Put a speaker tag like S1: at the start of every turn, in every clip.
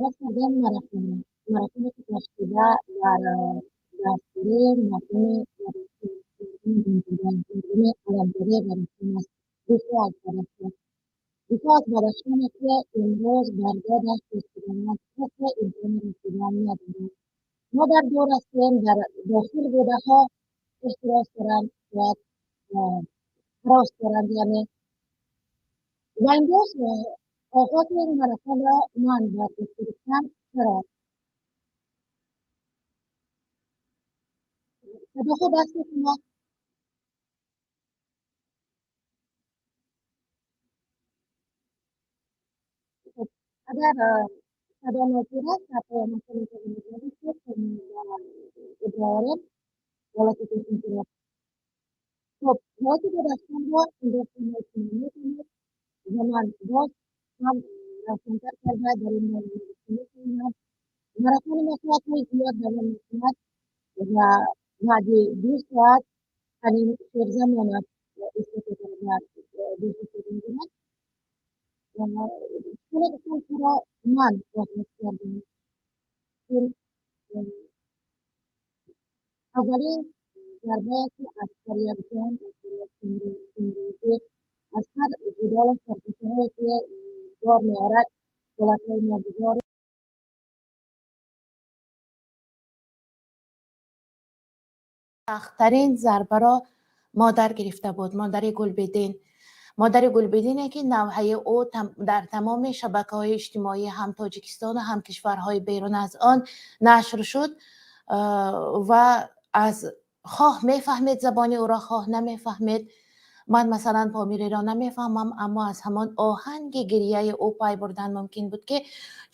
S1: Оғоз кардем марафонро. Марафоне ки ташкилшуда дар дастгирии мардуми мардуми аламдории Бадахшон аст. Дифоъ аз Бадахшон. Дифоъ аз Бадахшоне, ки имрӯз бар додаш рӯз касе имкони расидан надорад. Мо дар дур ҳастем, дар дохил будаҳо эҳтироз доранд, шояд ҳарос доранд, яъне. Ва имрӯз оғози ин марафонро ман бар дӯш гирифтам. Чаро? Садо хуб аст шумо? Агар садо нопур аст, дар паёмҳо метавонед нависед, то мо ба иброорем ҳолати техникиро. Хуб, ҳолати Бадахшонро имрӯз ҳамаи шумо медонед ва ман боз ҳам равшантар карда дар ин бора навишта метавонам. Марафони мо соатҳои зиёд давом мекунад ва баъди 2 соат ҳамин Шерзамонов эстафетаро бар дӯши худ мегирад. Чуне гуфтам, чаро ман оғоз кардам? Чун аввалин зарбае, ки аз ҳар як ҷон, аз ҳар як хунрезӣ, аз ҳар ҷидолу саркашиҳое, ки бор меорад, ҳолатҳои ногувор
S2: Сахттарин зарбаро модар гирифта буд, модари Гулбидин. Модари Гулбидине, ки навҳаи ӯ дар тамоми шабакаҳои иҷтимоӣ ҳам Тоҷикистону ҳам кишварҳои берун аз он нашр шуд ва аз хоҳ мефаҳмед забони ӯро, хоҳ намефаҳмед. Ман, масалан, помириро намефаҳмам, аммо аз ҳамон оҳанги гирияи ӯ пай бурдан мумкин буд, ки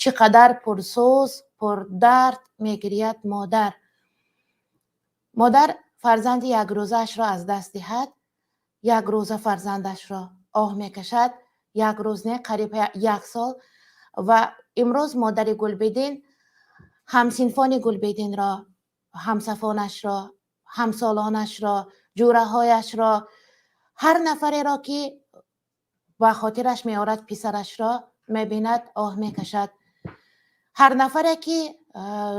S2: чӣ қадар пурсӯз, пурдард мегирияд модар. Модар фарзанди якрӯзаашро аз даст диҳад, як рӯза фарзандашро оҳ мекашад, як рӯз не, қариб як сол. Ва имрӯз модари Гулбидин ҳамсинфони Гулбидинро, ҳамсафонашро, ҳамсолонашро, ҷӯраҳояшро, ҳар нафареро, ки ба хотираш меорад, писарашро мебинад, оҳ мекашад. Ҳар нафаре, ки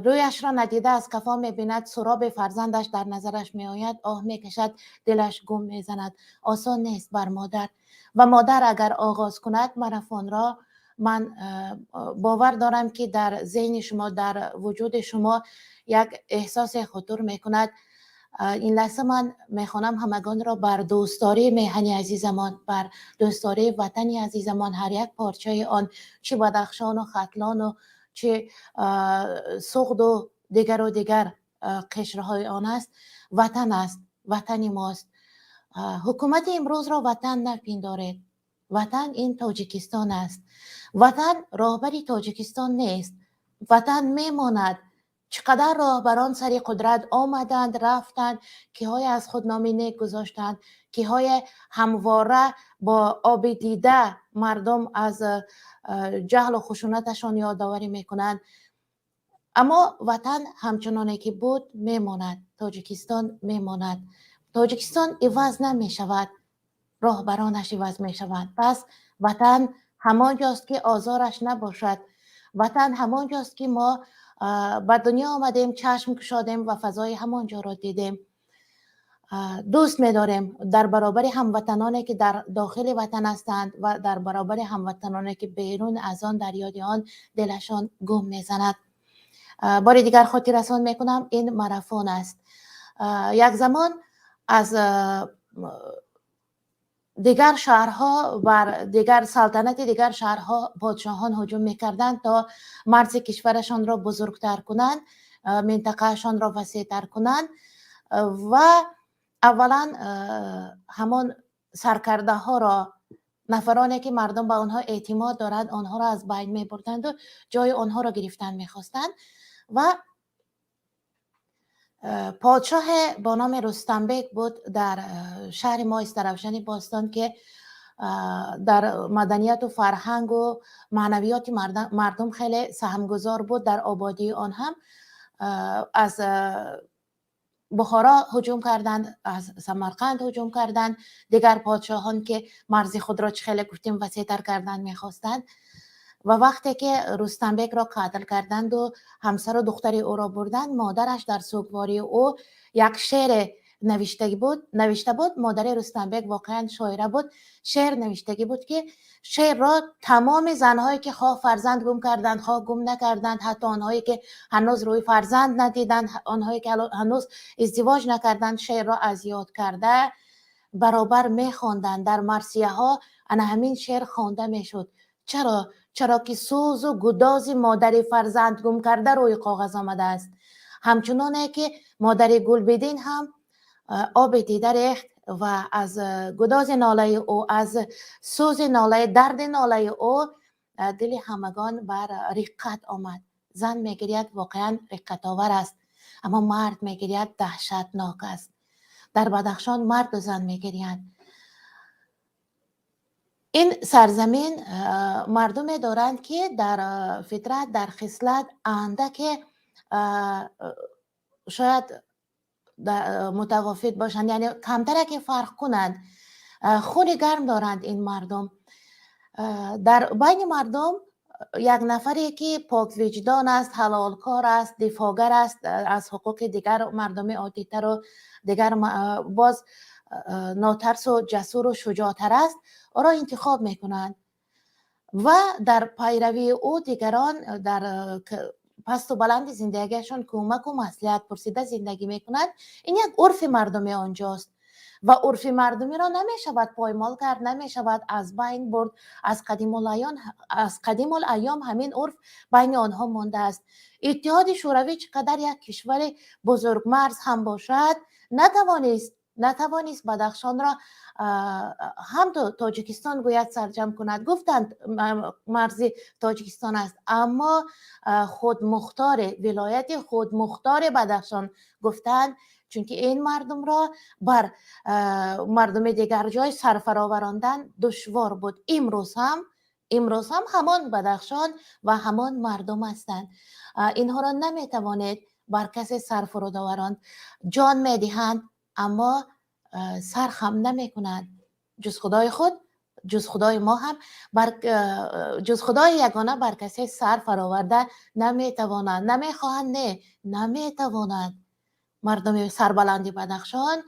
S2: рӯяшро надида аз кафо мебинад, суроби фарзандаш дар назараш меояд, оҳ мекашад, дилаш гум мезанад. Осон нест бар модар. Ва модар агар оғоз кунад марафонро, ман бовар дорам, ки дар зеҳни шумо, дар вуҷуди шумо як эҳсосе хутур мекунад. Ин лаҳза ман мехонам ҳамагонро бар дӯстдории меҳани азизамон, бар дӯстдории ватани азизамон, ҳар як порчаи он, чӣ Бадахшону Хатлону чӣ Суғду дигару дигар қишрҳои он аст, ватан аст, ватани мост. Ҳукумати имрӯзро ватан напиндоред. Ватан ин Тоҷикистон аст. Ватан роҳбари Тоҷикистон нест. Ватан мемонад. Чӣ қадар роҳбарон сари қудрат омаданд, рафтанд, киҳое аз худ номи нек гузоштанд, киҳое ҳамвора бо оби дида мардум аз ҷаҳлу хушунаташон ёдоварӣ мекунанд, аммо ватан ҳамчуноне ки буд мемонад. Тоҷикистон мемонад. Тоҷикистон иваз намешавад, роҳбаронаш иваз мешаванд. Пас ватан ҳамон ҷост, ки озораш набошад. Ватан ҳамон ҷост, ки мо ба дунё омадем, чашм кушодем ва фазои ҳамон ҷоро дидем. Дӯст медорем дар баробари ҳамватаноне, ки дар дохили ватан ҳастанд, ва дар баробари ҳамватаноне, ки берун аз он дар ёди он дилашон гум мезанад. Бори дигар хотиррасон мекунам, ин марафон аст. Як замон аз дигар шаҳрҳо бар дигар салтанати дигар шаҳрҳо подшоҳон ҳуҷум мекарданд, то марзи кишварашонро бузургтар кунанд, минтақаашонро васеътар кунанд. Ва аввалан ҳамон саркардаҳоро, нафароне, ки мардум ба онҳо эътимод дорад, онҳоро аз байн мебурданду ҷои онҳоро гирифтан мехостанд. Ва подшоҳе бо номи Рустамбек буд дар шаҳри мо, Истаравшани бостон, ки дар маданияту фарҳангу маънавиёти мардум хеле саҳмгузор буд, дар ободии он ҳам. Аз Бухоро ҳуҷум карданд, аз Самарқанд ҳуҷум карданд дигар подшоҳон, ки марзи худро, чӣ хеле гуфтем, васеътар кардан мехостанд. Ва вақте ки Рустамбекро қатл карданду ҳамсару духтари ӯро бурданд, модараш дар сӯгвории ӯ як шеъре навишта буд. Модари Рустамбек воқеан шоира буд. Шеър навиштагӣ буд, ки шеърро тамоми занҳое, ки хоҳ фарзанд гум карданд, хоҳ гум накарданд, ҳатто онҳое, ки ҳанӯз рӯи фарзанд надиданд, онҳое, ки ҳанӯз издивоҷ накарданд, шеърро аз ёд карда баробар мехонданд. Дар марсияҳо ана ҳамин шеър хонда мешуд. Чаро? Чаро ки сӯзу гудози модари фарзанд гум карда рӯи коғаз омадааст. Ҳамчуноне ки модари Гулбидин ҳам оби дида рехт ва аз гудози нолаи ӯ, аз сӯзи нолаи, дарди нолаи ӯ дили ҳамагон бар риққат омад. Зан мегиряд, воқеан риққатовар аст, аммо мард мегиряд, даҳшатнок аст. Дар Бадахшон марду зан мегирянд. Ин сарзамин мардуме доранд, ки дар фитрат, дар хислат андаке шояд мутавофит бошанд, яъне камтараке фарқ кунанд. Хуни гарм доранд ин мардум. Дар байни мардум як нафаре, ки поквиҷдон аст, ҳалолкор аст, дифоъгар аст аз ҳуқуқи дигар мардуми оддитару дигар, боз нотарсу ҷасуру шуҷоътар аст, ӯро интихоб мекунанд ва дар пайравии ӯ дигарон дар пасту баланди зиндагиашон кӯмаку маслиҳат пурсида зиндагӣ мекунанд. Ин як урфи мардуми онҷост ва урфи мардумиро намешавад поймол кард, намешавад аз байн бурд. Аз қадимулайём ҳамин урф байни онҳо мондааст. Иттиҳоди Шӯравӣ чӣ қадар як кишвари бузургмарз ҳам бошад, натавонист Бадахшонро ҳам Тоҷикистон гӯяд сарҷам кунад. Гуфтанд, марзи Тоҷикистон аст, аммо худмухтори вилояти худмухтори Бадахшон гуфтанд, чунки ин мардумро бар мардуми дигар ҷой сарфароварондан душвор буд. Имрӯз ҳам ҳамон Бадахшон ва ҳамон мардум ҳастанд. Инҳоро наметавонед бар касе сарфуруд оваронд. Ҷон медиҳанд, аммо сар хам намекунанд. Ҷуз Худои худ, ҷуз Худои мо ҳам бар ҷуз Худои ягона бар касе сар фароварда наметавонанд. Намехоҳанд, не, наметавонанд. Мардуми сарбаланди Бадахшон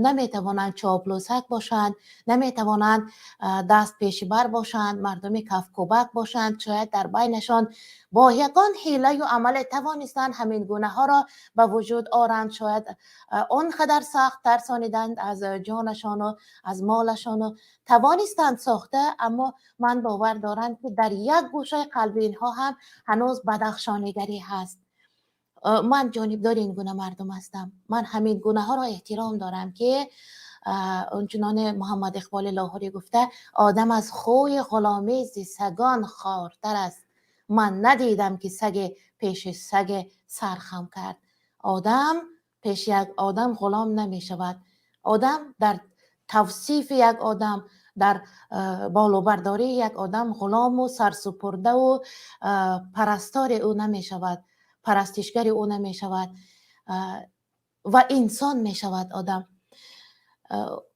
S2: наметавонанд чоплусак бошанд, наметавонанд даст пешибар бошанд, мардуми кафкӯбак бошанд. Шояд дар байнашон бо ягон ҳилаю амале тавонистанд ҳамин гунаҳоро ба вуҷуд оранд. Шояд он қадар сахт тарсониданд аз ҷонашону аз молашону тавонистанд сохта, аммо ман бовар дорам, ки дар як гӯшаи қалби инҳо ҳам ҳанӯз бадахшонигарӣ ҳаст. Ман ҷонибдори ин гуна мардум ҳастам. Ман ҳамин гунаҳоро эҳтиром дорам, ки ончуноне Муҳаммад Иқболи Лоҳурӣ гуфта: «Одам аз хӯи ғуломӣ зи сагон хортар аст. Ман надидам, ки саге пеши саге сар хам кард». Одам пеши як одам ғулом намешавад. Одам дар тавсифи як одам, дар болобардории як одам ғулому сарсупурдаву парастори ӯ намешавад, парастишгари ӯ намешавад ва инсон мешавад одам.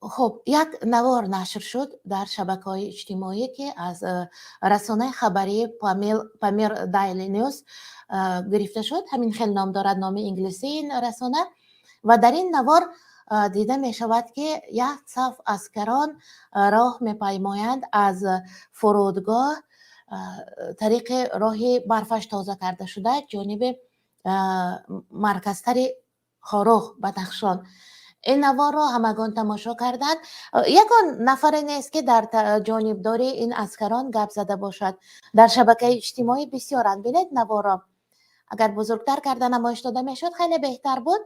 S2: Хуб, як навор нашр шуд дар шабакаҳои иҷтимоӣ, ки аз расонаи хабарии Памир Дайли Нюс гирифта шуд. Ҳамин хел ном дорад, номи инглисии ин расона. Ва дар ин навор дида мешавад, ки як саф аскарон роҳ мепаймоянд аз фурудгоҳ тариқи роҳи барфаш тоза карда шуда ҷониби марказтари Хоруғ, Бадахшон. Ин наворро ҳамагон тамошо карданд. Ягон нафаре нест, ки дар ҷонибдории ин аскарон гап зада бошад. Дар шабакаи иҷтимоӣ бисёранд. Бинед наворро. Агар бузургтар карда намоиш дода мешуд, хеле беҳтар буд.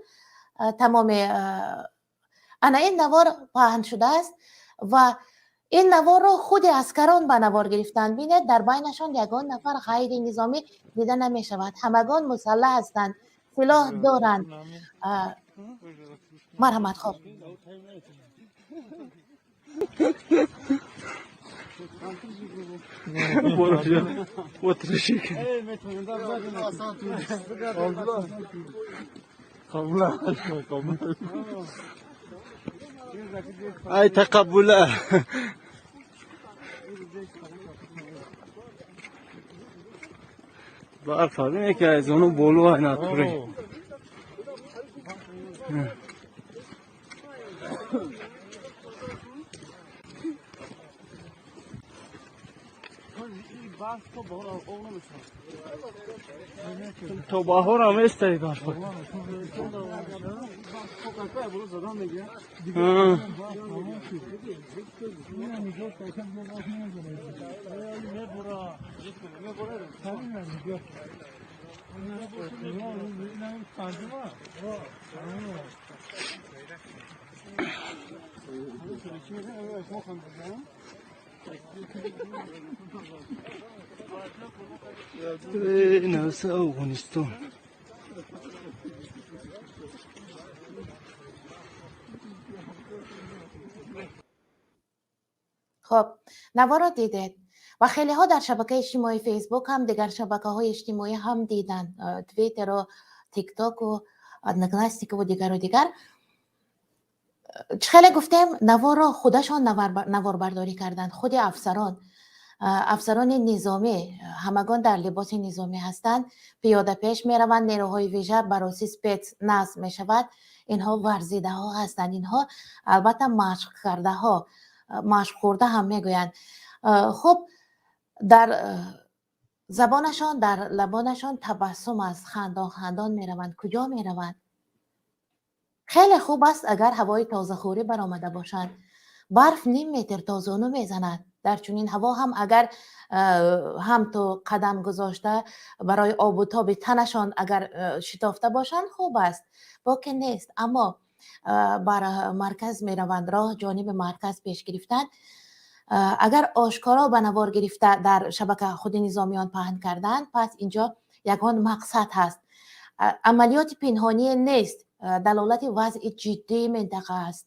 S2: Тамоми ана ин навор паҳн шудааст ва ин наворро худи аскарон ба навор гирифтанд. Бинед, дар байнашон ягон нафар ғайринизомӣ дида намешавад. Ҳамагон мусаллаҳ ҳастанд, силоҳ доранд. Марҳамат, хоб.
S3: Ай, тақаббула. Барф ки аз ону боло ай натуре. То баҳор ҳам эстаи барф. Наса Афғонистон.
S2: Хуб, наворо дидед ва хелеҳо дар шабакаи иҷтимоии Фейсбук ҳам, дигар шабакаҳои иҷтимоӣ ҳам диданд, Твиттеру, Тиктоку, Одноклассникову дигару дигар. Чӣ хеле гуфтем, наворро худашон наворбардорӣ карданд, худи афсарон, афсарони низомӣ, ҳамагон дар либоси низомӣ ҳастанд, пиёда пеш мераванд, нерӯҳои вижа бароси спецназ мешавад. Инҳо варзидаҳо ҳастанд, инҳо албатта машқ кардаҳо, машқхӯрда ҳам мегӯянд. Хуб, дар забонашон, дар лабонашон табассум аст, хандон хандон мераванд. Куҷо мераванд? Хеле хуб аст, агар ҳавои тозахӯрӣ баромада бошанд. Барф ним метр то зону мезанад. Дар чунин ҳаво ҳам агар ҳам ту қадам гузошта барои обу тоби танашон агар шитофта бошанд, хуб аст, боке нест. Аммо бар марказ мераванд, роҳ ҷониби марказ пеш гирифтанд. Агар ошкоро ба навор гирифта дар шабака худи низомиён паҳн карданд, пас инҷо ягон мақсад ҳаст. Амалиёти пинҳоние нест, далолати вазъи ҷиддии минтақа аст.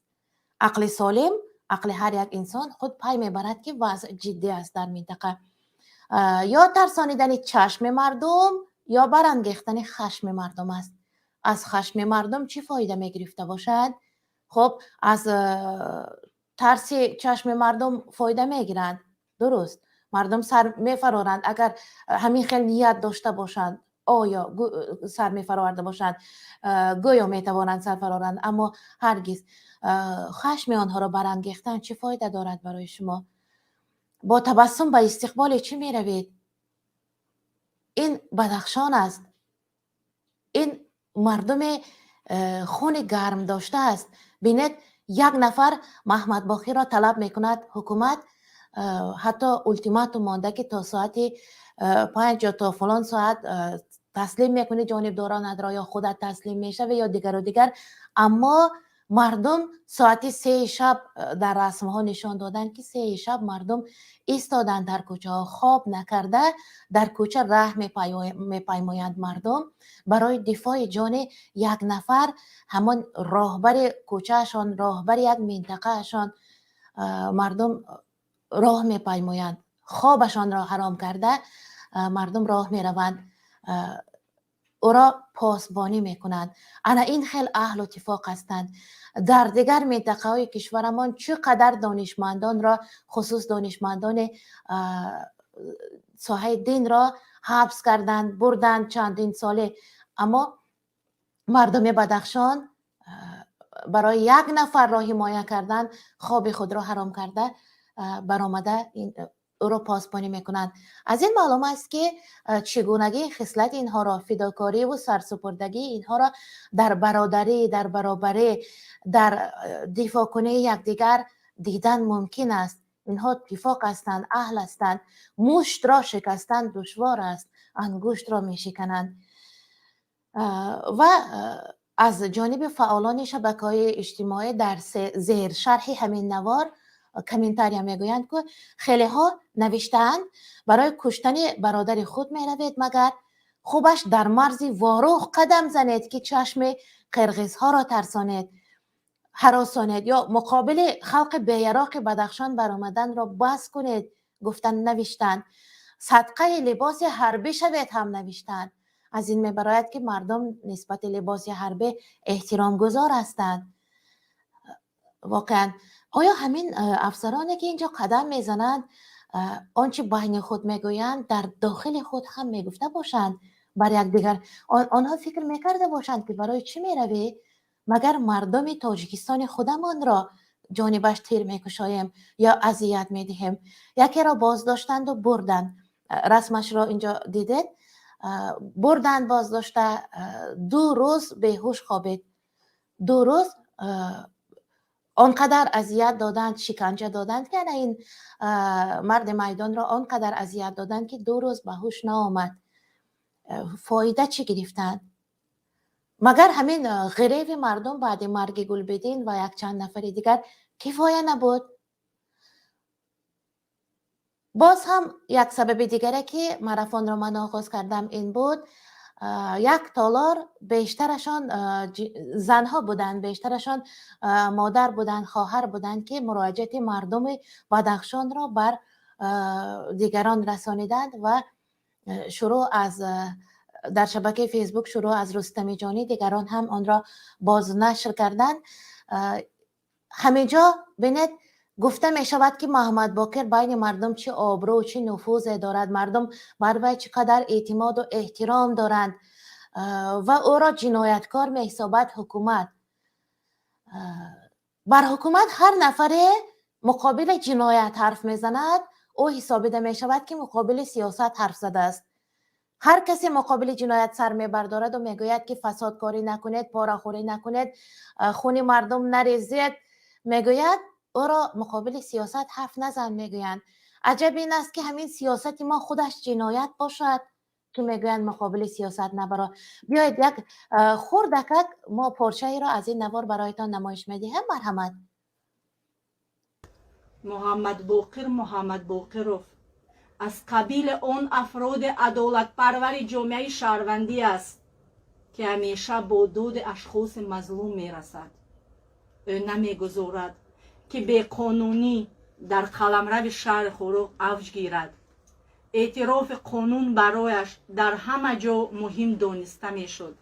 S2: Ақли солим, ақли ҳар як инсон худ пай мебарад, ки вазъ ҷиддӣ аст дар минтақа. Ё тарсонидани чашми мардум, ё барангехтани хашми мардум аст. Аз хашми мардум чӣ фоида мегирифта бошад? Хуб, аз тарси чашми мардум фоида мегиранд, дуруст, мардум сар мефароранд. Агар ҳамин хел ният дошта бошанд, оё сар мефароварда бошанд, гӯё метавонанд сар фароранд, аммо ҳаргиз хашми онҳоро барангехтан чӣ фоида дорад барои шумо? Бо табассум ба истиқболи чӣ меравед? Ин Бадахшон аст, ин мардуми хуни гарм доштааст. Бинед, як нафар Маҳмадбохиро талаб мекунад ҳукумат, ҳатто ултиматум монда, ки то соати 5 ё то фалон соат таслим мекунӣ ҷонибдоронатро, ё худат таслим мешавӣ, ё дигару дигар. Аммо мардум соати 3 шаб дар расмҳо нишон доданд, ки 3 шаб мардум истоданд дар кӯчаҳо, хоб накарда дар кӯча раҳ мепаймоянд мардум барои дифои ҷони як нафар, ҳамон роҳбари кӯчаашон, роҳбари як минтақаашон. Мардум роҳ мепаймоянд, хобашонро ҳаром карда мардум роҳ мераванд, ӯро посбонӣ мекунанд. Ана ин хел аҳлу иттифоқ ҳастанд. Дар дигар минтақаҳои кишварамон чӣ қадар донишмандонро, хусус донишмандони соҳаи динро ҳабс карданд, бурданд чандин соле, аммо мардуми Бадахшон барои як нафарро ҳимоя кардан хоби худро ҳаром карда баромада ӯро посбонӣ мекунанд. Аз ин маълум аст, ки чӣ гунагии хислати инҳоро, фидокориву сарсупурдагии инҳоро дар бародарӣ, дар баробарӣ, дар дифоъкунии якдигар дидан мумкин аст. Инҳо иттифоқ ҳастанд, аҳл ҳастанд. Муштро шикастан душвор аст, ангуштро мешикананд. Ва аз ҷониби фаъолони шабакаҳои иҷтимоӣ дар зершарҳи ҳамин навор комментария мегӯянд, ки хелеҳо навиштаанд: барои куштани бародари худ меравед, магар хубаш дар марзи Ворух қадам занед, ки чашми қирғизҳоро тарсонед, ҳаросонед, ё муқобили халқи беяроқи Бадахшон баромаданро бас кунед, гуфтан навиштанд. Садқаи либоси ҳарбӣ шавед ҳам навиштанд. Аз ин мебарояд, ки мардум нисбати либоси ҳарбӣ эҳтиромгузор ҳастанд. Воқеан, оё ҳамин афсароне, ки инҷо қадам мезананд, Он чӣ байни худ мегӯянд, дар дохили худ ҳам мегуфта бошанд бар якдигар. Онҳо фикр мекарда бошанд, ки барои чӣ меравӣ? Магар мардуми Тоҷикистони худамонро ҷонибаш тир мекушоем ё азият медиҳем? Якеро боздоштанду бурданд, расмашро инҷо дидед. Бурданд боздошта, 2 рӯз беҳуш хобид, 2 рӯз он қадар азият доданд, шиканҷа доданд, ки ана ин марди майдонро он қадар азият доданд, ки 2 рӯз ба ҳуш наомад. Фоида чӣ гирифтанд? Магар ҳамин ғиреви мардум баъди марги Гулбидин ва якчанд нафари дигар кифоя набуд? Боз ҳам як сабаби дигаре, ки марафонро ман оғоз кардам, ин буд. Як толор бештарашон занҳо буданд, бештарашон модар буданд, хоҳар буданд, ки муроҷиати мардуми Бадахшонро бар дигарон расониданд ва шурӯъ аз дар шабакаи Фейсбук, шурӯъ аз Рустамиҷонӣ, дигарон ҳам онро бознашр карданд. Ҳаминҷо бинед, гуфта мешавад, ки Муҳаммад Боқир байни мардум чӣ обрӯ, чӣ нуфузе дорад, мардум бар вай чӣ қадар эътимоду эҳтиром доранд ва ӯро ҷинояткор меҳисобад ҳукумат. Бар ҳукумат ҳар нафаре муқобили ҷиноят ҳарф мезанад, ӯ ҳисобида мешавад, ки муқобили сиёсат ҳарф задааст. Ҳар касе муқобили ҷиноят сар мебардораду мегӯяд, ки фасодкорӣ накунед, порахӯрӣ накунед, хуни мардум нарезед, мегӯяд, ӯро муқобили сиёсат ҳарф назан мегӯянд. Аҷаб ин аст, ки ҳамин сиёсати мо худаш ҷиноят бошад, ки мегӯянд муқобили сиёсат набаро. Биёед, як хурдакак мо порчаеро аз ин навор бароятон намоиш медиҳем. Марҳамат.
S4: Муҳаммадбоқир Муҳаммадбоқиров аз қабили он афроди адолатпарвари ҷомеаи шаҳрвандӣ аст, ки ҳамеша бо доди ашхоси мазлум мерасад. Ӯ намегузорад, ки беқонунӣ дар қаламрави шаҳри Хоруғ авҷ гирад. Эътирофи қонун барояш дар ҳама ҷо муҳим дониста мешуд.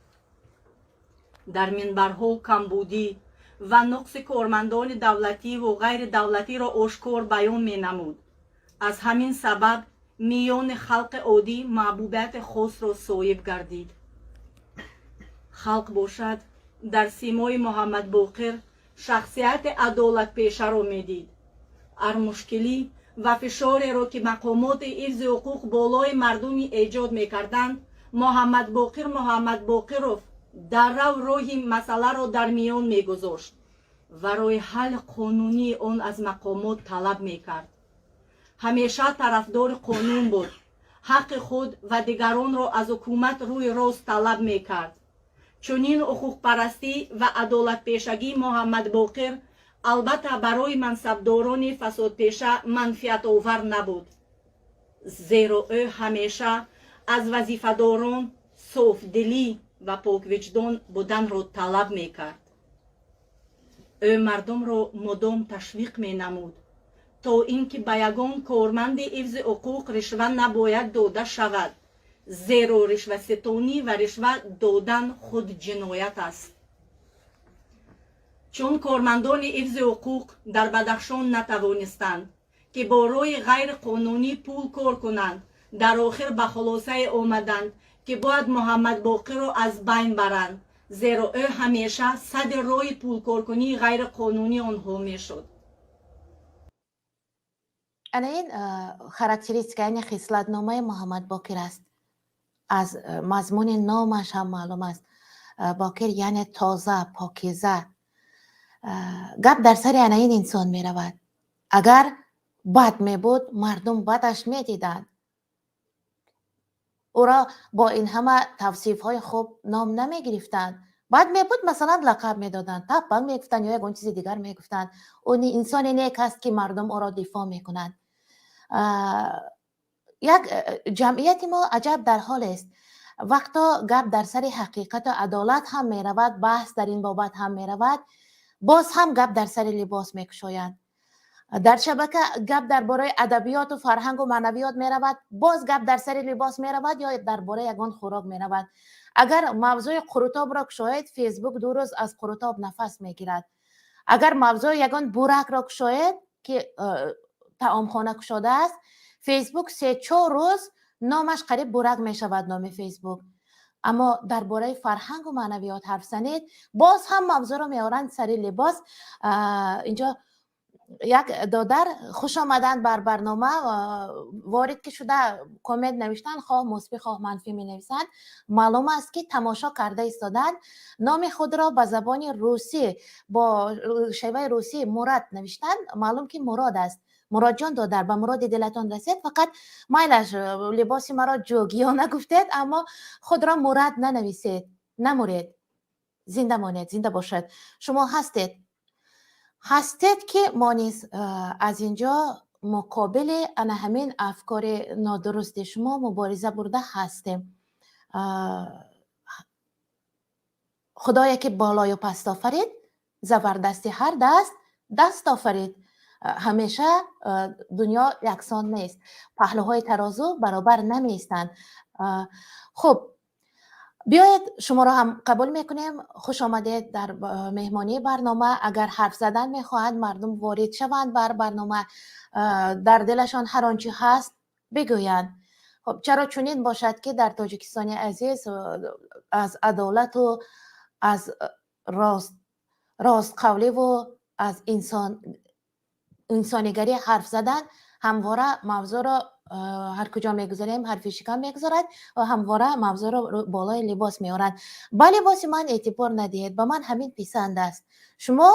S4: Дар минбарҳо камбудӣ ва нуқси кормандони давлативу ғайридавлатиро ошкор баён менамуд. Аз ҳамин сабаб миёни халқи оддӣ маҳбубияти хосро соҳиб гардид. Халқ бошад, дар симои Муҳаммадбоқир шахсияти адолатпешаро медид. Ҳар мушкилӣ ва фишореро, ки мақомоти ҳифзи ҳуқуқ болои мардуми эҷод мекарданд, Муҳаммадбоқир Муҳаммадбоқиров даррав роҳи масъаларо дар миён мегузошт ва роҳи ҳалли қонунии он аз мақомот талаб мекард. Ҳамеша тарафдори қонун буд, ҳаққи худ ва дигаронро аз ҳукумат рӯи рост талаб мекард. Чунин ҳуқуқпарастӣ ва адолатпешагии Муҳаммадбоқир албатта барои мансабдорони фасодпеша манфиатовар набуд, зеро ӯ ҳамеша аз вазифадорон софдилӣ ва поквиҷдон буданро талаб мекард. Ӯ мардумро мудом ташвиқ менамуд, то ин ки ба ягон корманди ҳифзи ҳуқуқ ришва набояд дода шавад, зеро ришваситонӣ ва ришва додан худ ҷиноят аст. Чун кормандони ҳифзи ҳуқуқ дар Бадахшон натавонистанд, ки бо роҳи ғайриқонунӣ пул кор кунанд, дар охир ба хулосае омаданд, ки бояд Муҳаммадбоқирро аз байн баранд, зеро ӯ ҳамеша садди роҳи пулкоркунии ғайриқонунии онҳо мешуд.
S2: Ана ин характеристика, яъне хислатномаи Муҳаммад Бокир аст. Аз мазмуни номаш ҳам маълум аст: Бокир яъне тоза, покиза. Гап дар сари ана ин инсон меравад. Агар бад мебуд, мардум бадаш медиданд, ӯро бо ин ҳама тавсифҳои хуб ном намегирифтанд. Бад мебуд, масалан, лақаб медоданд, таппан мегуфтанд ё ягон чизи дигар мегуфтанд. Ӯ инсоне нек аст, ки мардум ӯро дифоъ мекунанд. Як ҷамъияти мо аҷаб дар ҳолест: вақто гап дар сари ҳақиқату адолат ҳам меравад, баҳс дар ин бобат ҳам меравад, боз ҳам гап дар сари либос мекушоянд. Дар шабака гап дар бораи адабиёту фарҳангу маънавиёт меравад, боз гап дар сари либос меравад ё дар бораи ягон хӯрок меравад. Агар мавзӯи қурутобро кушоед, Фейсбук 2 рӯз аз қурутоб нафас мегирад. Агар мавзӯи ягон буракро кушоед, ки Таомхона кушодааст, Фейсбук 3-4 рӯз номаш қариб бурак мешавад, номи Фейсбук. Аммо дар бораи фарҳангу маънавиёт ҳарф занед, боз ҳам мавзӯъро меоранд сари либос. Инҷо як додар хуш омаданд бар барнома. Ворид ки шуда, коммент навиштанд, хоҳ мусбӣ, хоҳ манфӣ менависанд, маълум аст, ки тамошо карда истоданд. Номи худро ба забони русӣ, бо шеваи русӣ Мурад навиштанд, маълум ки Мурод аст. Муродҷон додар, ба муроди дилатон расед. Фақат майлаш, либоси маро ҷугиёна гуфтед, аммо худро Мурад нанависед. Намуред, зинда монед, зинда бошед. Шумо ҳастед, ҳастед, ки мо низ аз инҷо муқобили ана ҳамин афкори нодурусти шумо мубориза бурда ҳастем. Худое ки болою паст офарид, забардасти ҳар даст даст офарид. Ҳамеша дунё яксон нест, паҳлӯҳои тарозу баробар намеистанд. Хуб, биёед, шуморо ҳам қабул мекунем. Хуш омадед дар меҳмонии барнома. Агар ҳарф задан мехоҳанд, мардум ворид шаванд бар барнома, дар дилашон ҳар он чи ҳаст бигӯянд. Хуб, чаро чунин бошад, ки дар Тоҷикистони азиз аз адолату аз ростқавливу аз инсонигарӣ ҳарф задан ҳамвора мавзӯъро ҳар куҷо мегузарем, ҳарфи шикам мегузорад ва ҳамвора мавзӯъро болои либос меоранд? Ба либоси ман эътибор надиҳед, ба ман ҳамин писанд аст. Шумо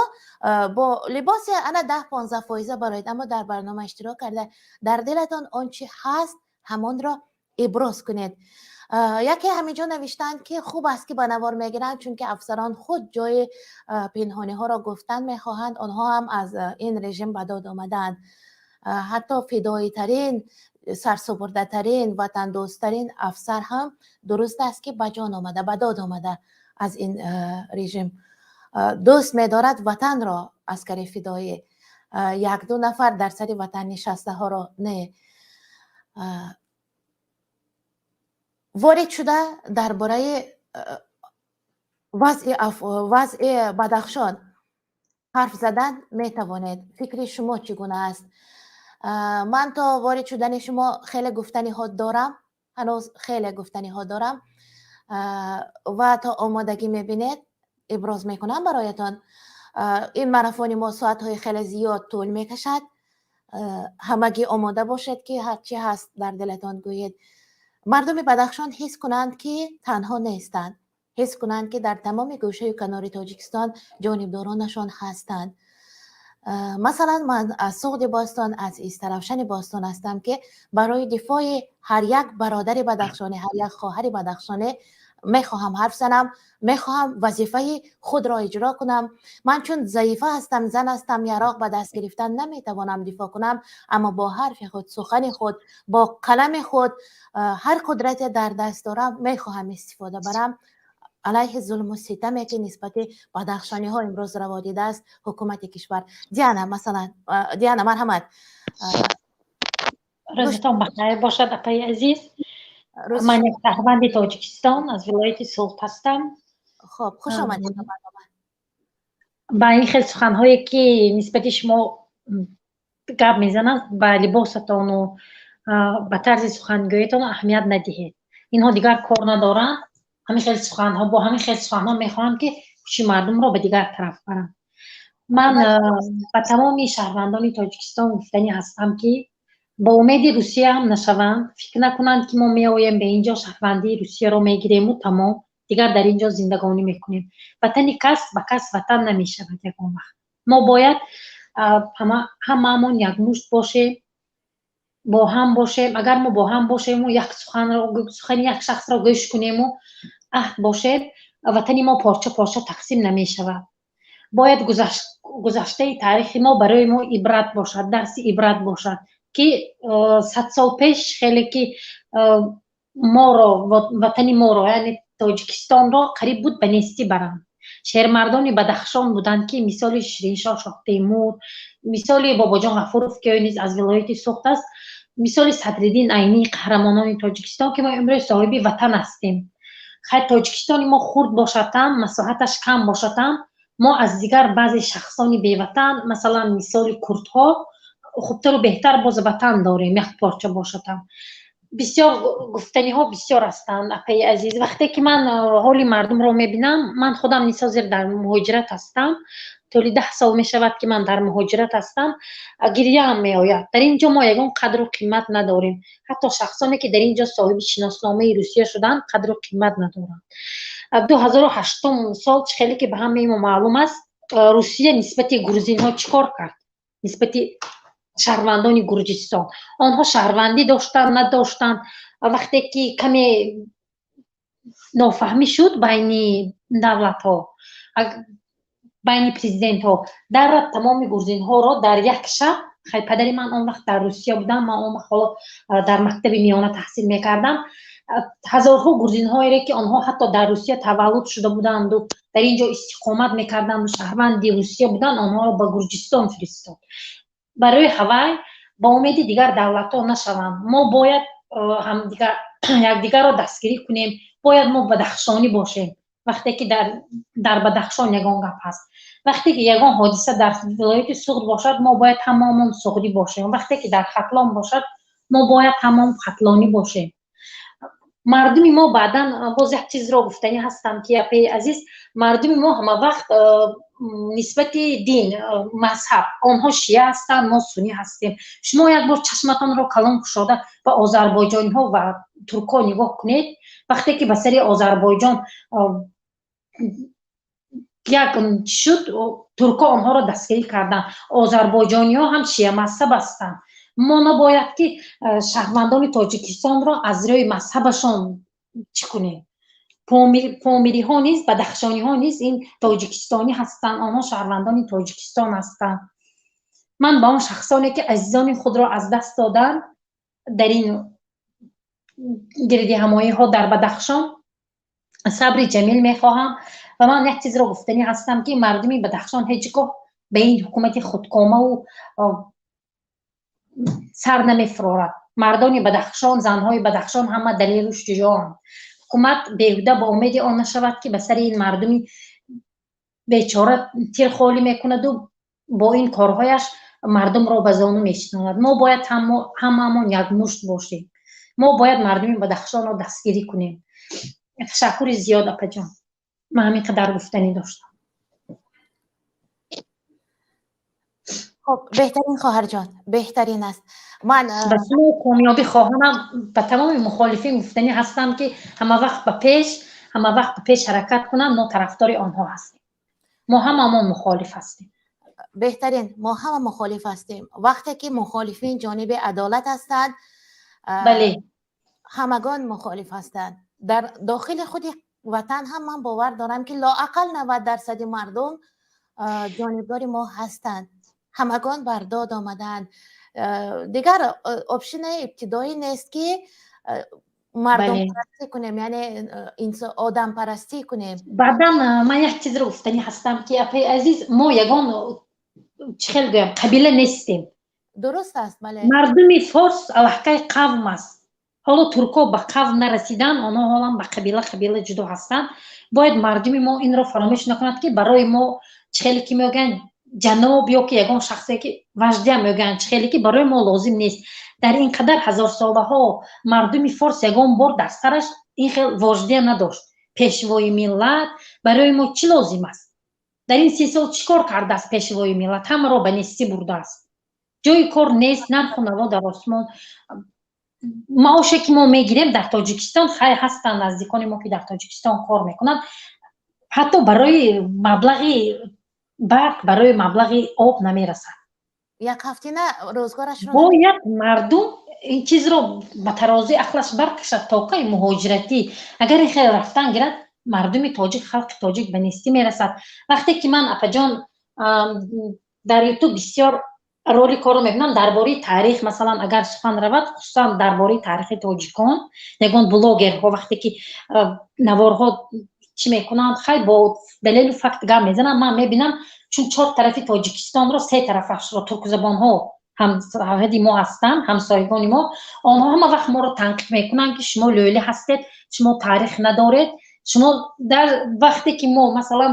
S2: бо либоси ана 10-15 фоиза бароед, аммо дар барнома иштирок карда, дар дилатон он чи ҳаст, ҳамонро иброз кунед. Яке ҳаминҷо навиштанд, ки хуб аст, ки ба навор мегиранд, чунки афсарон худ ҷои пинҳониҳоро гуфтан мехоҳанд. Онҳо ҳам аз ин режим ба дод омадаанд. Ҳатто фидоитарин, сарсупурдатарин, ватандӯсттарин афсар ҳам, дуруст аст, ки ба ҷон омада, ба дод омада аз ин режим. Дӯст медорад ватанро аскари фидоӣ, якду нафар дар сари ватан нишастаҳоро не. Ворид шуда, дар бораи вазъи Бадахшон ҳарф задан метавонед. Фикри шумо чӣ гуна аст? Ман то ворид шудани шумо хеле гуфтаниҳо дорам, ҳанӯз хеле гуфтаниҳо дорам ва то омодагӣ мебинед, иброз мекунам бароятон. Ин марафони мо соатҳои хеле зиёд тӯл мекашад. Ҳамагӣ омода бошед, ки ҳарчи ҳаст дар дилатон гӯед. Мардуми Бадахшон ҳис кунанд, ки танҳо нестанд, ҳис кунанд, ки дар тамоми гӯшаю канори Тоҷикистон ҷонибдоронашон ҳастанд. Масалан, ман аз Суғди бостон, аз Истаравшани бостон ҳастам, ки барои дифои ҳар як бародари бадахшонӣ, ҳар як хоҳари бадахшонӣ мехоҳам ҳарф занам, мехоҳам вазифаи худро иҷро кунам. Ман чун заифа ҳастам, зан ҳастам, яроқ ба даст гирифтан наметавонам дифоъ кунам, аммо бо ҳарфи худ, сухани худ, бо қалами худ, ҳар қудрате дар даст дорам, мехоҳам истифода барам алайҳи зулму ситаме, ки нисбати бадахшониҳо имрӯз раво дидааст ҳукумати кишвар. Диана, масалан, Диана, марҳамат.
S5: Рӯзатон бахайр бошад, апаи азиз. Ман як шаҳрванди Тоҷикистон аз вилояти Суғд ҳастам.
S2: Хоб, хуш омадед ба барнома.
S5: Ба ин хел суханҳое, ки нисбати шумо гап мезананд, ба либосатону ба тарзи сухангӯитон аҳамият надиҳед. Инҳо дигар кор надоранд. Ҳамин хел суханҳо, бо ҳамин хел суханҳо мехоҳанд, ки ҳуши мардумро ба дигар тараф баранд. Ман ба тамоми шаҳрвандони Тоҷикистон гуфтанӣ ҳастам, ки бо умеди Русия ҳам нашаванд, фикр накунанд, ки мо меоем ба ин ҷо, шаҳрвандии Русияро мегирему тамом, дигар дар ин ҷо зиндагонӣ мекунем. Ватани кас ба кас ватан намешавад ягон вақт. Мо бояд ҳамаамон якмушт бошем, бо ҳам бошем. Агар мо бо ҳам бошему як суханро, сухани як шахсро гӯш кунему аҳд бошем, ватани мо порча порча тақсим намешавад. Бояд гузаштаи таърихи мо барои мо ибрат бошад, дарси ибрат бошад, ки 100 сол пеш хеле ки моро, ватани моро, яъне Тоҷикистонро қариб буд ба нестӣ баранд. Шермардони Бадахшон буданд, ки мисоли Шириншоҳ Шоҳтемур, мисоли Бобоҷон Ғафуров, ки низ аз вилояти Суғд аст, мисоли Садриддин Айнӣ, қаҳрамонони Тоҷикистон, ки мо имрӯз соҳиби ватан ҳастем. Хайр, Тоҷикистони мо хурд бошад ҳам, масоҳаташ кам бошад ҳам, мо аз дигар баъзе шахсони беватан, масалан мисоли курдҳо, Хубтару беҳтар боз ватан дорем, як порча бошад ҳам. Бисёр гуфтаниҳо бисёр ҳастанд, апаи азиз. Вақте ки ман ҳоли мардумро мебинам, ман худам низ ҳозир дар муҳоҷират ҳастам, тӯли 10 сол мешавад, ки ман дар муҳоҷират ҳастам, гиряам меояд. Дар ин ҷо мо ягон қадру қимат надорем. Ҳатто шахсоне, ки дар ин ҷо соҳиби шиносномаи Русия шуданд, қадру қимат надоранд. 2008-ум сол, чӣ хеле ки ба ҳамаи мо маълум аст, Русия нисбати грузинҳо чӣ кор кард, нисбати шаҳрвандони Гурҷистон. Онҳо шаҳрвандӣ доштанд, надоштанд, вақте ки каме нофаҳмӣ шуд байни давлатҳо, байни президентҳо, дар тамоми грузинҳоро дар як шаб. Хай, падари ман он вақт дар Русия будам, ман он вақт ҳоло дар мактаби миёна таҳсил мекардам. Ҳазорҳо грузинҳоере, ки онҳо ҳатто дар Русия таваллуд шуда буданду дар ин ҷо истиқомат мекарданду шаҳрванди Русия буданд, онҳоро ба Гурҷистон фиристод. Барои ҳавай ба умеди дигар давлатҳо нашаванд. Мо бояд якдигарро дастгирӣ кунем. Бояд мо бадахшонӣ бошем. Вақте ки дар Бадахшон ягон гап ҳаст, вақте ки ягон ҳодиса дар вилояти Суғд бошад, мо бояд ҳамаамон суғдӣ бошем. Вақте ки дар Хатлон бошад, мо бояд ҳамаон хатлонӣ бошем. Мардуми мо баъдан, боз як чизро гуфтанӣ ҳастам, ки, апаи азиз, мардуми мо ҳама вақт нисбати дин, мазҳаб, онҳо шия ҳастанд, мо суннӣ ҳастем. Шумо як бор чашматонро калон кушода ба озарбойҷониҳо ва туркҳо нигоҳ кунед. Вақте ки ба сари Озарбойҷон як шуд, туркҳо онҳоро дастгирӣ карданд. Озарбойҷониҳо ҳам шиамазҳаб ҳастанд. Мо набояд ки шаҳрвандони Тоҷикистонро аз рӯи мазҳабашон чӣ кунем. Помириҳо низ, бадахшониҳо низ ин тоҷикистонӣ ҳастанд, онҳо шаҳрвандони Тоҷикистон ҳастанд. Ман ба он шахсоне, ки азизони худро аз даст доданд дар ин гирдиҳамоиҳо дар Бадахшон, сабри ҷамил мехоҳам. Ва ман як чизро гуфтанӣ ҳастам, ки мардуми Бадахшон ҳеҷ гоҳ ба ин ҳукумати худкомаву сар намефурорад. Мардони Бадахшон, занҳои Бадахшон ҳама далеру шуҷоанд. Ҳукумат беҳуда ба умеди он нашавад, ки ба сари ин мардуми бечора тир холӣ мекунаду бо ин корҳояш мардумро ба зону мешинонад. Мо бояд ҳамаамон якмушт бошем. Мо бояд мардуми Бадахшонро дастгирӣ кунем. Ташаккури зиёд, апаҷон, ман ҳамин қадар гуфтанӣ доштам.
S2: Хоб, беҳтарин, хоҳарҷон, беҳтарин аст. Ман
S5: ба шумо комёбӣ хоҳонам. Ба тамоми мухолифин гуфтанӣ ҳастам, ки ҳама вақт ба пеш, ҳама вақт ба пеш ҳаракат кунанд. Мо тарафдори онҳо ҳастем, мо ҳамамон мухолиф ҳастем.
S2: Беҳтарин, мо ҳама мухолиф ҳастем. Вақте ки мухолифин ҷониби адолат ҳастанд,
S5: бале,
S2: ҳамагон мухолиф ҳастанд. Дар дохили худи ватан ҳам ман бовар дорам, ки лоақал 90 дарсади мардум ҷонибдори мо ҳастанд. Ҳамагон бар дод омадаанд. Дигар общинаи ибтидоӣ нест, ки мардумпарастӣ кунем, яъне одампарастӣ кунем.
S5: Баъдан ман як чизро гуфтанӣ ҳастам, ки, апаи азиз, мо ягон, чӣ хел гӯям, қабила нестем.
S2: Дуруст аст, бале.
S5: Мардуми форс аллакай қавм аст. Ҳоло туркҳо ба қавм нарасиданд, онҳо ҳолам ба қабила қабила ҷудо ҳастанд. Бояд мардуми мо инро фаромӯш накунад, ки барои мо, чӣ хеле ки мегӯянд, ҷаноб ё ки ягон шахсе ки вождя мегӯянд, чӣ хеле ки барои мо лозим нест. Дар ин қадар ҳазорсолаҳо мардуми форс ягон бор дар сараш ин хел вождя надошт, пешвои миллат. Барои мо чӣ лозим аст? Дар ин 30 сол чӣ кор кардааст пешвои миллат? Ҳамаро ба нестӣ бурдааст. Ҷои кор нест, нарху наво дар осмон. Маоше ки мо мегирем дар Тоҷикистон, хайр, ҳастанд наздикони мо, ки дар Тоҷикистон кор мекунанд, ҳатто барои маблағи барқ, барои маблағи об намерасад.
S2: Як ҳафтина рӯзгорашро.
S5: Бояд мардум ин чизро ба тарозуи ақлаш баркашад. То кай муҳоҷиратӣ? Агар ин хел рафтан гирад, мардуми тоҷик, халқи тоҷик ба нестӣ мерасад. Вақте ки ман, апаҷон, дар Ютуб бисёр роликҳоро мебинам дар бораи таърих, масалан, агар сухан равад, хусусан дар бораи таърихи тоҷикон, ягон блогерҳо вақте ки наворҳо чӣ мекунанд, хай, бо далелу факт гап мезананд. Ман мебинам, чун чор тарафи Тоҷикистонро, се тарафашро туркзабонҳо ҳамсарҳади мо ҳастанд, ҳамсоягони мо, онҳо ҳама вақт моро танқид мекунанд, ки шумо лӯлӣ ҳастед, шумо таърих надоред. Шумо дар вақте ки мо, масалан,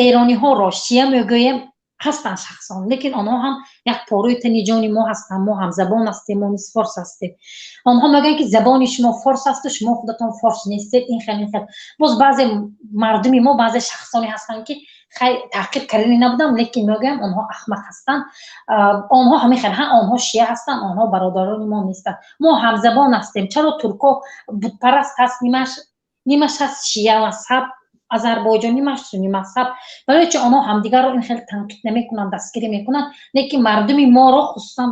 S5: эрониҳоро шия мегӯем. Ҳастанд шахсон, лекин онҳо ҳам як пораи тани ҷони мо ҳастанд. Мо ҳамзабон ҳастем, мо низ форс ҳастем. Онҳо мегӯянд, ки забони шумо форс асту шумо худатон форс нестед. Ин хел, ин хел. Боз баъзе мардуми мо, баъзе шахсоне ҳастанд, ки хай, таҳқиқ кардани набудам, лекин мегӯям, онҳо аҳмақ ҳастанд. Онҳо ҳамин хел, ҳа, онҳо шия ҳастанд, онҳо бародарони мо нестанд. Мо ҳамзабон ҳастем. Чаро турко бутпараст ҳаст, нимаш ҳаст шия мазҳаб, азарбойҷон нимаш сунни мазҳаб, барои чи онҳо ҳамдигарро ин хел танқид намекунанд, дастгирӣ мекунанд, лекин мардуми моро, хусусан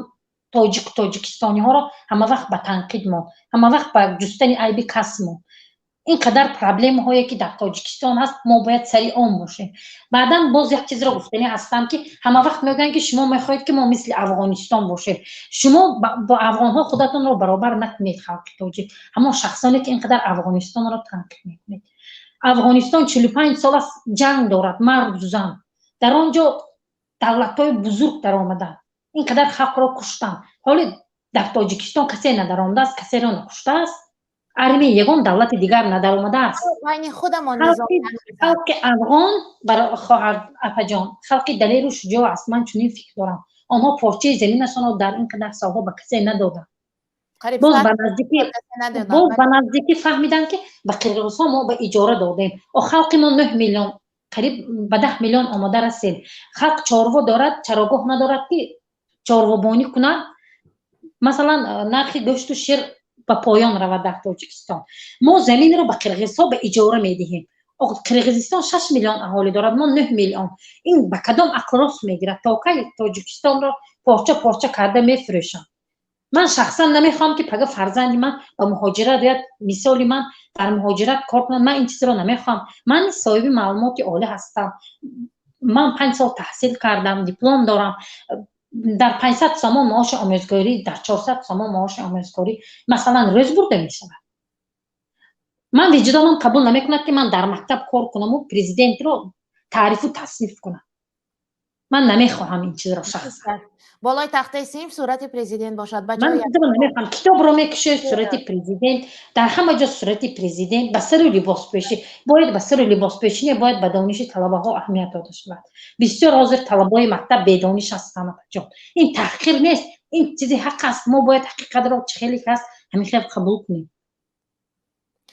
S5: тоҷик, тоҷикистониҳоро ҳама вақт ба танқид монд, ҳама вақт ба ҷустани айби кас монд? Ин қадар проблемаҳое, ки дар Тоҷикистон ҳаст, мо бояд сари он бошем. Баъдан боз як чизро гуфтанӣ ҳастам, ки ҳама вақт мегӯянд, ки шумо мехоҳед, ки мо мисли Афғонистон бошем. Шумо бо афғонҳо худатонро баробар накунед. Халқи тоҷик, ҳамон шахсоне, ки ин қадар Афғонистонро танқид мекунед, Афғонистон 45 сол аст ҷанг дорад, марду зан. Дар он ҷо давлатҳои бузург даромаданд, ин қадар халқро куштанд. Ҳоли дар Тоҷикистон касе надаромадааст, касеро накуштааст, армия ягон давлати дигар надаромадааст.
S2: Байни худамон.
S5: Халқи афғон, хоҳар, апаҷон, халқи далеру шуҷоъ аст. Ман чунин фикр дорам: онҳо порчаи заминашонро дар ин қадар солҳо ба касе надоданд. Боз ба наздикӣ фаҳмиданд, ки ба қирғизҳо мо ба иҷора додем. О, халқи мо 9 миллион, қариб ба 10 миллион омода расем. Халқ чорво дорад, чарогоҳ надорад, ки чорвобонӣ кунад. Масалан, нархи гӯшту шир ба поён равад. Дар Тоҷикистон мо заминро ба қирғизҳо ба иҷора медиҳем. Қирғизистон 6 миллион аҳолӣ дорад, мо 9 миллион. Ин ба кадом ақл рост мегирад? То кай Тоҷикистонро порча порча карда мефурӯшанд? Ман шахсан намехоҳам, ки пага фарзанди ман ба муҳоҷират ояд, мисоли ман дар муҳоҷират кор кунад. Ман ин чизро намехоҳам. Ман соҳиби маълумоти олӣ ҳастам, ман 5 сол таҳсил кардам, диплом дорам. Дар 500 сомон маоши омӯзгорӣ, дар 400 сомон маоши омӯзгорӣ, масалан, рӯз бурда мешавад. Ман виҷдонам қабул намекунад, ки ман дар мактаб кор кунаму президентро таърифу тасниф кунам. Ман намехоҳам ин чизро шахсан.
S2: Болои тахтаи синф сурати президент бошад ба
S5: Ман намехоҳам. Китобро мекушед, сурати президент дар ҳама ҷо, сурати президент. Ба сару либоспӯшӣ бояд, ба сару либоспӯшӣ не, бояд ба дониши талабаҳо аҳамият дода шавад. Бисёр ҳозир талабаҳои мактаб бедониш ҳастанд, апаҷон. Ин таҳқир нест, ин чизи ҳақ аст. Мо бояд ҳақиқатро чӣ хеле ҳаст, ҳамин хел қабул кунем.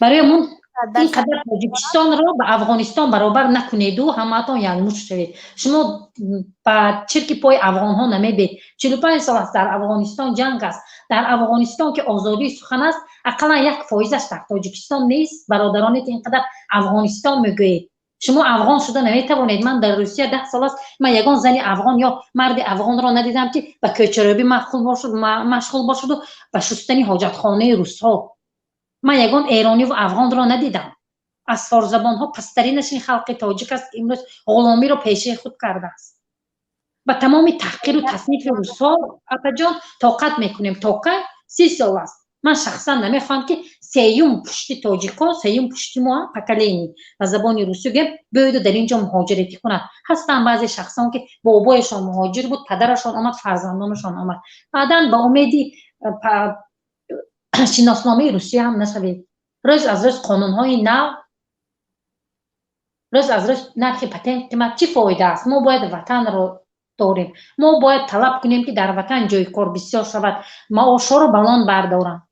S5: Барои мо ин қадар Тоҷикистонро ба Афғонистон баробар накунеду ҳамаатон якмушт шавед. Шумо ба чирки пои афғонҳо намебед. 45 сол аст дар Афғонистон ҷанг аст. Дар Афғонистон ки озодии сухан аст, ақаллан 1 фоизаш дар Тоҷикистон нест. Бародароне, ки ин қадар Афғонистон мегӯед, шумо афғон шуда наметавонед. Ман дар Русия 10 сол аст, ман ягон зани афғон ё марди афғонро надидам, ки ба кӯчаробӣ машғул бошаду ба шустани ҳоҷатхонаи русҳо. Ман ягон эрониву афғонро надидам. Аз форсзабонҳо пасттаринаш ин халқи тоҷик аст, ки имрӯз ғуломиро пешаи худ кардааст. Ба тамоми таҳқиру таснифи русҳо, апаҷон, тоқат мекунем. То кай? 30 сол аст. Ман шахсан намехоҳам, ки сеюм пушти тоҷикҳо, сеюм пушти мо, поколение, ба забони русӣ гӯем, биёеду дар ин ҷо муҳоҷиратӣ кунад. Ҳастанд баъзе шахсон, ки бобояшон муҳоҷир буд, падарашон омад, фарзандонашон омад. Баъдан ба умеди шиносномаи Русия ҳам нашавед. Рӯз аз рӯз қонунҳои нав, рӯз аз рӯз нархи патент қимат. Чӣ фоида аст? Мо бояд ватанро дорем, мо бояд талаб кунем, ки дар ватан ҷои кор бисёр шавад, маошҳоро баланд бардоранд.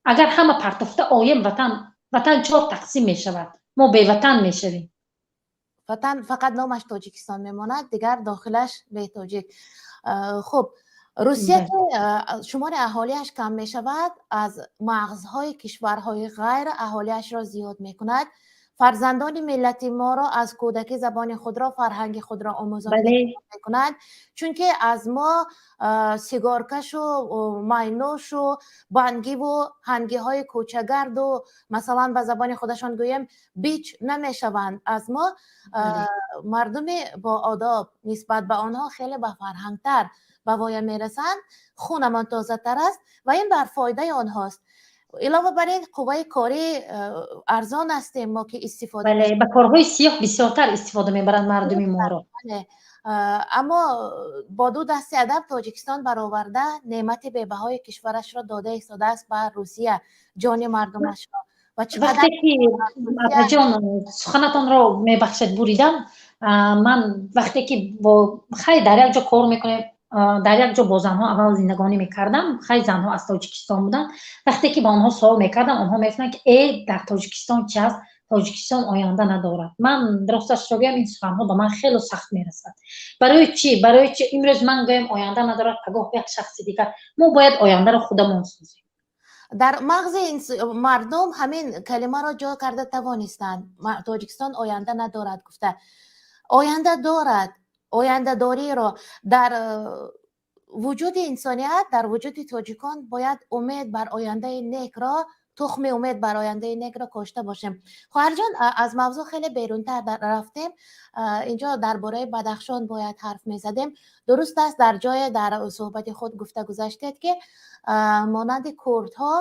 S5: Агар ҳама партофта оем, ватан чор тақсим мешавад, мо беватан мешавем.
S2: Ватан фақат номаш Тоҷикистон мемонад, дигар дохилаш бетоҷик. Хуб, Русия, ки шумори аҳолиаш кам мешавад, аз мағзҳои кишварҳои ғайр аҳолиашро зиёд мекунад, фарзандони миллати моро аз кӯдакӣ забони худро, фарҳанги худро омӯзонида мекунад, чунки аз мо сигоркашу майнӯшу бангиву ҳангиҳои кӯчагарду, масалан, ба забони худашон гӯем, бич намешаванд. Аз мо мардуми боодоб, нисбат ба онҳо хеле ба фарҳангтар ба воя мерасанд, хунамон тозатар аст ва ин бар фоидаи онҳост. Илова бар ин, қувваи корӣ арзон ҳастем мо, ки истифода
S5: Бале, ба корҳои сиёҳ бисёртар истифода мебаранд мардуми моро.
S2: Аммо бо ду дасти адаб Тоҷикистон бароварда неъмати бебаҳои кишварашро дода истодааст ба Русия, ҷони мардумашро.
S5: Вақте ки, апаҷон, суханатонро мебахшед, буридам. Ман вақте ки бо хай дар як ҷо кор мекунем, дар як ҷо бо занҳо аввал зиндагонӣ мекардам, хай занҳо аз Тоҷикистон буданд. Вақте ки ба онҳо суол мекардам, онҳо мегуфтанд, ки э, дар Тоҷикистон чи ҳаст, Тоҷикистон оянда надорад. Ман росташро гӯям, ин суханҳо ба ман хело сахт мерасад. Барои чӣ? Барои чӣ имрӯз ман гӯям оянда надорад, пагоҳ як шахси дигар? Мо бояд ояндаро худамон созем.
S2: Дар мағзи мардум ҳамин калимаро ҷо карда тавонистанд: Тоҷикистон оянда надорад гуфта. Оянда дорад. Ояндадориро дар вуҷуди инсоният, дар вуҷуди тоҷикон бояд умед бар ояндаи некро, тухми умед бар ояндаи некро кошта бошем. Хоҳарҷон, аз мавзӯъ хеле берунтар рафтем. Инҷо дар бораи Бадахшон бояд ҳарф мезадем. Дуруст аст, дар ҷое дар суҳбати худ гуфта гузаштед, ки монанди курдҳо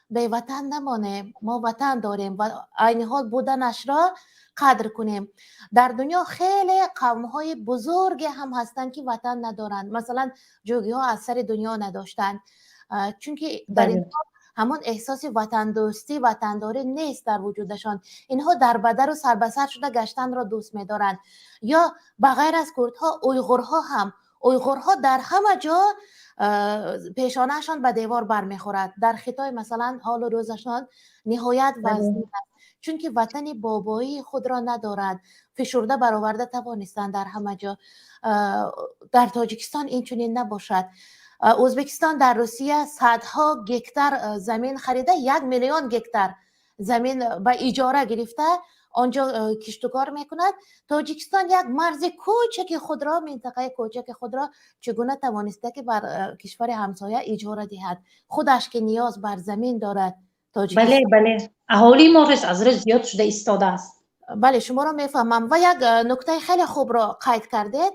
S2: беватан намонем, мо ватан дорем ва айни ҳол буданашро қадр кунем. Дар дунё хеле қавмҳои бузурге ҳам ҳастанд, ки ватан надоранд. Масалан, ҷугиҳо аз сари дунё надоштанд, чунки дар инҳо ҳамон эҳсоси ватандӯстӣ, ватандорӣ нест дар вуҷудашон. Инҳо дарбадару сарбасар шуда гаштанро дӯст медоранд. Ё ба ғайр аз курдҳо, уйғурҳо ҳам. Уйғурҳо дар ҳама ҷо пешонаашон ба девор бармехӯрад. Дар Хитой, масалан, ҳолу рӯзашон ниҳоят вазнин аст, чунки ватани бобоии худро надоранд, фишурда бароварда тавонистанд дар ҳама ҷо. Дар Тоҷикистон ин чунин набошад. Ӯзбекистон дар Русия садҳо гектар замин харида, 1 миллион гектар замин ба иҷора гирифта, он ҷо киштукор мекунад. Тоҷикистон як марзи кӯчаки худро, минтақаи кӯчаки худро чӣ гуна тавониста, ки бар кишвари ҳамсоя иҷора диҳад, худаш ки ниёз бар замин дорад?
S5: Бале, бале, аҳолии мо рӯз аз рӯз зиёд шуда истодааст.
S2: Бале, шуморо мефаҳмам ва як нуктаи хеле хубро қайд кардед.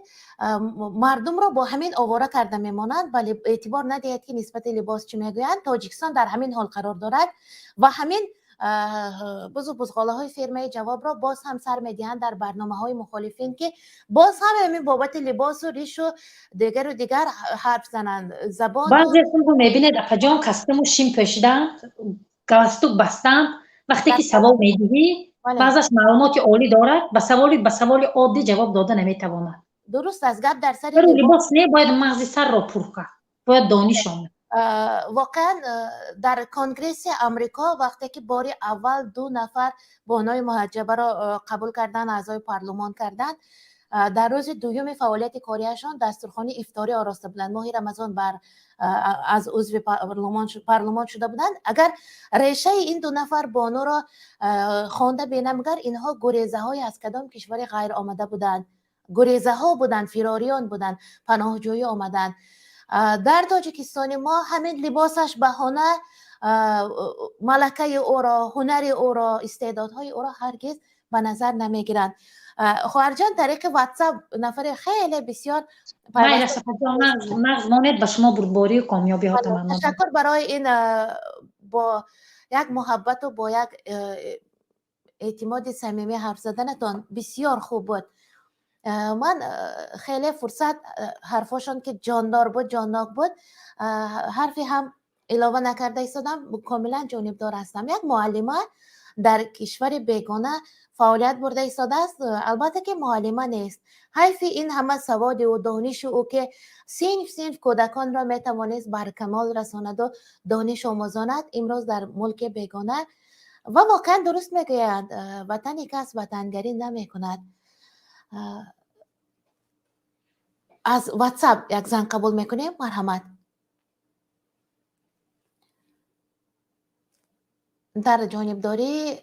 S2: Мардумро бо ҳамин овора карда мемонанд, вале эътибор надиҳед, ки нисбати либос чӣ мегӯянд. Тоҷикистон дар ҳамин ҳол қарор дорад ва ҳамин бузу бузғолаҳои фирмаи ҷавобро боз ҳам сар медиҳанд дар барномаҳои мухолифин, ки боз ҳам ҳамин бобати либосу ришу дигару дигар ҳарф зананд, забону
S5: Баъзеашонро мебинед, апаҷон, костюму шим пӯшидаанд, галстук бастанд. Вақте ки савол медиҳӣ, баъзаш маълумоти олӣ дорад, ба саволи оддӣ ҷавоб дода наметавонад.
S2: Дуруст аст, гап дар сари
S5: либос не, бояд мағзи сарро пур кард, бояд дониш омад.
S2: Воқеан, дар Конгресси Амрико вақте ки бори аввал ду нафар бонои муҳаҷҷабаро қабул карданд, аъзои парлумон карданд, дар рӯзи дуюми фаъолияти кориашон дастурхони ифторӣ ороста буданд. Моҳи Рамазон бар аз узви парлумон шуда буданд. Агар решаи ин ду нафар бонуро хонда бинам, гар инҳо гурезаҳое аз кадом кишвари ғайр омада буданд, гурезаҳо буданд, фирориён буданд, паноҳҷӯӣ омаданд. Дар Тоҷикистони мо ҳамин либосаш баҳона, малакаи ӯро, ҳунари ӯро, истеъдодҳои ӯро ҳаргиз ба назар намегиранд. Хоҳарҷон, тариқи Ватсап нафаре хеле бисёр
S5: Нағз монед, ба шумо бурдборию комёбиҳо таманно.
S2: Ташаккур барои ин бо як муҳаббату бо як эътимоди самимӣ ҳарф заданатон бисёр хуб буд. Ман хеле фурсат, ҳарфошон ки ҷондор буд, ҷоннок буд, ҳарфе ҳам илова накарда истодам. Комилан ҷонибдор ҳастам. Як муаллима дар кишвари бегона фаъолият бурда истодааст. Албатта ки муаллима нест. Ҳайфи ин ҳама саводи ӯ, дониши ӯ, ки синф синф кӯдаконро метавонист бар камол расонаду дониш омӯзонад, имрӯз дар мулки бегона. Ва воқеан дуруст мегӯянд: ватани кас ватангарӣ намекунад. Аз Ватсап як занг қабул мекунем. Марҳамат. Дар ҷонибдории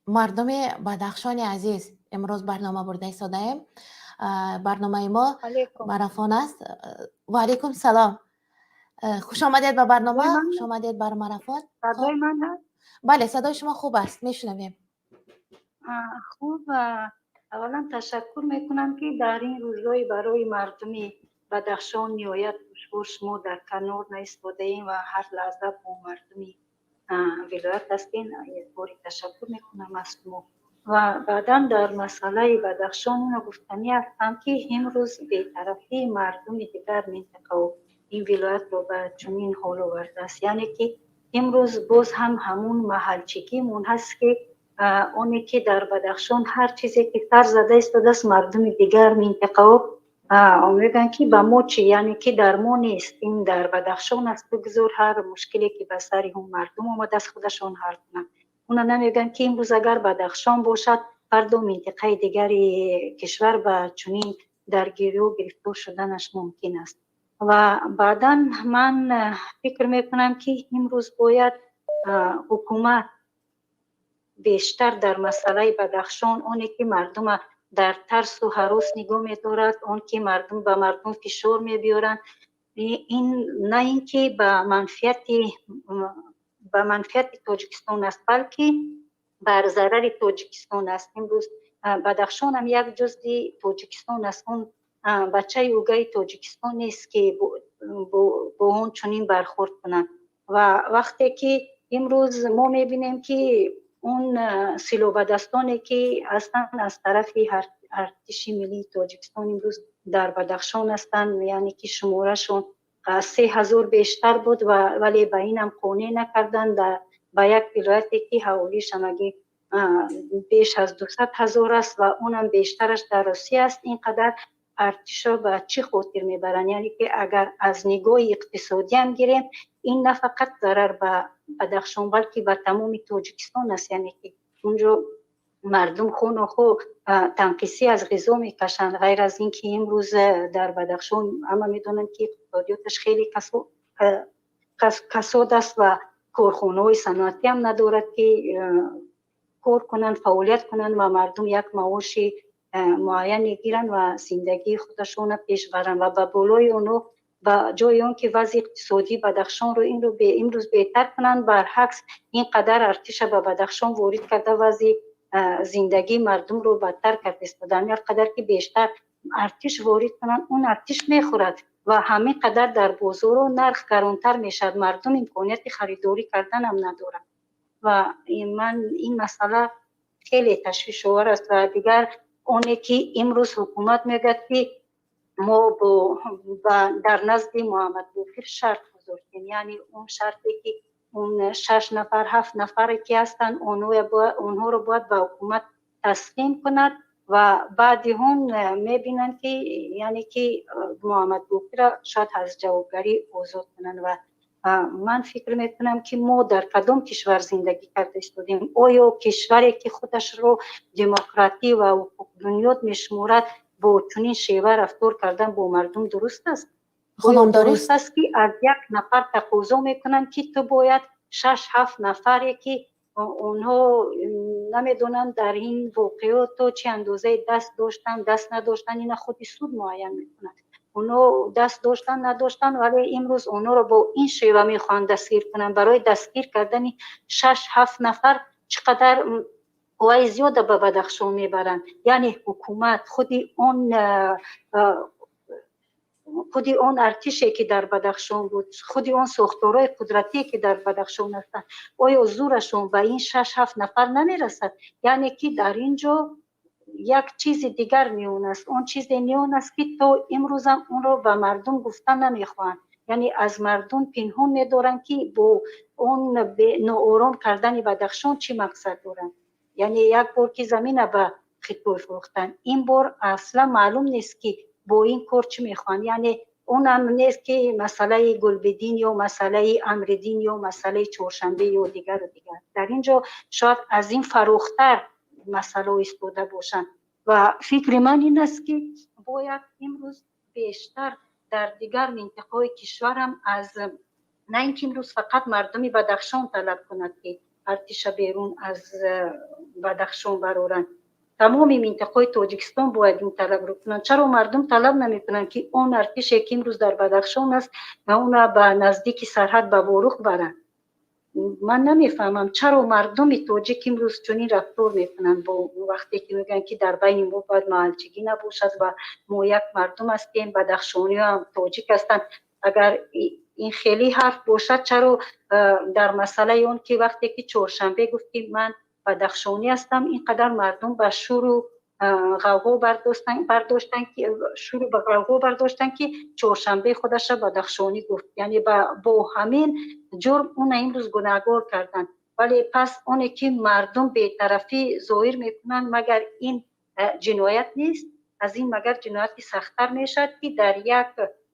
S2: мардуми Бадахшони азиз имрӯз барнома бурда истодаем. Барномаи мо марафон аст. Ва алайкум салом, хушомадед ба барнома, хушомадед бар марафон. Бале, садои шумо хуб аст, мешунавем.
S6: Хуб, аввалан ташаккур мекунам, ки дар ин рӯзҳои барои мардуми Бадахшон ниҳоят душвор шумо дар канор наистодаем ва ҳар лаҳза бо мардуми вилоят ҳастем. Якбори ташаккур мекунам аз шумо. Ва баъдан дар масъалаи Бадахшон ино гуфтанӣ ҳастам, ки имрӯз бетарафии мардуми дигар минтақаву ин вилоятро ба чунин ҳол овардааст, яъне ки имрӯз боз ҳам ҳамун маҳалчигимон ҳаст, ки Оне ки дар Бадахшон ҳар чизе ки сар зада истодааст, мардуми дигар минтақаҳо мегӯянд, ки ба мо чӣ, яъне ки дар мо нест, ин дар Бадахшон аст, бигзор ҳар мушкиле ки ба сари он мардум омадааст, худашон ҳал кунанд. Уна намегӯянд, ки имрӯз агар Бадахшон бошад, фардо минтақаи дигари кишвар ба чунин даргириҳо гирифтор шуданаш мумкин аст. Ва баъдан ман фикр мекунам, ки имрӯз бояд ҳукумат бештар дар масъалаи Бадахшон, оне ки мардума дар тарсу ҳарос нигоҳ медорад, он ки мардум ба мардум фишор мебиёранд, ин на ин ки ба манфиати Тоҷикистон аст, балки бар зарари Тоҷикистон аст. Имрӯз Бадахшонам як ҷузъи Тоҷикистон аст. Он бачаи угаи Тоҷикистон нест, ки бо он чунин бархӯрд кунанд. Ва вақте ки имрӯз мо мебинем, ки он силоҳбадастоне ки ҳастанд, аз тарафи Артиши миллии Тоҷикистон имрӯз дар Бадахшон ҳастанд, яъне ки шуморашон 3000 бештар буд, вале ба инам қонеъ накарданд. Ба як вилояте ки аҳолиш ҳамагӣ беш аз 200 000 аст ва онам бештараш дар Русия аст, ин қадар артишро ба чӣ хотир мебаранд? Яъне ки агар аз нигоҳи иқтисодиам гирем, ин на фақат зарар ба Бадахшон, балки ба тамоми Тоҷикистон аст. Яъне ки унҷо мардум хонохо танқисӣ аз ғизо мекашанд. Ғайр аз ин ки имрӯз дар Бадахшон ҳама медонанд, ки иқтисодиёташ хеле касод аст ва корхонаҳои саноатиам надорад, ки кор кунанд, фаъолият кунанд ва мардум як маоши муайян мегиранд ва зиндагии худашонро пеш баранд. Ва ба болои онҳо, ба ҷои он ки вазъи иқтисодии Бадахшонро инро имрӯз беҳтар кунанд, баръакс ин қадар артиша ба Бадахшон ворид карда, вазъи зиндагии мардумро бадтар карда истоданд. Ҳар қадар ки бештар артиш ворид кунанд, он артиш мехӯрад ва ҳамин қадар дар бозорҳо нарх гаронтар мешавад, мардум имконияти харидорӣ карданам надорад. Ва ман ин масъала хеле ташвишовар аст. Ва дигар оне ки имрӯз ҳукумат мегӯяд, ки мо дар назди Муҳаммадбоқир шарт гузоштем, яъне он шарте ки он шаш нафар, ҳафт нафаре ки ҳастанд, онҳоро бояд ба ҳукумат таслим кунад ва баъди он мебинанд, ки яъне ки Муҳаммадбоқирро шояд аз ҷавобгарӣ озод кунанд. Ва ман фикр мекунам, ки мо дар кадом кишвар зиндагӣ карда истодем? Оё кишваре ки худашро демократӣ ва ҳуқуқбунёд мешуморад, бо чунин шева рафтор кардан бо мардум дуруст аст? Дуруст аст, ки аз як нафар тақозо мекунанд, ки ту бояд шаш ҳафт нафаре ки онҳо намедонанд дар ин воқеот то чӣ андозае даст доштанд, даст надоштанд, ина худи суд муайян мекунад, онҳо даст доштанд, надоштанд, вале имрӯз онҳоро бо ин шева мехоҳанд дастгир кунанд. Барои дастгир кардани шаш ҳафт нафар чӣ қадар қувваи зиёда ба Бадахшон мебаранд? Яъне ҳукумат, худи он артише ки дар Бадахшон буд, худи он сохторҳои қудратие ки дар Бадахшон ҳастанд, оё зӯрашон ба ин шаш ҳафт нафар намерасад? Яъне ки дар ин ҷо як чизи дигар миён аст. Он чизе миён аст, ки то имрӯзам онро ба мардум гуфта намехоҳанд, яъне аз мардум пинҳон медоранд, ки бо он ноором кардани Бадахшон чӣ мақсад доранд. Яъне як бор ки замина ба Хитой фурӯхтанд, ин бор аслан маълум нест, ки бо ин кор чӣ мехоҳанд. Яъне онам нест, ки масъалаи Гулбиддин ё масъалаи Амриддин ё масъалаи Чоршанбе ё дигару дигар. Дар ин ҷо шояд аз ин фарохтар масъалаҳо истода бошанд. Ва фикри ман ин аст, ки бояд имрӯз бештар дар дигар минтақаҳои кишварам аз на ин ки имрӯз фақат мардуми Бадахшон талаб кунад, ки артиша берун аз Бадахшон бароранд, тамоми минтақаҳои Тоҷикистон бояд ин талабро кунанд. Чаро мардум талаб намекунанд, ки он артише ки имрӯз дар Бадахшон аст, онро ба наздики сарҳад, ба Ворух баранд? Ман намефаҳмам, чаро мардуми тоҷик имрӯз чунин рафтор мекунанд. Бо вақте ки мегӯянд, ки дар байни мо бояд маҳалчигӣ набошад ва мо як мардум ҳастем, бадахшониҳоам тоҷик ҳастанд, агар ин хеле ҳарф бошад, чаро дар масъалаи он ки вақте ки Чоршанбе гуфт, ки ман бадахшонӣ ҳастам, ин қадар мардум ба шӯру ғавғо бардоштанд, ки шӯру ба ғавғо бардоштанд, ки Чоршанбе худаша бадахшонӣ гуфт? Яъне бо ҳамин ҷурм уна имрӯз гунаҳгор карданд. Вале пас оне ки мардум бетарафӣ зоҳир мекунанд, магар ин ҷиноят нест? Аз ин магар ҷинояти сахттар мешавад, ки дар як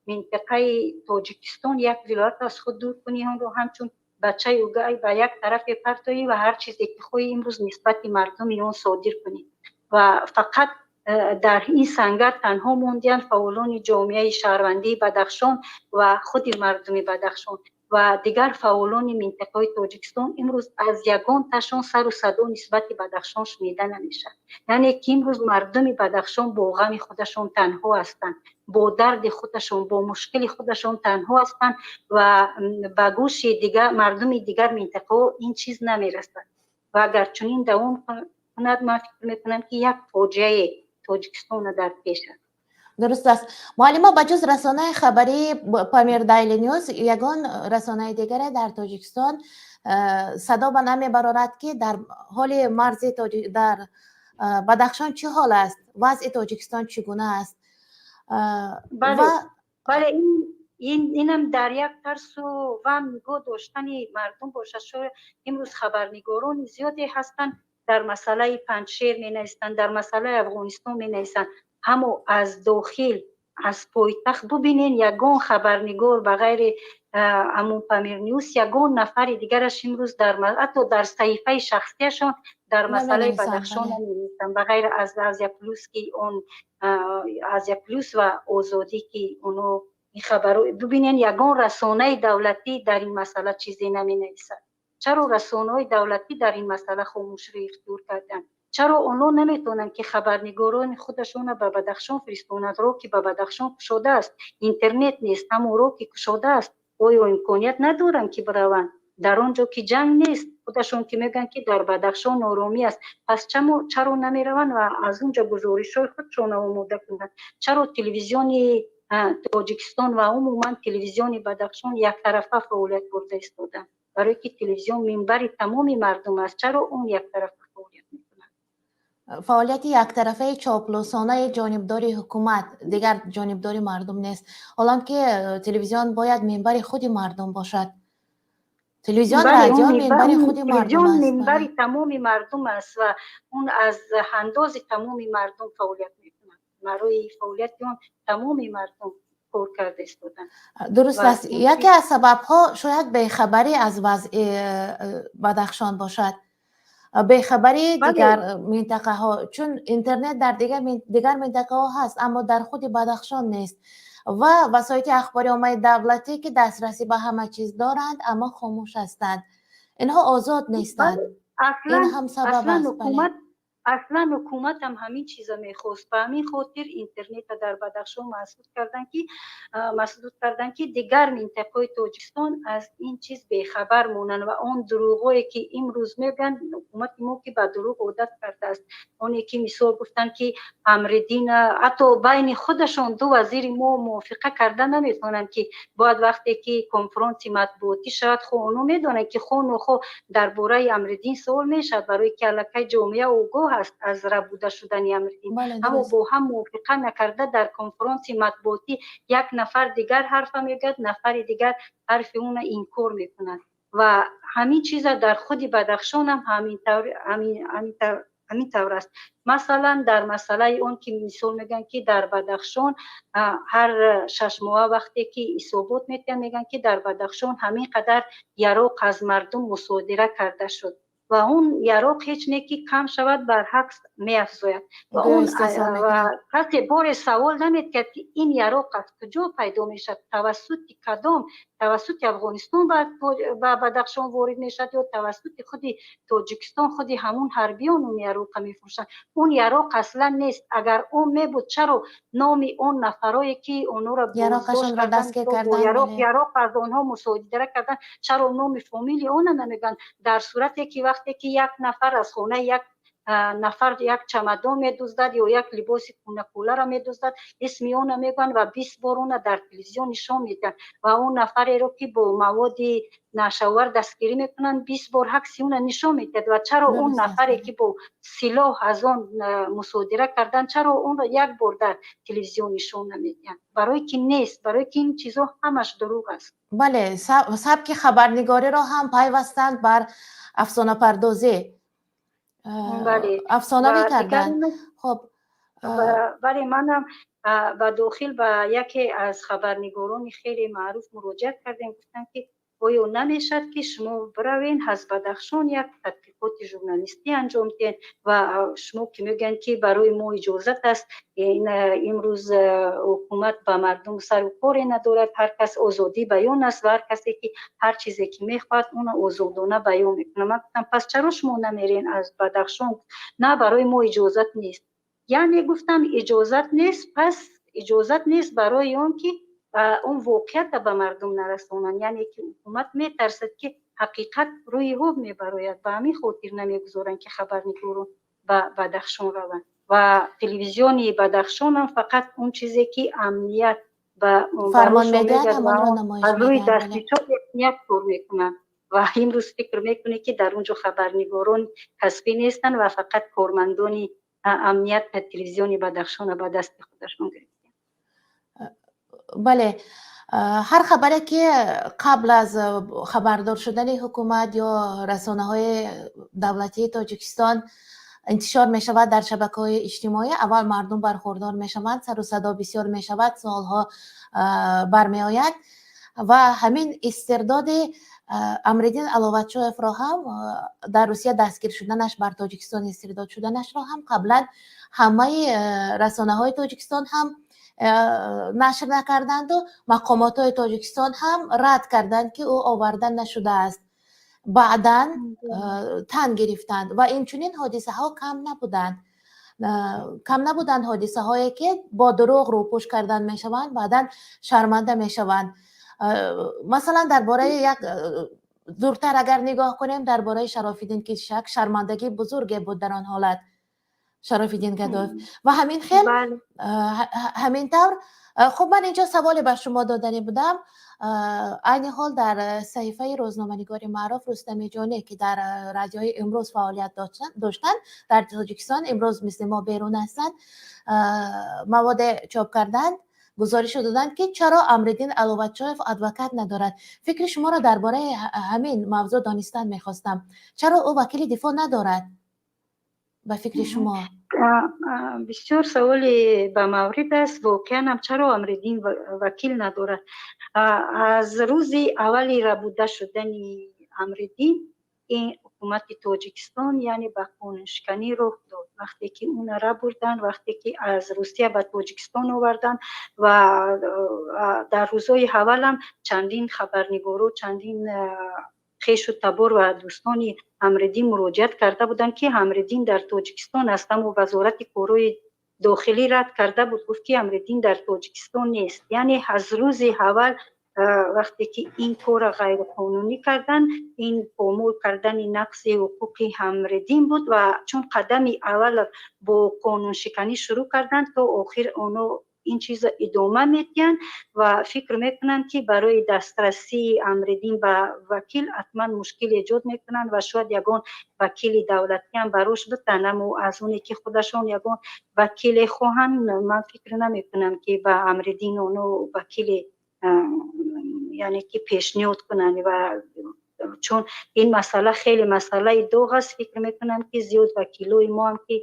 S6: минтақаи Тоҷикистон як вилоят аз худ дур кунӣ, онро ҳамчун бачаи угай ба як тарафе партоӣ ва ҳар чизе ки хоҳӣ имрӯз нисбати мардуми он содир кунӣ? Ва фақат дар ин сангар танҳо мондиянд фаъолони ҷомеаи шаҳрвандии Бадахшон ва худи мардуми Бадахшон ва дигар фаъолони минтақаҳои Тоҷикистон. Имрӯз аз ягонташон сару садо нисбати Бадахшон шунида намешавад. Яъне ки имрӯз мардуми Бадахшон бо ғами худашон танҳо ҳастанд, бо дарди худашон, бо мушкили худашон танҳо ҳастанд ва ба гӯши дигар мардуми дигар минтақаҳо ин чиз намерасад. Ва агар чунин давом кунад, ман фикр мекунам, ки як фоҷиаи Тоҷикистонро дар пеш аст.
S2: Дуруст аст, муаллима. Ба ҷуз расонаи хабарии Памир Дайли Нюз ягон расонаи дигаре дар Тоҷикистон садо ба намебарорад, ки дар ҳоли марзи дар Бадахшон чӣ ҳол аст, вазъи Тоҷикистон чӣ гуна аст?
S6: Бале, инам дар як тарсу ваҳм нигоҳ доштани мардум бошад. Шояд имрӯз хабарнигорони зиёде ҳастанд, дар масъалаи Панҷшер менависанд, дар масъалаи Афғонистон менависанд, аммо аз дохил, аз пойтахт бубинен, ягон хабарнигор ба ғайри ҳамун Памир Нюс ягон нафари дигараш имрӯз дар ҳатто дар саҳифаи шахсияшон дар масъалаи Бадахшон наменависанд, ба ғайр аз Азия Плюс, ки он Азия Плюс ва Озодӣ, ки оно ин хабаро. Бубинен, ягон расонаи давлатӣ дар ин масъала чизе наменависад. Чаро расонаҳои давлатӣ дар ин масъала хомӯширо ихтиёр карданд? Чаро онҳо наметавонанд, ки хабарнигорони худашонро ба Бадахшон фиристонанд? Роҳ ки ба Бадахшон кушода аст, интернет нест, ҳамон роҳ ки кушода аст, оё имконият надоранд, ки бираванд? Дар он ҷо ки ҷанг нест, худашон ки мегӯянд, ки дар Бадахшон оромӣ аст, пас чаро намераванд ва аз он ҷо гузоришҳои худшонро омода кунанд? Чаро телевизиони Тоҷикистон ва умуман телевизиони Бадахшон яктарафа фаъолият бурда истоданд? Барое ки телевизион минбари тамоми мардум аст, чаро он яктарафа фаъолият мекунад?
S2: Фаъолияти яктарафаи чоплусонаи ҷонибдори ҳукумат, дигар ҷонибдори мардум нест, ҳолон ки телевизион бояд минбари худи мардум бошад. Телевизион, радио минбари худи мардум аст.
S6: Минбари тамоми мардум аст ва он аз ҳандози тамоми мардум фаъолият мекунад. Барои фаъолияти он тамоми мардум кор карда истоданд.
S2: Дуруст аст. Яке аз сабабҳо шояд бехабарӣ аз вазъи Бадахшон бошад, бехабарии дигар минтақаҳо, чун интернет дар дигар минтақаҳо ҳаст, аммо дар худи Бадахшон нест, ва васоити ахбори оммаи давлатӣ, ки дастрасӣ ба ҳама чиз доранд, аммо хомӯш ҳастанд, инҳо озод нестанд. Ин ҳам сабаб аст.
S6: Аслан ҳукуматам ҳамин чиза мехост. Ба ҳамин хотир интернета дар Бадахшон маҳдуд карданд, ки дигар минтақаҳои Тоҷикистон аз ин чиз бехабар монанд. Ва он дурӯғое ки имрӯз мегӯянд, ҳукумати мо ки ба дурӯғ одат кардааст, оне ки мисол гуфтанд, ки Амриддина, ҳатто байни худашон ду вазири мо мувофиқа карда наметавонанд, ки бояд вақте ки конфронси матбуотӣ шавад, хо оно медонанд, ки хо нохо дар бораи Амриддин суол мешавад, барои ки аллакай ҷомеа огоҳ аст аз рабуда шудани Амриддин, аммо бо ҳам мувофиқа накарда, дар конфронси матбуотӣ як нафар дигар ҳарфа мегӯяд, нафари дигар ҳарфи ӯна инкор мекунад. Ва ҳамин чиза дар худи Бадахшонам ҳамин тавр аст. Масалан, дар масъалаи он ки мисол мегӯянд, ки дар Бадахшон ҳар 6 моҳа вақте ки ҳисобот метиҳанд, мегӯянд, ки дар Бадахшон ҳамин қадар яроқ аз мардум мусодира карда шуд. Ва он яроқ ҳеҷ не ки кам шавад, баръакс меафзояд. Ва он касе боре савол намедиҳад, ки ин яроқ аз куҷо пайдо мешавад, тавассути кадом, тавассути Афғонистон ба Бадахшон ворид мешавад ё тавассути худи Тоҷикистон, худи ҳамун ҳарбиён он яроқа мефурӯшанд. Он яроқ аслан нест. Агар он мебуд, чаро номи он нафарое ки онҳоро яроқ аз онҳо мусодира карданд, чаро номи фамилии она намегӯянд? Дар сурате ки вақте ки як нафар аз хонаи як Нафар як чамадон медуздад ё як либоси кӯнакӯларо медуздад, исми онро мегӯянд ва 20 бор онро дар телевизион нишон медиҳанд. Ва он нафареро, ки бо маводи нашъаовар дастгирӣ мекунанд, 20 бор акси онро нишон медиҳад. Ва чаро он нафаре, ки бо силоҳ аз он мусодира карданд, чаро онро як бор дар телевизион нишон намедиҳанд? Барое ки нест, барое ки ин чизҳо ҳамаш дурӯғ аст.
S2: Бале, сабки хабарнигориро ҳам пайвастанд бар афсонапардозӣ, афсонавӣ карданд. Хуб.
S6: Бале, манам ба дохил ба яке аз хабарнигорони хеле маъруф муроҷиат кардем. Гуфтам, ки оё намешавад, ки шумо биравен аз Бадахшон, як тадқиқоти журналистӣ анҷом диҳед? Ва шумо ки мегӯянд, ки барои мо иҷозат аст, имрӯз ҳукумат ба мардум сару коре надорад, ҳар кас озодии баён аст ва ҳар касе ки ҳар чизе ки мехоҳад, онро озодона баён мекунад. Ман гуфтам: пас чаро шумо намерен аз Бадахшон? На, барои мо иҷозат нест. Яъне гуфтам, иҷозат нест, пас иҷозат нест барои он ки он воқеията ба мардум нарасонанд. Яъне ки ҳукумат метарсад, ки ҳақиқат рӯи об мебарояд, ба ҳамин хотир намегузоранд, ки хабарнигорон ба Бадахшон раванд. Ва телевизиони Бадахшонам фақат он чизе ки амният ба
S2: фармон медиҳад, ҳамонро намоиш
S6: аз рӯи
S2: медиҳанд.
S6: Дастнишоти амният кор мекунанд. Ва имрӯз фикр мекунед, ки дар он ҷо хабарнигорон касбӣ нестанд ва фақат кормандони амният телевизиони Бадахшона ба дасти худашон гирифтанд.
S2: Бале, ҳар хабаре, ки қабл аз хабардор шудани ҳукумат ё расонаҳои давлатии Тоҷикистон интишор мешавад дар шабакаҳои иҷтимоӣ, аввал мардум бархурдор мешаванд, сару садо бисёр мешавад, суолҳо бармеояд. Ва ҳамин истирдоди Амриддин Аловатшоевро ҳам, дар Русия дастгир шуданаш, бар Тоҷикистон истирдод шуданашро ҳам қаблан ҳамаи расонаҳои Тоҷикистон ҳам нашр накарданду мақомотҳои Тоҷикистон ҳам рад карданд, ки ӯ оварда нашудааст. Баъдан тан гирифтанд. Ва инчунин ҳодисаҳо кам набуданд, кам набуданд ҳодисаҳое, ки бо дурӯғ рӯпӯш кардан мешаванд, баъдан шарманда мешаванд. Масалан, дар бораи як дуртар агар нигоҳ кунем, дар бораи Шарофиддин Кишак шармандагии бузурге буд дар он ҳолат, Шарофиддин Гадоев ва ҳамин хел, ҳамин тавр. Хуб, ман инҷо саволе ба шумо доданӣ будам. Айни ҳол дар саҳифаи рӯзноманигори маъруф Рустами Ҷонӣ, ки дар радиои Имрӯз фаъолият доштанд дар Тоҷикистон, имрӯз мисли мо берун ҳастанд, маводе чоп карданд, гузоришо доданд, ки чаро Амриддин Аловатшоев адвокат надорад. Фикри шуморо дар бораи ҳамин мавзӯъ донистан мехостам. Чаро ӯ вакили дифоъ надорад, ба фикри шумо?
S6: Бисёр саволи ба маврид аст. Воқеан ҳам, чаро Амриддин вакил надорад? Аз рӯзи аввали рабуда шудани Амриддин ин ҳукумати Тоҷикистон, яъне, ба қонуншиканӣ роҳ дод. Вақте ки ӯна рабурданд, вақте ки аз Русия ба Тоҷикистон оварданд ва дар рӯзҳои аввалам чандин хабарнигоро, чандин хешу табор ва дӯстони Амриддин муроҷиат карда буданд, ки Амриддин дар Тоҷикистон аст, аммо Вазорати корҳои дохилӣ рад карда буд, гуфт, ки Амриддин дар Тоҷикистон нест. Яъне аз рӯзи аввал, вақте ки ин корро ғайриқонунӣ карданд, ин помол кардани нақзи ҳуқуқи Амриддин буд. Ва чун қадами аввал бо қонуншиканӣ шурӯъ карданд, то охир оно ин чизро идома медиҳанд ва фикр мекунанд, ки барои дастрасии Амриддин ба вакил ҳатман мушкил эҷод мекунанд ва шояд ягон вакили давлатиам барош битан, аммо аз оне ки худашон ягон вакиле хоҳанд, ман фикр намекунам, ки ба Амриддин оно вакиле, яъне ки, пешниҳод кунанд. Ва чун ин масъала хеле масъалаи доғ аст, фикр мекунам, ки зиёд вакилои мо ҳам, ки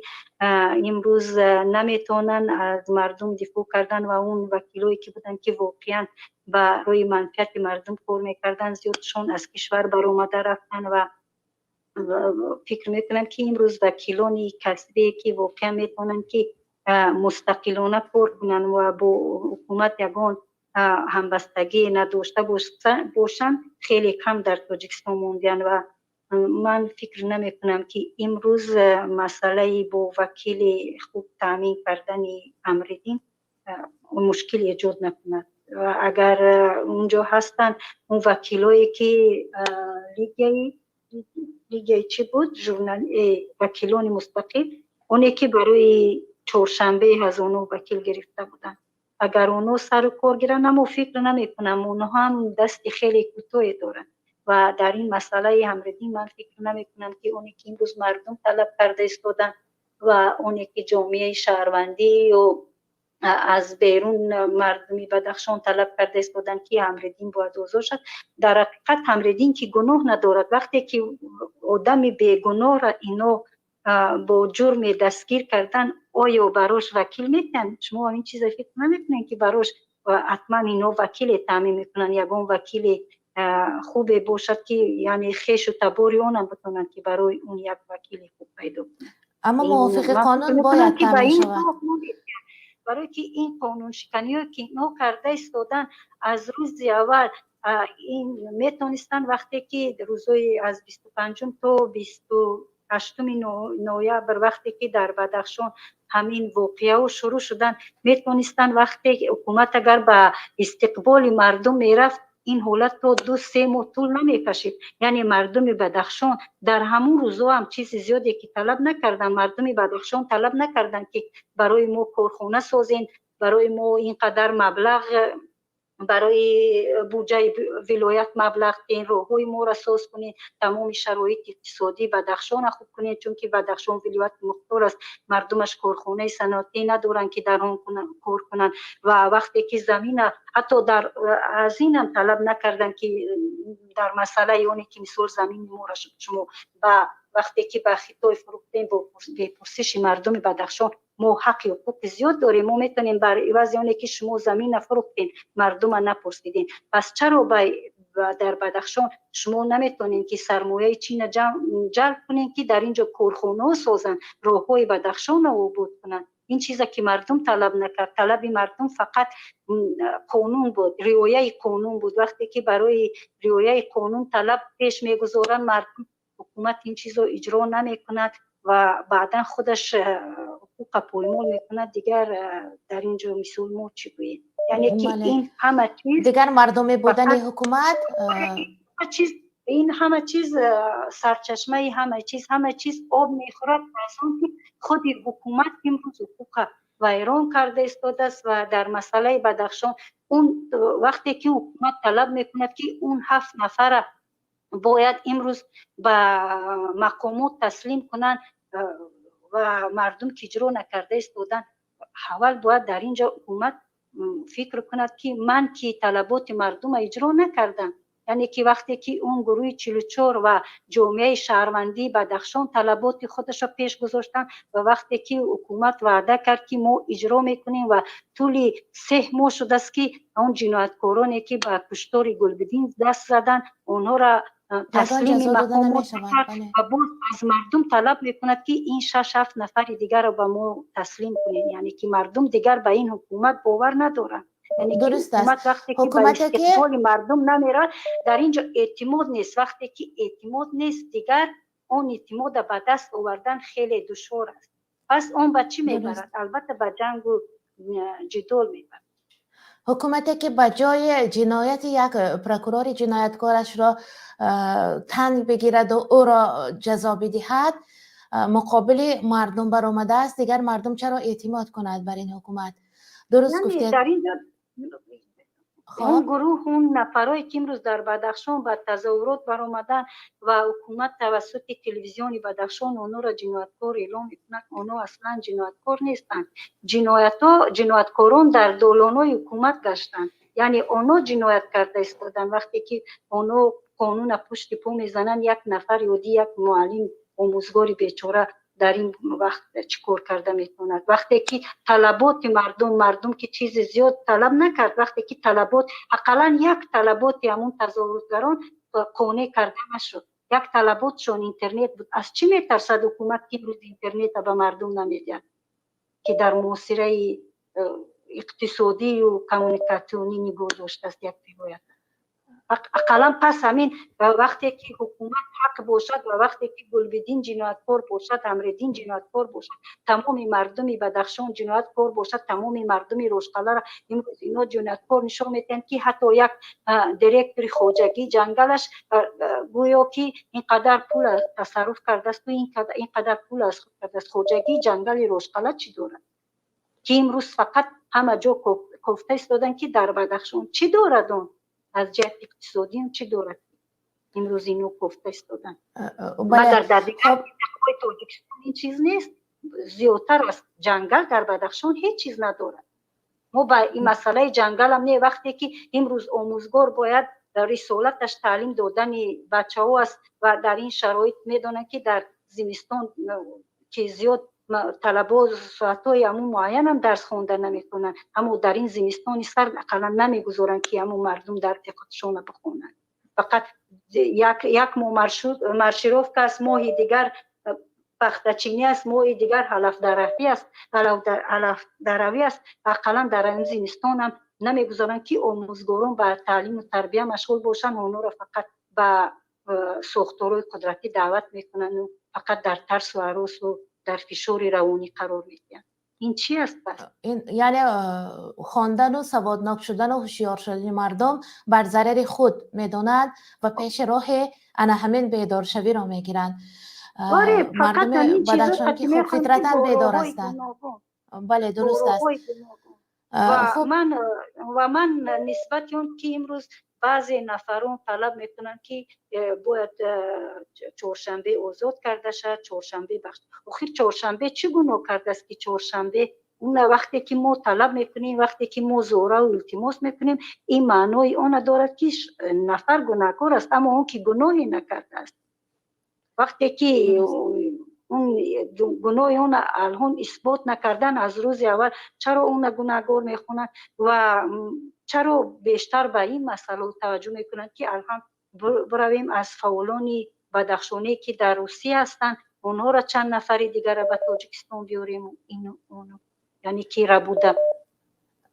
S6: имрӯз наметавонанд аз мардум дифоъ кардан, ва он вакилое ки буданд, ки воқеан барои манфиати мардум кор мекарданд, зиёдшон аз кишвар баромада рафтанд. Ва фикр мекунам, ки имрӯз вакилони касбие, ки воқеан метавонанд, ки мустақилона кор кунанд ва бо ҳукумат ягон ҳамбастагӣ надошта бошанд, хеле кам дар Тоҷикистон мондианд. Ва ман фикр намекунам, ки имрӯз масъалаи бо вакили хуб таъмин кардани Амриддин мушкил эҷод накунад. Ва агар унҷо ҳастанд он вакилое, ки лигияи Лигаи чӣ буд, вакилони мустақил, оне ки барои чоршанбе аз онҳо вакил гирифта буданд. Агар онҳо сару кор гиранд, аммо фикр намекунам, онҳо ҳам дасти хеле кӯтоҳе доранд ва дар ин масъалаи Ҳамриддин ман фикр намекунам, ки оне ки имрӯз мардум талаб карда истоданд ва оне ки ҷомеаи шаҳрвандӣ ё аз берун мардуми Бадахшон талаб карда истоданд, ки Ҳамриддин бояд озод шавад. Дар ҳақиқат, Ҳамриддин ки гуноҳ надорад. Вақте ки одами бегуноҳро ино бо ҷурме дастгир кардан, оё барош вакил метиҳанд? Шумо ин чиза фикр намекунед, ки барош ҳатман ино вакиле таъмин мекунанд, ягон вакили хубе бошад, ки яъне хешу табори онам битонанд, ки барои он як вакили хуб пайдо кунанд?
S2: Аммо мувофиқи қонун бояд таъмин шавад.
S6: Барое ки ин қонуншиканиҳое ки ино карда истоданд аз рӯзи аввал, ин метонистанд, вақте ки рӯзҳои аз 25-ум то 28-уми ноябр, вақте ки дар Бадахшон ҳамин воқеаҳо шурӯъ шуданд, метонистанд, вақте ҳукумат агар ба истиқболи мардум мерафт, ин ҳолат то 2-3 моҳ тӯл намекашид. Яъне мардуми Бадахшон дар ҳамун рӯзҳо ҳам чизи зиёде ки талаб накарданд. Мардуми Бадахшон талаб накарданд, ки барои мо корхона созен, барои мо ин қадар маблағ, барои буҷаи вилоят маблағ диҳен, роҳҳои моро соз кунед, тамоми шароити иқтисодии Бадахшонро хуб кунед, чунки Бадахшон вилояти мухтор аст, мардумаш корхонаи саноатӣ надоранд, ки дар он кор кунанд. Ва вақте ки замина ҳатто дар аз инам талаб накарданд, ки дар масъалаи оне ки мисол замини моро шумо ба вақте ки ба Хитой фурӯхтем бо бепурсиши мардуми Бадахшон, мо ҳаққи ҳуқуқи зиёд дорем, мо метавонем бар ивази оне ки шумо замина фурӯхтем, мардума напурсидем, пас чаро дар Бадахшон шумо наметавонем, ки сармояи Чина ҷалб кунем, ки дар ин ҷо корхонаҳо созанд, роҳҳои Бадахшонро обод кунанд? Ин чизе ки мардум талаб накард. Талаби мардум фақат қонун буд, риояи қонун буд. Вақте ки барои риояи қонун талаб пеш мегузоранд мардум, ҳукумат ин чизро иҷро намекунад ва баъдан худаш ҳуқуқа поймол мекунад. Дигар дар ин ҷо мисол мо чӣ гӯем? Яъне ки ин ҳама чиз
S2: Дигар мардуме будани ҳукумат.
S6: Чиз, ин ҳама чиз, сарчашмаи ҳама чиз, ҳама чиз об мехӯрад аз он ки худи ҳукумат имрӯз ҳуқуқа вайрон карда истодааст. Ва дар масъалаи Бадахшон он вақте ки ҳукумат талаб мекунад, ки он ҳафт нафара бояд имрӯз ба мақомот таслим кунанд ва мардум ки иҷро накарда истоданд, аввал бояд дар ин ҷо ҳукумат фикр кунад, ки ман ки талаботи мардума иҷро накардам. Яъне ки вақте ки он гурӯҳи 44 ва ҷомеаи шаҳрвандии Бадахшон талаботи худашро пеш гузоштанд ва вақте ки ҳукумат ваъда кард, ки мо иҷро мекунем, ва тӯли 3 моҳ шудааст, ки он ҷинояткороне ки ба куштори Гулбиддин даст заданд, онҳоро таслими мақомот кард ва боз аз мардум талаб мекунад, ки ин шаш ҳафт нафари дигарро ба мо таслим кунед. Яъне ки мардум дигар ба ин ҳукумат бовар надоранд.
S2: Дуруст аст.
S6: Вақте ки ба истиқболи мардум намерад, дар ин ҷо эътимод нест. Вақте ки эътимод нест, дигар он эътимода ба даст овардан хеле душвор аст. Пас он ба чӣ мебарад? Албатта, ба ҷангу ҷидол мебарад.
S2: Ҳукумате ки ба ҷои ҷинояти як прокурори ҷинояткорашро тан бигираду ӯро ҷазо бидиҳад, муқобили мардум баромадааст, дигар мардум чаро эътимод кунад бар ин ҳукумат? Дуруст гуфтед.
S6: Дар ин ҷо он гурӯҳ, он нафарое ки имрӯз дар Бадахшон ба тазоҳурот баромаданд ва ҳукумат тавассути телевизиони Бадахшон онҳоро ҷинояткор эълон мекунад, онҳо аслан ҷинояткор нестанд. Ҷиноятҳо, ҷинояткорон дар долонҳои ҳукумат гаштанд, яъне онҳо ҷиноят карда истоданд. Вақте ки онҳо қонуна пушти по мезананд, як нафари оддӣ, як муаллим, омӯзгори бечора дар ин вақт чӣ кор карда метавонад? Вақте ки талаботи мардум, мардум ки чизи зиёд талаб накард, вақте ки талабот, ақаллан як талаботи ҳамун тазоҳуротгарон қонеъ карда нашуд. Як талаботшон интернет буд. Аз чӣ метарсад ҳукумат, ки имрӯз интернета ба мардум намедиҳад, ки дар муҳосираи иқтисодию коммуникатсионӣ нигоҳ доштааст як вилоят? Ақаллан пас ҳамин вақте ки ҳукумат ҳақ бошад ва вақте ки Гулбиддин ҷинояткор бошад, Ҳамриддин ҷинояткор бошад, тамоми мардуми Бадахшон ҷинояткор бошад, тамоми мардуми Рошқаларо имрӯз ино ҷинояткор нишон медиҳанд, ки ҳатто як директори хоҷагии ҷангалаш гӯё ки ин қадар пул тасарруф кардаасту ин қадар пул аз худ кардааст. Хоҷагии ҷангали Рошқала чӣ дорад, ки имрӯз фақат ҳама ҷо кофта истоданд, ки дар Бадахшон чӣ дорад, он аз ҷиҳати иқтисодӣ чӣ дорад, имрӯз ино кофта истоданд? Магар дар дигар минтақаҳои Тоҷикистон ин чиз нест? Зиёдтар аз ҷангал дар Бадахшон ҳеҷ чиз надорад. Мо ба ин масъалаи ҷангалам не. Вақте ки имрӯз омӯзгор бояд рисолаташ таълим додани бачаҳо аст ва дар ин шароит медонанд, ки дар зимистон ки зиёд талабо соатҳои ҳамун муайянам дарс хонда наметавонанд, аммо дар ин зимистони сард ақаллан намегузоранд, ки ҳамун мардум дарси худшона бихонанд. Фақат як моҳ маршировка аст, моҳи дигар пахтачинӣ аст, моҳи дигар алафдаравӣ аст, алафдаравӣ аст. Ақаллан дар ин зимистонам намегузоранд, ки омӯзгорон ба таълиму тарбия машғул бошанд. Онҳоро фақат ба сохторҳои қудратӣ даъват мекунанду фақат дар тарсу ҳаросу дар фишори равонӣ қарор медиҳанд. Ин чӣ аст пас?
S2: Яъне хондану саводнок шудану ҳушёр шудани мардум бар зарари худ медонанд ва пеши роҳи ана ҳамин бедоршавиро мегиранд. Мардуми Бадахшон ки хуб фитратан бедор ҳастанд. Бале, дуруст аст.
S6: Ва ман нисбати он ки имрӯз баъзе нафарон талаб мекунанд, ки бояд Чоршанбе озод карда шавад, Чоршанбе бахш. Охир Чоршанбе чӣ гуноҳ кардааст, ки Чоршанбе? Вақте ки мо талаб мекунем, вақте ки мо зораву илтимос мекунем, ин маънои она дорад, ки нафар гунаҳкор аст. Аммо он ки гуноҳе накардааст, вақте ки он гуноҳи он алҳон исбот накардан аз рӯзи аввал, чаро она гунаҳгор мехонанд ва чаро бештар ба ин масъала таваҷҷӯҳ мекунанд, ки алҳам биравем аз фаъолони бадахшоние, ки дар Русия ҳастанд, онҳоро чанд нафари дигара ба Тоҷикистон биёрем, ину ону, яъне ки рабуда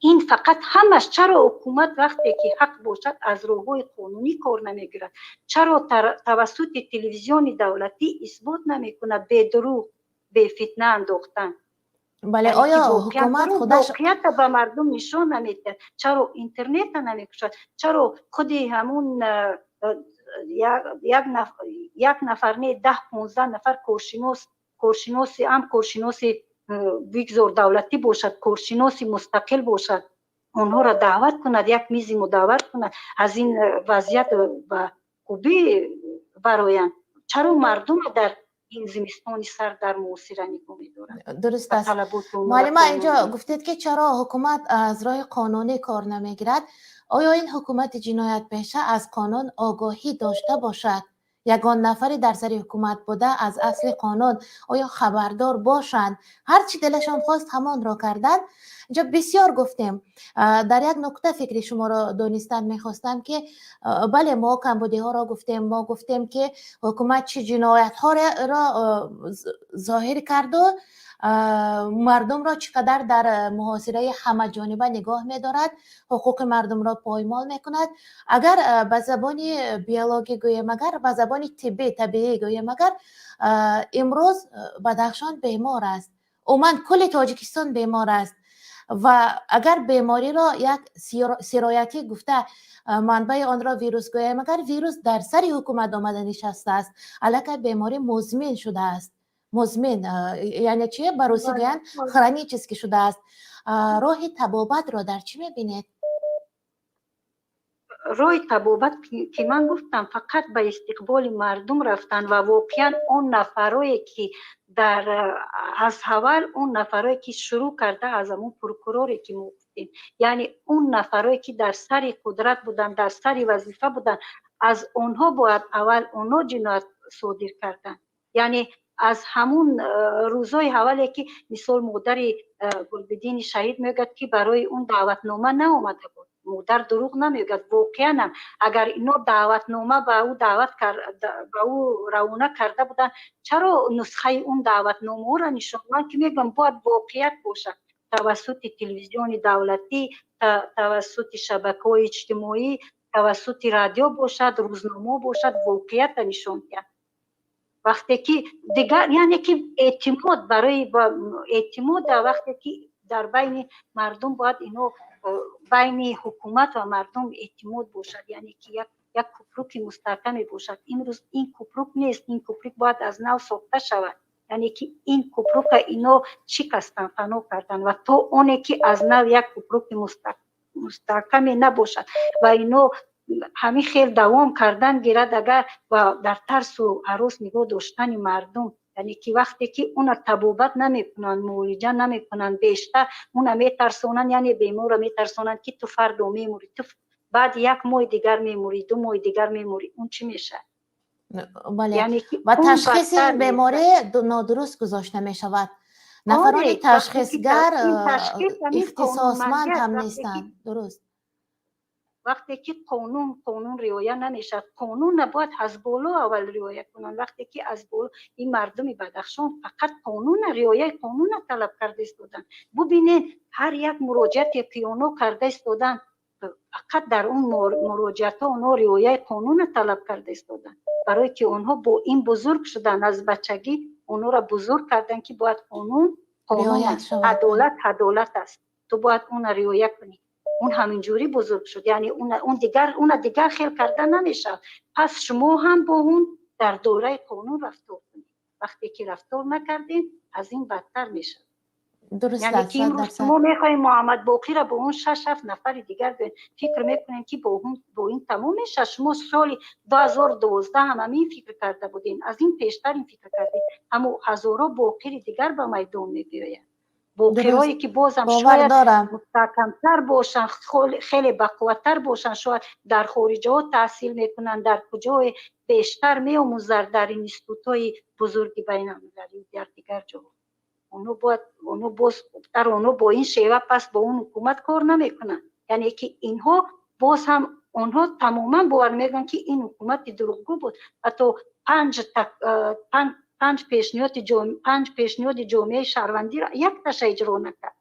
S6: ин фақат ҳамаш. Чаро ҳукумат вақте ки ҳақ бошад, аз роҳҳои қонунӣ кор намегирад? Чаро тавассути телевизиони давлатӣ исбот намекунад, бедурӯғ, бефитна андохтан?
S2: Бале, оё ҳукумат худаш
S6: воқеията ба мардум нишон намедиҳад? Чаро интернета намекушад? Чаро худи ҳамун як нафар не, 10-15 нафар коршинос, коршиноси ам коршиноси бигзор давлатӣ бошад, коршиноси мустақил бошад, онҳоро даъват кунад, як мизи мудаввар кунад, аз ин вазъият ба хубӣ бароянд? Чаро мардум дар ин зимистони сард дар муҳосира нигоҳ медорад?
S2: Дуруст аст, муаллима. Инҷо гуфтед, ки чаро ҳукумат аз роҳи қонунӣ кор намегирад. Оё ин ҳукумати ҷиноятпеша аз қонун огоҳӣ дошта бошад? Ягон нафаре дар сари ҳукумат буда, аз асли қонун оё хабардор бошанд? Ҳар чӣ дилашон хост, ҳамонро карданд. Инҷо бисёр гуфтем. Дар як нуқта фикри шуморо донистан мехостам, ки бале, мо камбудиҳоро гуфтем, мо гуфтем, ки ҳукумат чӣ ҷиноятҳоро зоҳир карду мардумро чӣ қадар дар муҳосираи ҳамаҷониба нигоҳ медорад, ҳуқуқи мардумро поймол мекунад. Агар ба забони биологӣ гӯем, агар ба забони тиббӣ табиӣ гӯем, агар имрӯз Бадахшон бемор аст, умуман кулли Тоҷикистон бемор аст ва агар бемориро як сироятӣ гуфта, манбаи онро вирус гӯем, агар вирус дар сари ҳукумат омада нишастааст, аллакай беморӣ музмин шудааст. Музмин яъне чи? Ба русӣ гӯянд, хронический шудааст. Роҳи табобатро дар чӣ мебинед?
S6: Роҳи табобат, ки ман гуфтам, фақат ба истиқболи мардум рафтан ва воқеан он нафарое ки дар аз аввал, он нафарое ки шурӯъ карда аз ҳамон прокуроре ки мо гуфтем, яъне он нафарое ки дар сари қудрат буданд, дар сари вазифа буданд, аз онҳо бояд аввал онҳо ҷиноят содир карданд. Яъне аз ҳамун рӯзҳои аввале ки, мисол, модари Гулбиддини шаҳид мегӯяд, ки барои он даъватнома наомада буд. Модар дурӯғ намегӯяд. Воқеанам агар ино даъватнома ба ӯ даъват ба ӯ равона карда буданд, чаро нусхаи он даъватномаҳоро нишон? Ман ки мегӯям, бояд воқеият бошад тавассути телевизиони давлатӣ, тавассути шабакаҳои иҷтимоӣ. Тавассути радио бошад, рӯзнома бошад, воқеията нишон диҳанд. Вақте ки дигар, яъне ки эътимод барои эътимод, вақте ки дар байни мардум бояд ино байни ҳукумат ва мардум эътимод бошад, яъне ки як купруки мустаҳкаме бошад. Имрӯз ин купрук нест, ин купрук бояд аз нав сохта шавад. Яъне ки ин купрука ино шикастанд, фано карданд ва то оне ки аз нав як купруки мустаҳкаме набошад ва ино ҳамин хел давом кардан гирад, агар ва дар тарсу ҳарос нигоҳ доштани мардум, яъне ки вақте ки уна табобат намекунанд, муолиҷа намекунанд, бештар уна метарсонанд, яъне беморро метарсонанд, ки ту фардо мемурӣ, ту баъд як моҳи дигар мемурӣ, 2 моҳи дигар мемурӣ, он чӣ мешавад?
S2: Бале,
S6: Яъне ки
S2: ва
S6: он
S2: ташхиси
S6: бадтар
S2: беморӣ
S6: мешавад.
S2: Нодуруст гузошта мешавад. Нафарони
S6: Оре, вақте ки
S2: ташхисгар
S6: ин ташхис ҳамин
S2: ихтисосманд
S6: қонунмандӣ аст,
S2: ҳам
S6: вақте ки
S2: нестанд. Дуруст.
S6: Вақте ки қонун риоя намешавад, қонунро бояд аз боло аввал риоя кунанд. Вақте ки аз боло ин мардуми Бадахшон фақат қонунро, риояи қонунро талаб карда истоданд. Бубинед, ҳар як муроҷиате ки онҳо карда истоданд, фақат дар он муроҷиатҳо онҳо риояи қонунро талаб карда истоданд. Барое ки онҳо бо ин бузург шуданд, аз бачагӣ онҳоро бузург карданд, ки бояд қонун, қонун
S2: риоя
S6: аст,
S2: шавад.
S6: Адолат, адолат аст. Ту бояд онро риоя кунӣ. Он ҳаминҷурӣ бузург шуд, яъне уна дигар хел карда намешавад. Пас шумо ҳам бо он дар доираи қонун рафтор кунед. Вақте ки рафтор накардем, аз ин бадтар мешавад.
S2: Дуруст
S6: Яъне
S2: аст,
S6: ки
S2: сад
S6: имрӯз
S2: дарсад.
S6: шумо мехоҳем Муҳаммад Боқирро бо он 6-7 нафари дигар биёед, фикр мекунем ки бо ин тамом мешавад. Шумо соли 2012 ҳам ҳамин фикр карда будем, аз ин пештар ин фикр кардем. Аммо ҳазорҳо Боқири дигар ба майдон мебиёянд. Боқирҳое ки бозам
S2: Бовар
S6: шояд
S2: дорам.
S6: мустаҳкамтар бошанд, хеле бақувваттар бошанд, шояд дар хориҷаҳо таҳсил мекунанд, дар куҷое бештар меомӯзанд, дар институтҳои бузурги байналмилалӣ, дар дигар ҷоҳо. Онҳо бояд, онҳо боз хубтар, онҳо бо ин шева пас бо он ҳукумат кор намекунанд. Яъне ки инҳо боз ҳам онҳо тамоман бовар мекунанд, ки ин ҳукумати дурӯғгӯ буд. Ҳатто панҷ пешниҳоди ҷомеаи шаҳрвандиро якташа иҷро накард.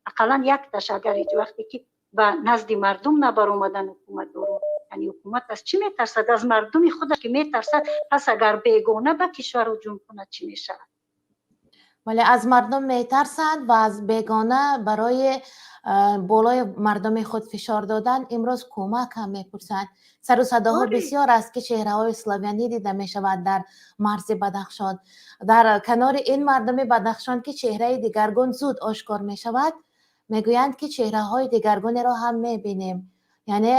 S6: Ақаллан якташа, агар ҳеҷ вақте ки ба назди мардум набаромадан ҳукуматдорон. Яъне ҳукумат аз чӣ метарсад? Аз мардуми худаш ки метарсад, пас агар бегона ба кишвар ҳуҷум кунад, чӣ мешавад?
S2: Вале аз мардум метарсанд ва аз бегона барои болои мардуми худ фишор додан имрӯз кӯмак ҳам мепурсанд. Сару садоҳо бисёр аст, ки чеҳраҳои славянӣ дида мешавад дар марзи Бадахшон. Дар канори ин мардуми Бадахшон, ки чеҳраи дигаргун зуд ошкор мешавад, мегӯянд, ки чеҳраҳои дигаргунеро ҳам мебинем. Яъне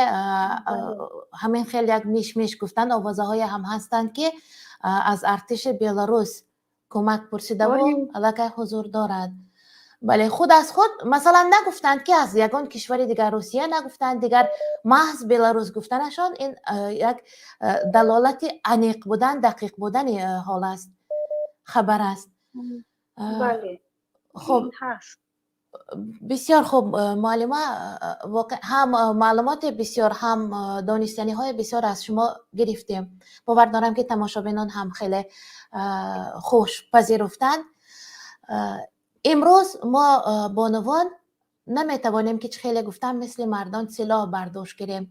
S2: ҳамин хел як миш-миш гуфтан, овозаҳое ҳам ҳастанд, ки аз артиши Беларус кӯмак пурсидаву аллакай ҳузур дорад. Бале, худ аз худ масалан нагуфтанд, ки аз ягон кишвари дигар, Русия нагуфтанд, дигар маҳз Беларус гуфтанашон ин як далолати аниқ будан, дақиқ будани ҳол аст, хабар аст.
S6: Хуб,
S2: Ин
S6: ҳаст.
S2: Бисёр хуб, муаллима, воқеъ ҳам маълумоти бисёр, ҳам донистаниҳои бисёр аз шумо гирифтем. Бовар дорам, ки тамошобинон ҳам хеле хуш пазируфтанд. Имрӯз мо бонувон наметавонем, ки чӣ хеле гуфтам, мисли мардон силоҳ бардошт гирем.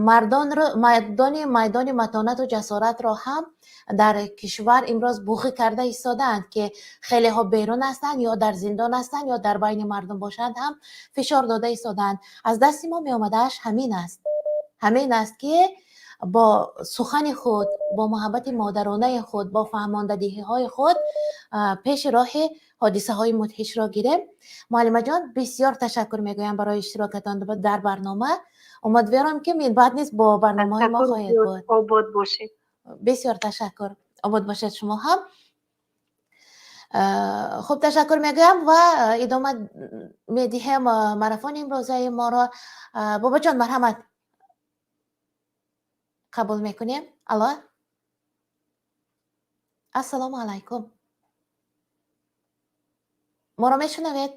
S2: Мардонро майдони майдони матонату ҷасоратро ҳам дар кишвар имрӯз буғӣ карда истодаанд, ки хелеҳо берун ҳастанд ё дар зиндон ҳастанд, ё дар байни мардум бошанд ҳам фишор дода истодаанд. Аз дасти мо меомадааш ҳамин аст, ҳамин аст, ки бо сухани худ, бо муҳаббати модаронаи худ, бо фаҳмондадиҳиҳои худ пеши роҳи ҳодисаҳои мудҳишро гирем. Муаллимаҷон, бисёр ташаккур мегӯям барои иштирокатон дар барнома. Умедворам, ки минбаъд низ бо барномаҳои мо
S6: Ташаккур
S2: хоҳед
S6: зиёд.
S2: буд.
S6: Обод бошед.
S2: Бисёр ташаккур, обод бошед шумо ҳам. Хуб, ташаккур мегӯям ва идома медиҳем марафони имрӯзаи моро. Бобоҷон, марҳамат, қабул мекунем. Алло, ассалому алайкум, моро мешунавед?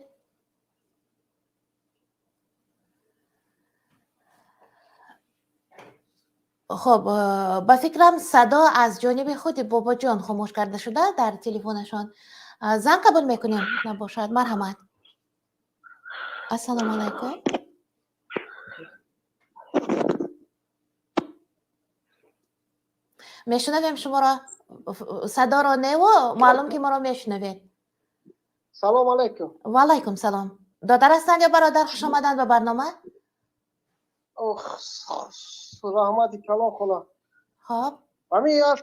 S2: Хуб, ба фикрам, садо аз ҷониби худи Бобоҷон хомӯш карда шуда дар телефонашон. Занг қабул мекунем, набошад. Марҳамат, ассалому алайкум. Мешунавем шуморо, садоро неву маълум ки моро мешунавед.
S7: Салом алейкум.
S2: Ва алайкум салом. Додар ҳастанд ё бародар? Хуш омаданд ба барнома.
S7: Раҳмати калон, хола.
S2: Хоб.
S7: Ами як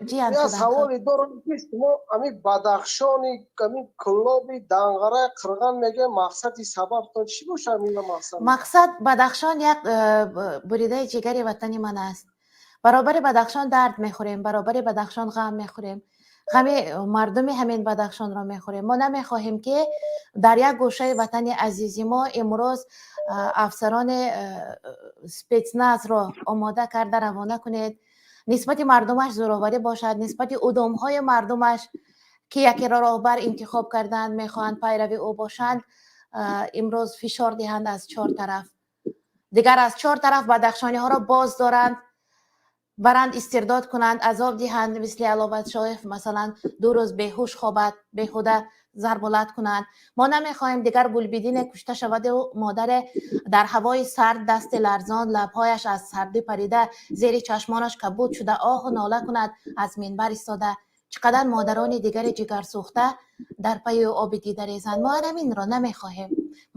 S7: саволе дорам, ки шумо ами Бадахшони, ами Кӯлоби, Данғараи Қирған мегӯям, мақсади сабабтон чӣ бошад ина мақсад?
S2: Мақсад, Бадахшон як буридаи ҷигари ватани ман аст. Баробари Бадахшон дард мехӯрем, баробари Бадахшон ғам мехӯрем, ғами мардуми ҳамин Бадахшонро мехӯрем. Мо намехоҳем, ки дар як гӯшаи ватани азизи мо имрӯз афсарони спецназро омода карда равона кунед, нисбати мардумаш зӯроварӣ бошад, нисбати удомҳои мардумаш, ки якеро роҳбар интихоб карданд, мехоҳанд пайрави ӯ бошанд, имрӯз фишор диҳанд аз чор тараф. Дигар аз чор тараф бадахшониҳоро боз доранд, баранд, истирдод кунанд, азоб диҳанд, мисли Аловатшоев, масалан, 2 рӯз беҳуш хобад, беҳуда зарбулат кунанд. Мо намехоҳем дигар Гулбидине кушта шаваду модаре дар ҳавои сард, дасти ларзон, лабҳояш аз сардӣ парида, зери чашмонаш кабуд шуда, оҳу нола кунад аз минбар истода. Чӣ қадар модарони дигари ҷигарсӯхта дар пайи оби дида резанд. Мо ҳаминро намехоҳем.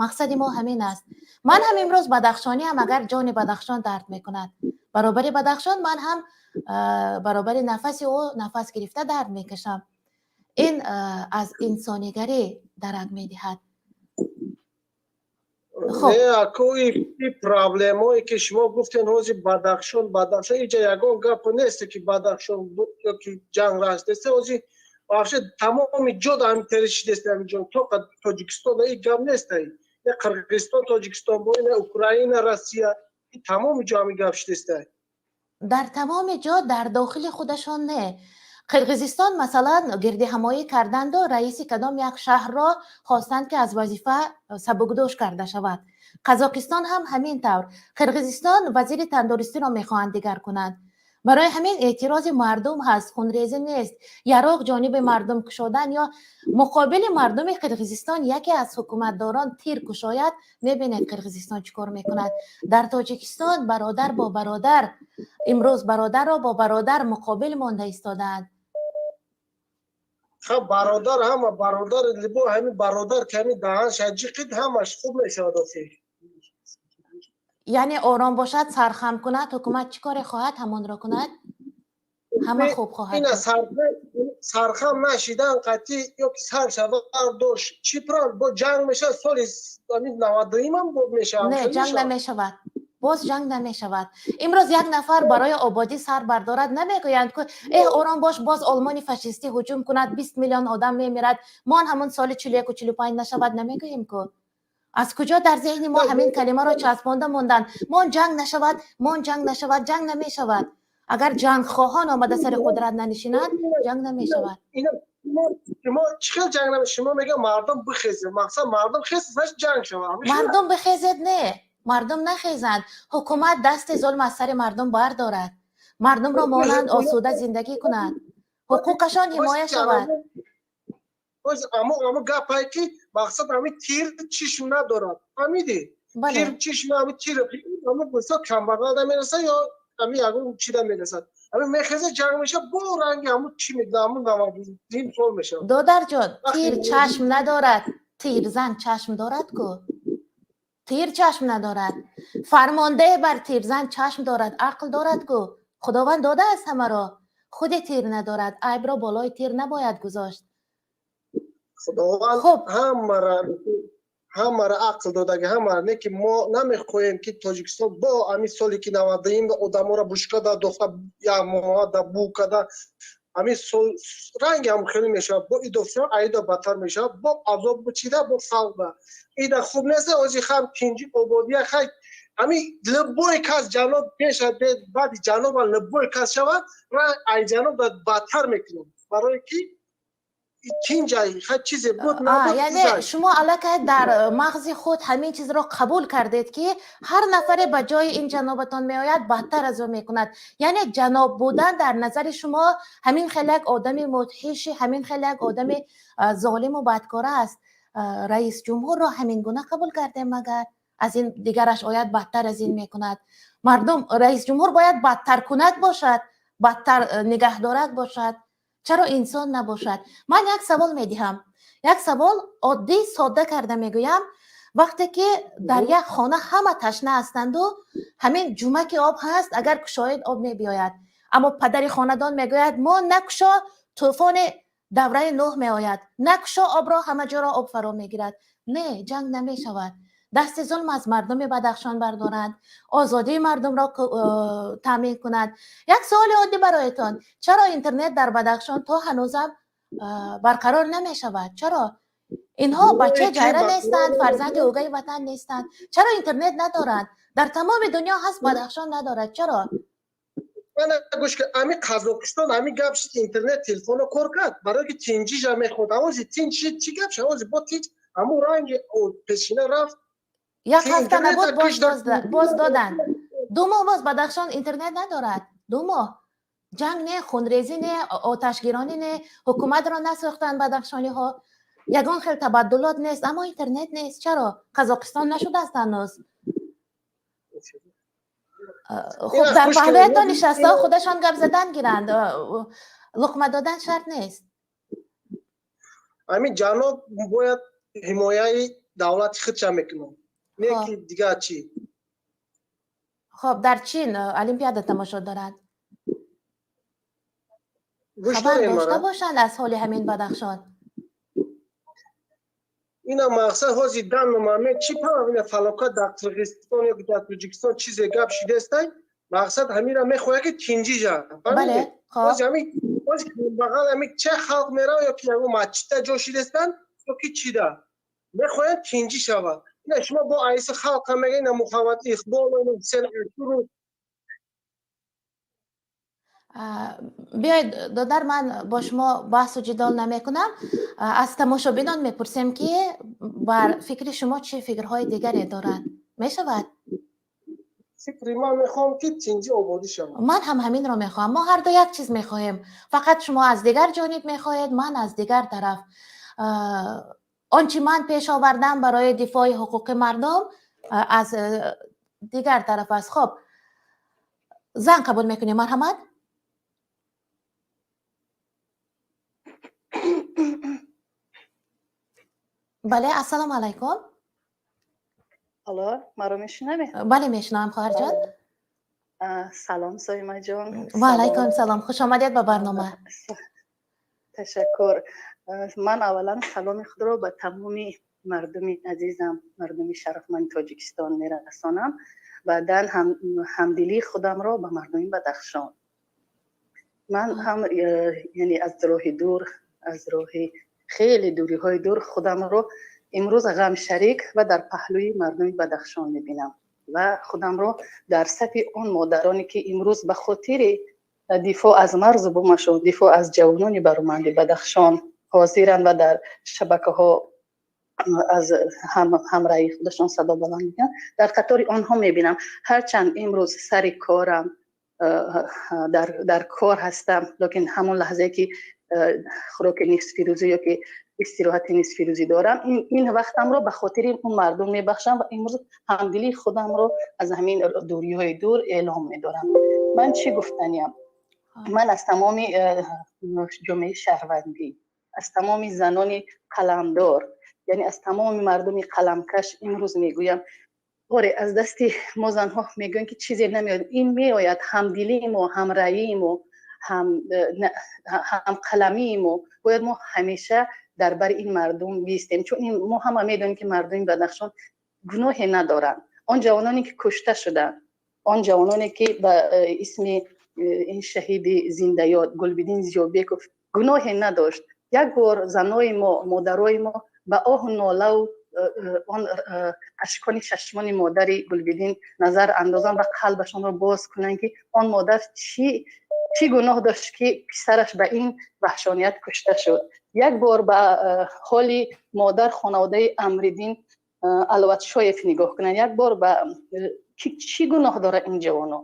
S2: Мақсади мо ҳамин аст. Ман ҳам имрӯз бадахшониам. Агар ҷони Бадахшон дард мекунад, баробари Бадахшон ман ҳам баробари нафаси ӯ нафас гирифта дард мекашам. Ин аз инсонигарӣ дарак медиҳад.
S7: Не, ако и проблемое, ки шумо гуфтен, ҳозир Бадахшон, Бадахшон, иҷа ягон гапо несте, ки Бадахшон ёки ҷанг раст нест. Ҳозир вообще тамоми ҷо ҳамин теришидест, ҳамин ҷо то Тоҷикистон и гап нест, не Қирғизистон Тоҷикистон бо, не Украина Россия, тамоми ҷо ҳамин гап шидеста.
S2: Дар тамоми ҷо дар дохили худашон не. Қирғизистон, масалан, гирдиҳамоӣ карданду раиси кадом як шаҳрро хостанд, ки аз вазифа сабукдӯш карда шавад. Қазоқистон ҳам ҳамин тавр. Қирғизистон вазири тандурустиро мехоҳанд дигар кунанд. Барои ҳамин эътирози мардум ҳаст, хунрезӣ нест. Яроқ ҷониби мардум кушодан ё муқобили мардуми Қирғизистон яке аз ҳукуматдорон тир кушояд, мебинед, Қирғизистон чӣ кор мекунад. Дар Тоҷикистон бародар бо бародар, имрӯз бародарро бо бародар муқобил монда истодаанд.
S7: Ха, бародар, ҳама бародар, либо ҳамин бародар ки ҳамин даҳанша ҷиқид, ҳамаш хуб мешавад охир.
S2: Яъне ором бошад, сархам кунад, ҳукумат чӣ коре хоҳад, ҳамонро кунад, ҳама хуб хоҳад.
S7: Ина сархам нашидан қатъи ёки сар шава дошт, чӣ бо ҷанг мешавад? Соли 92-имам бо мешавад.
S2: Не, ҷанг намешавад, боз ҷанг намешавад. Имрӯз як нафар барои ободӣ сар бардорад, намегӯянд ку эҳ, ором бош, боз Олмони фашистӣ ҳуҷум кунад, 20 миллион одам мемирад, мон ҳамон соли 41-у 45 нашавад, намегӯем ку. Аз куҷо дар зеҳни мо ҳамин калимаро часпонда монданд? Мон ҷанг нашавад, мон ҷанг нашавад. Ҷанг намешавад. Агар ҷангхоҳон омада сари қудрат нанишинанд, ҷанг намешавад.
S7: Шумо чӣ хел ҷанг наме? Шумо мега мардум бихезед, мақсад мардум хезед, значит, ҷанг шавад.
S2: Мардум бихезед не, мардум нахезанд, ҳукумат дасти зулм аз сари мардум бардорад, мардумро монанд осуда зиндагӣ кунанд, ҳуқуқашон ҳимоя шавад.
S7: Амо гапае, ки мақсад ҳами тир чишм надорад, фаҳмидӣ? Тир чишм, ҳами тир ҳами бисёр камбағал намерасад ё ҳами ягон чида мерасад, ҳами мехеза, ҷанг мешавад, бо ранги ҳамун чӣ мегӯ, ҳамун 93 сол мешавад.
S2: Додарҷон, тир чашм надорад, тирзан чашм дорад ку. Тир чашм надорад, фармондеҳ бар тирзан чашм дорад, ақл дорад ку, Худованд додааст ҳамаро. Худи тир надорад, айбро болои тир набояд гузошт.
S7: Худованд ҳамара ақл додаги, ҳамара. Не ки мо намехоҳем, ки Тоҷикистон бо ҳамин соли ки 91 одаморо бушка да дохта, як моҳа да бу када, ҳамин сол ранги ҳам хеле мешавад, бо идофшава, аида бадтар мешавад, бо азоб бучида, бо халқ ида хуб нест. Ози хам тинҷи ободия хай, ҳамин любой кас ҷаноб пеша, баъди ҷаноба любой кас шавад, ай ҷаноб бадтар мекунад, барое ки чизе буд.
S2: Яъне шумо аллакай дар мағзи худ ҳамин чизро қабул кардед, ки ҳар нафаре ба ҷои ин ҷанобатон меояд, бадтар аз ӯ мекунад. Яъне ҷаноб будан дар назари шумо ҳамин хеле як одами мудҳиши, ҳамин хеле як одами золиму бадкора аст. Раис ҷумҳурро ҳамин гуна қабул кардем. Магар аз ин дигараш ояд, бадтар аз ин мекунад. Мардум, раис ҷумҳур бояд бадтаркунак бошад. Бадтар нигаҳдорак бошад? Чаро инсон набошад? Ман як савол медиҳам, як савол оддӣ, содда карда мегӯям. Вақте ки дар як хона ҳама ташна ҳастанду ҳамин ҷумаки об ҳаст, агар кушоед, об мебиёяд, аммо падари хонадон мегӯяд: мо накушо, тӯфони давраи Нӯҳ меояд, накушо обро, ҳама ҷоро об фаро мегирад. Не, ҷанг намешавад. Дасти зулм аз мардуми Бадахшон бардоранд, озодии мардумро таъмин кунанд. Як саволи оддӣ бароятон: чаро интернет дар Бадахшон то ҳанӯзам барқарор намешавад? Чаро инҳо бачаи ҷайра нестанд, фарзанди ӯгаи ватан нестанд? Чаро интернет надоранд? Дар тамоми дунё ҳаст, Бадахшон надорад. Чаро?
S7: Мана гӯш ки, ами Қазоқистон ами гап шид, интернет, телефоно кор кард, барое ки тинҷиша мехоҳад. Авози тинҷ шид, чӣ гап шид? Авози бо тинҷ ҳамун ранги пешина рафт.
S2: Як ҳафта набуд, боз доданд. 2 моҳ боз Бадахшон интернет надорад. 2 моҳ ҷанг не, хунрезӣ не, оташгиронӣ не, ҳукуматро насохтанд бадахшониҳо, ягон хел табаддулот нест, аммо интернет нест. Чаро? Қазоқистон нашудааст ҳанӯз. Хуб, дар паҳлӯятон нишастаҳо худашон гап задан гиранд, луқма додан шарт нест.
S7: Ҳамин ҷаноб бояд ҳимояи давлати худша мекунад, не ки дигар чӣ.
S2: Хоб, дар Чин олимпиада тамошо дорад, хабар дошта бошанд аз ҳоли ҳамин Бадахшон.
S7: Ина мақсад ҳози данномаме чӣ пам, ина фалокат дар Қирғизистон ё дар Тоҷикистон чизе гап шидестай, мақсад ҳамина мехоҳад ки тинҷижа. Ҳози бағал ҳами че халқ мерава ё ки ягон масҷидда ҷо шидестанд ё ки чида мехоҳанд тинҷӣ шавад. Ина шумо бо аиси халқа мега, ина Муҳаммад Иқбол, ина Ҳусен Ашуру.
S2: Биёед, додар, ман бо шумо баҳсу ҷидол намекунам. Аз тамошобинон мепурсем, ки бар фикри шумо чӣ фикрҳои дигаре доранд. Мешавад?
S7: Фикри ман, мехоҳам, ки тинҷӣ, ободӣ шавад.
S2: Ман ҳам ҳаминро мехоҳам. Мо ҳарду як чиз мехоҳем, фақат шумо аз дигар ҷониб мехоҳед, ман аз дигар тараф. Он чи ман пеш овардам барои дифои ҳуқуқи мардум, аз дигар тараф аст. Хоб, занг қабул мекунем, марҳамат. Бале, ассалому алайкум.
S8: Алло, маро мешунавед?
S2: Бале, мешунавам, хоҳарҷон.
S8: Салом, Соимаҷон.
S2: Ва алайкум салом, хуш омадед ба барнома.
S8: Ташаккур. Ман аввалан саломи худро ба тамоми мардуми азизам, мардуми шарафманди Тоҷикистон мерасонам, баъдан ҳамдилии худамро ба мардуми Бадахшон. Ман ҳам яъне аз роҳи дур, аз роҳи хеле дуриҳои дур худамро имрӯз ғамшарик ва дар паҳлӯи мардуми Бадахшон мебинам ва худамро дар сафи он модароне, ки имрӯз ба хотири дифоъ аз марзу бумашон, дифоъ аз ҷавонони бароманди Бадахшон ҳозиранд ва дар шабакаҳо аз ҳамраҳи худашон садо баланд мекунанд, дар қатори онҳо мебинам. Ҳарчанд имрӯз сари корам, дар кор ҳастам, лекин ҳамон лаҳзае ки хӯроки нисфирӯзӣ ё ки истироҳати нисфирӯзӣ дорам, ин вақтамро ба хотири он мардум мебахшам ва имрӯз ҳамдилии худамро аз ҳамин дуриҳои дур эълом медорам. Ман чӣ гуфтаниям? Ман аз тамоми ҷомеаи шаҳрвандӣ, аз тамоми занони қаламдор, яъне аз тамоми мардуми қаламкаш имрӯз мегӯям: оре, аз дасти мо занҳо мегӯянд, ки чизе намеояд. Ин меояд: ҳамдилии мо, ҳамраии мо, ҳамқаламии мо. Бояд мо ҳамеша дар бари ин мардум бистем, чун мо ҳама медонем, ки мардуми Бадахшон гуноҳе надоранд. Он ҷавононе, ки кушта шуданд, он ҷавононе, ки ба исми ин шаҳиди зиндаёд Гулбиддин Зиёбеков гуноҳе надошт, як бор занои мо, модарои мо ба оҳу нолаву он ашкони чашмони модари Гулбиддин назар андозанд ва қалбашонро боз кунанд, ки он модар чӣ гуноҳ дошт, ки писараш ба ин ваҳшоният кушта шуд. Як бор ба ҳоли модар хонаводаи Амриддин Алватшоев нигоҳ кунанд. Як бор ба чӣ гуноҳ дорад ин ҷавоно,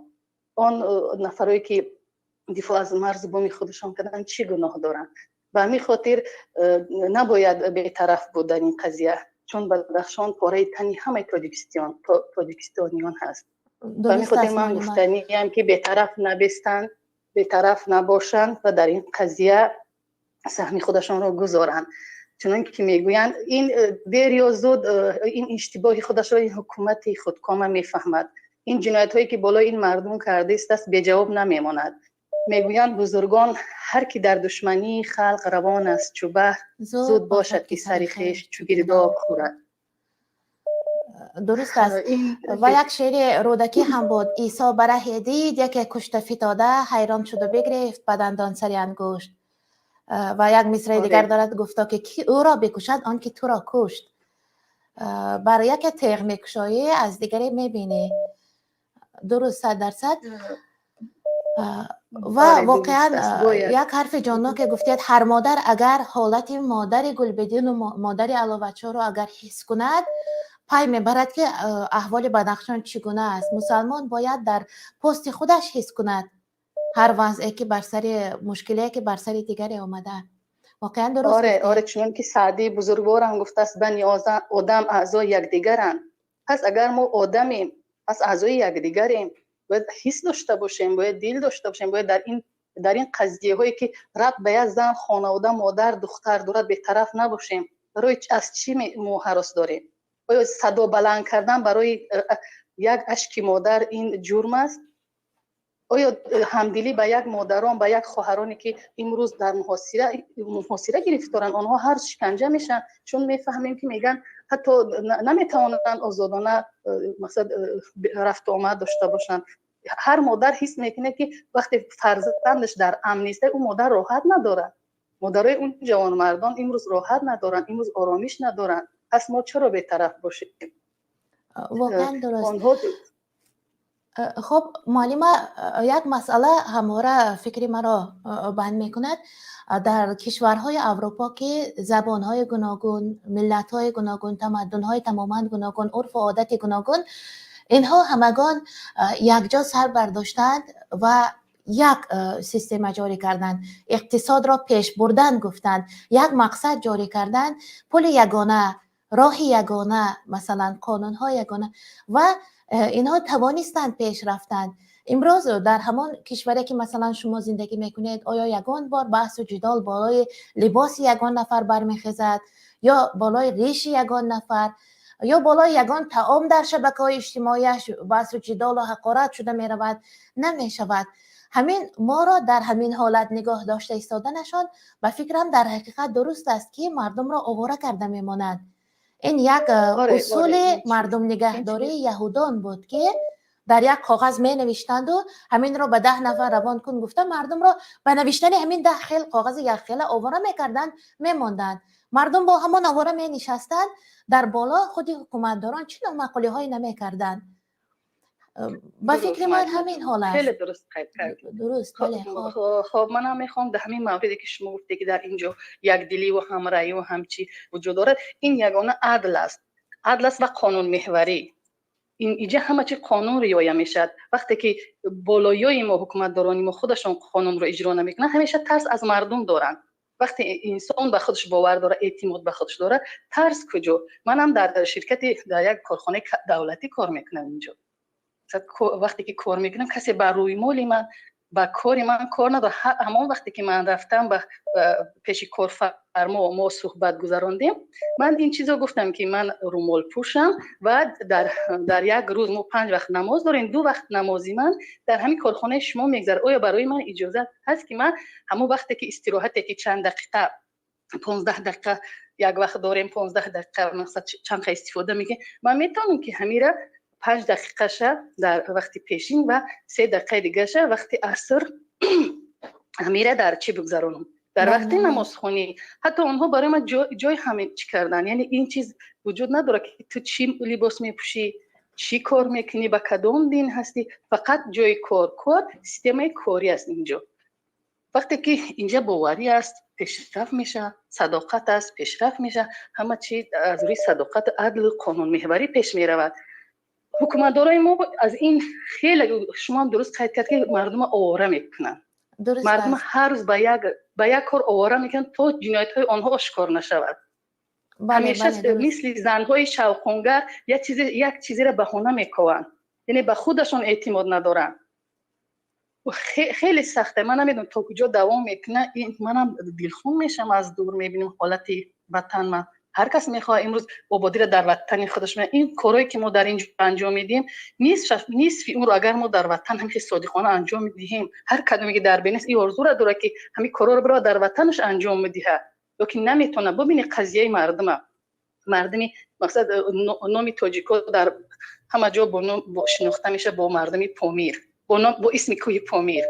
S8: он нафарое, ки дифоъ аз марзу буми худашон карданд, чӣ гуноҳ доранд? Ба ҳамин хотир набояд бетараф буд дар ин қазия, чун Бадахшон пораи тани ҳамаи тоҷикистониён ҳаст. Ба ҳамин хотир ман гуфтаниям, ки бетараф набестанд. Бетараф набошанд ва дар ин қазия саҳми худашонро гузоранд. Чунон ки мегӯянд, ин дер ё зуд ин иштибоҳи худашро ин ҳукумати худкома мефаҳмад. Ин ҷиноятҳое ки болои ин мардум кардааст, беҷавоб намемонад. Мегӯянд бузургон: ҳар ки дар душмании халқ равон аст чу баҳр, зуд бошад ки сари хеш чу гирдоб хӯрад.
S2: Дуруст аст. Ва як шеъри Рӯдакӣ ҳам буд: Исо ба раҳе дид яке кушта фитода, ҳайрон шуду бигрифт ба дандон сари ангушт. Ва як мисраи дигар дорад: гуфто ки ки ӯро бикушад, он ки туро кушт. Бар яке теғ мекушоӣ, аз дигаре мебинӣ. Дуруст, 100%. Ва воқеан як ҳарфи ҷонноке гуфтед: ҳар модар агар ҳолати модари Гулбедину модари Аловачоро агар ҳис кунад, пай мебарад, ки аҳволи Бадахшон чӣ гуна аст. Мусалмон бояд дар пости худаш ҳис кунад ҳар вазъе ки бар сари мушкиле ки бар сари дигаре омада. Воқеан дуруст.
S8: Оре, чунон ки Саъдии бузургворам гуфтааст: бани одам аъзои якдигаранд. Пас агар мо одамем, пас аъзои якдигарем, бояд ҳис дошта бошем, бояд дил дошта бошем, бояд дар ин қазияҳое ки рабт ба як зан, хонавода, модар, духтар дорад, бетараф набошем. Барои аз чӣ мо ҳарос дорем? Оё садо баланд кардан барои як ашки модар ин ҷурм аст? Оё ҳамдилӣ ба як модарон, ба як хоҳароне ки имрӯз дар муҳосира гирифторанд, онҳо ҳар шиканҷа мешаванд, чун мефаҳмем ки мегӯянд, ҳатто наметавонанд озодона мақсад рафту омад дошта бошанд. Ҳар модар ҳис мекунад, ки вақте фарзандаш дар амн нест, ӯ модар роҳат надорад. Модарои он ҷавонмардон имрӯз роҳат надоранд, имрӯз оромиш надоранд. Пас мо чаро бетараф бошем?
S2: Воқеан дуруст. Хуб, муаллима, як масъала ҳамвора фикри маро банд мекунад. Дар кишварҳои Аврупо, ки забонҳои гуногун, миллатҳои гуногун, тамаддунҳои тамоман гуногун, урфу одати гуногун, инҳо ҳамагон якҷо сар бардоштанд ва як система ҷорӣ карданд, иқтисодро пеш бурдан гуфтанд, як мақсад ҷорӣ карданд: пули ягона, роҳи ягона, масалан, қонунҳои ягона, ва инҳо тавонистанд пеш рафтанд. Имрӯз дар ҳамон кишваре ки, масалан, шумо зиндагӣ мекунед, оё ягон бор баҳсу ҷидол болои либоси ягон нафар бармехезад ё болои риши ягон нафар ё болои ягон таом дар шабакаҳои иҷтимоияш баҳсу ҷидолу ҳақорат шуда меравад? Намешавад. Ҳамин моро дар ҳамин ҳолат нигоҳ дошта истоданашон, ба фикрам, дар ҳақиқат дуруст аст, ки мардумро овора карда мемонанд. Ин як усули мардумнигаҳдории яҳудон буд, ки дар як коғаз менавиштанду ҳаминро ба 10 нафар равон кун гуфта, мардумро ба навиштани ҳамин 10 хел коғази якхела овора мекарданд, мемонданд. Мардум бо ҳамон овора менишастанд. Дар боло худи ҳукуматдорон чӣ номаъқулиҳое намекарданд. Ба фикри ман, ҳамин ҳол аст.
S8: Хеле дуруст қайд кардед.
S2: Дуруст, бале.
S8: Хоб, манам мехоҳам дар ҳамин мавриде ки шумо гуфте, ки дар ин ҷо якдиливу ҳамраиву ҳамчи вуҷуд дорад, ин ягона адл аст, адл аст ва қонунмеҳварӣ. Ин иҷа ҳама чи қонун риоя мешавад. Вақте ки болоёи мо, ҳукуматдорони мо худашон қонунро иҷро намекунанд, ҳамеша тарс аз мардум доранд. Вақте инсон ба худаш бовар дорад, эътимод ба худаш дорад, тарс куҷо? Манам дар ширкати, дар як корхонаи давлатӣ кор мекунам. Инҷо вақте ки кор мекунам, касе ба рӯймоли ман, ба кори ман кор надорад. Ҳамон вақте ки ман рафтам ба пеши корфармо, мо суҳбат гузарондем, ман ин чизо гуфтам, ки ман румолпӯшам ва дар як рӯз мо панҷ вақт намоз дорем, ду вақт намози ман дар ҳамин корхонаи шумо мегзарад. Оё барои ман иҷозат ҳаст, ки ман ҳамон вақте ки истироҳате ки чанд дақиқа, 15 дақиқа як вақт дорем, 15 дақиқа, мақсад чанд қа истифода мекунем, ман метавонам, ки ҳамира 5 дақиқаша дар вақти пешин ва 3 дақиқаи дигаша вақти аср ҳамира дар чӣ бигзаронам, дар вақти намозхонӣ? Ҳатто онҳо барои ман ҷой ҳамин чӣ кардан. Яъне ин чиз вуҷуд надорад, ки ту чӣ либос мепӯшӣ, чӣ кор мекунӣ, ба кадом дин ҳастӣ. Фақат ҷои кор, системаи корӣ аст инҷо. Вақте ки инҷа боварӣ аст, пешрафт мешавад, садоқат аст, пешрафт мешавад. Ҳама чи аз рӯи садоқату адлу қонунмеҳварӣ пеш меравад. Ҳукуматдорои мо аз ин хеле, шумоам дуруст қайд кард, ки мардума овора мекунанд. Мардума ҳар рӯз ба як кор овора мекунанд, то ҷиноятҳои онҳо ошкор нашавад. Ҳамеша мисли занҳои шавқонгар як чизеро баҳона мекованд, яъне ба худашон эътимод надоранд. Хеле сахте. Ман намедонам, то куҷо давом мекунад. Манам дилхун мешам, аз дур мебинем ҳолати ватан. Ман ҳар кас мехоҳад имрӯз ободиро дар ватани худаш. Ин корое ки мо дар ин ҷо анҷом медиҳем, нисфи онро агар мо дар ватан ҳамихел содиқона анҷом медиҳем, ҳар кадоме ки дар бенест, ин орзуро дорад, ки ҳамин корҳоро бирава дар ватанаш анҷом медиҳад, лекин наметавонад. Бубини қазияи мардума, мардуми мақсад, номи тоҷико дар ҳама ҷо бо шинохта мешавад бо мардуми Помир, бо исми кӯҳи Помир.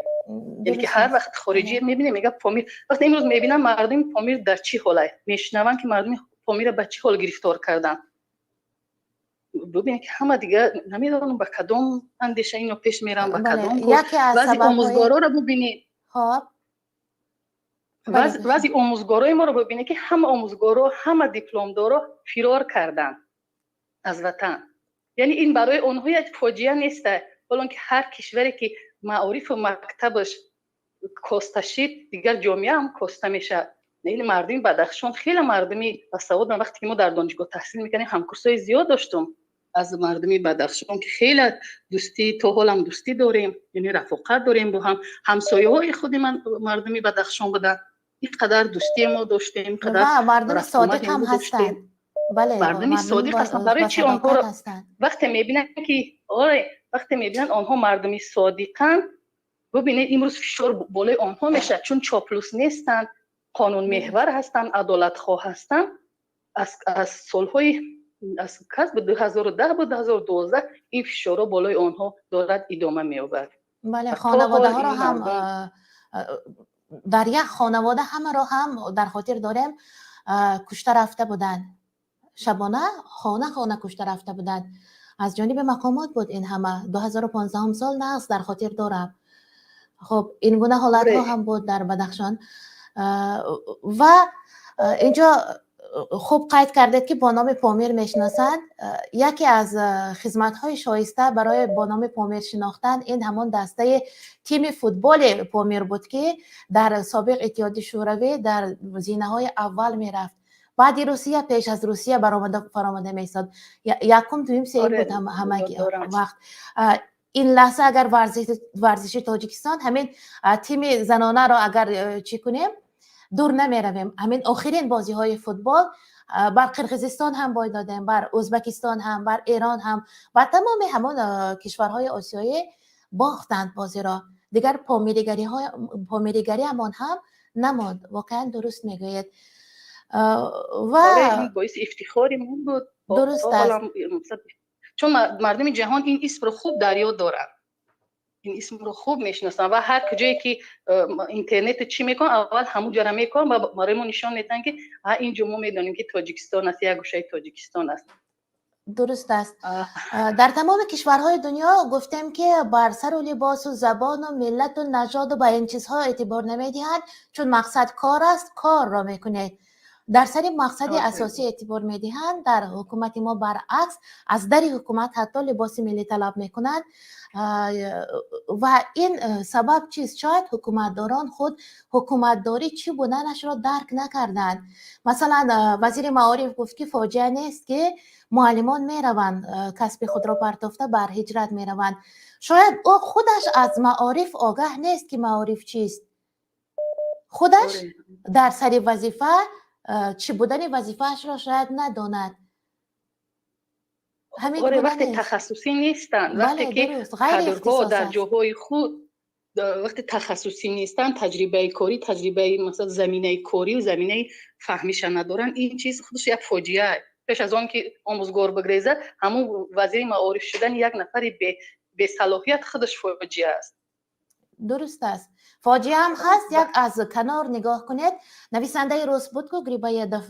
S8: Яъне ки ҳар вақт хориҷӣ мебинем, мега Помир. Вақте имрӯз мебинам, мардуми Помир дар чӣ ҳоле, мешунаванд, ки мардуми Помира ба чӣ ҳол гирифтор карданд. Бубинед, ки ҳама дигар намедонам, ба кадом андеша ино пеш мераванд, ба кадом. Вазъи омӯзгороро бубинед, вазъи омӯзгорои моро бубинед, ки ҳама омӯзгоро, ҳама дипломдоро фирор карданд аз ватан. Яъне ин барои онҳо як фоҷиа неста, ҳолон ки ҳар кишваре ки маорифу мактабаш коста шид, дигар ҷомеа ҳам коста мешавад. Яъне мардуми Бадахшон хеле мардуми басаводанд. Вақте ки мо дар донишгоҳ таҳсил мекардем, ҳамкурсҳои зиёд доштум аз мардуми Бадахшон, ки хеле дӯстӣ, то ҳолам дӯстӣ дорем, яъне рафоқат дорем бо ҳам. Ҳамсояҳои худи ман мардуми Бадахшон буданд. Ин қадар дӯстие мо доштем.
S2: Қадар мардуми содиқ ҳам ҳастанд.
S8: Бале, мардуми содиқ ҳастанд. Барои чи онҳоро вақте мебинанд ки, оре, вақте мебинанд, онҳо мардуми содиқанд, бубинед, имрӯз фишор болои онҳо мешавад, чун чоплус нестанд, қонунмеҳвар ҳастанд, адолатхоҳ ҳастанд. Аз солҳои аз кас 2010 бу 2012 ин фишорҳо болои онҳо дорад идома меёбад.
S2: Бале, хонаводаҳоро ҳам, дар як хонавода ҳамаро ҳам дар хотир дорем, кушта рафта буданд, шабона хона хона кушта рафта буданд, аз ҷониби мақомот буд ин ҳама. 2015 сол нағз дар хотир дорам. Хуб, ин гуна ҳолатҳо ҳам буд дар Бадахшон. Ва инҷо хуб қайд кардед, ки бо номи Помир мешиносанд. Яке аз хизматҳои шоиста барои бо номи Помир шинохтан ин ҳамон дастаи тими футболи Помир буд, ки дар собиқ Иттиҳоди Шӯравӣ дар зинаҳои аввал мерафт, баъди Русия, пеш аз Русия баромада фаромада меистод, якум, дуюм, сеюм буд ҳамаги вақт. Ин лаҳза агар варзиши Тоҷикистон, ҳамин тими занонаро агар чӣ кунем, дур намеравем, ҳамин охирин бозиҳои футбол бар Қирғизистон ҳам бой додем, бар Ӯзбекистон ҳам, бар Эрон ҳам, бар тамоми ҳамон кишварҳои осиёӣ бохтанд бозиро. Дигар помиригариамон ҳам намонд. Воқеан дуруст мегӯед. Ва
S8: боиси ифтихори мо буд.
S2: Дуруст аст.
S8: Чун мардуми ҷаҳон ин исмро хуб дар ёд доранд, ин исмро хуб мешиносанд ва ҳар куҷое ки интернету чӣ мекунанд, аввал ҳамун ҷора мекунанд ва барои мо нишон медиҳанд, ки ин ҷо мо медонем, ки Тоҷикистон аст, як гӯшаи Тоҷикистон аст.
S2: Дуруст аст. Дар тамоми кишварҳои дунё гуфтем, ки бар сару либосу забону миллату нажоду ба ин чизҳо эътибор намедиҳанд, чун мақсад кор аст, корро мекунед. Дар сари мақсади асосӣ эътибор медиҳанд. Дар ҳукумати мо баръакс, аз дари ҳукумат ҳатто либоси миллӣ талаб мекунанд. Ва ин сабаб чист? Шояд ҳукуматдорон худ ҳукуматдорӣ чӣ буданашро дарк накарданд. Масалан, вазири маориф гуфт, ки фоҷиа нест, ки муаллимон мераванд, касби худро партофта бар ҳиҷрат мераванд. Шояд ӯ худаш аз маориф огаҳ нест, ки маориф чист. Худаш дар сари вазифа чӣ будани вазифаашро шояд надонад.
S8: Оре, вақте тахассусӣ нестанд, вақте ки кадрҳо дар ҷоҳои худ вақте тахассусӣ нестанд, таҷрибаи корӣ, таҷрибаи, масалан, заминаи корию заминаи фаҳмиша надоранд, ин чиз худаш як фоҷиа. Пеш аз он ки омӯзгор бигрезад, ҳамун вазири маориф шудани як нафари бесалоҳият худаш фоҷиа аст.
S2: Дуруст аст, фоҷиаам ҳаст. Як аз канор нигоҳ кунед, нависандаи рус буд ку, Грибоедов,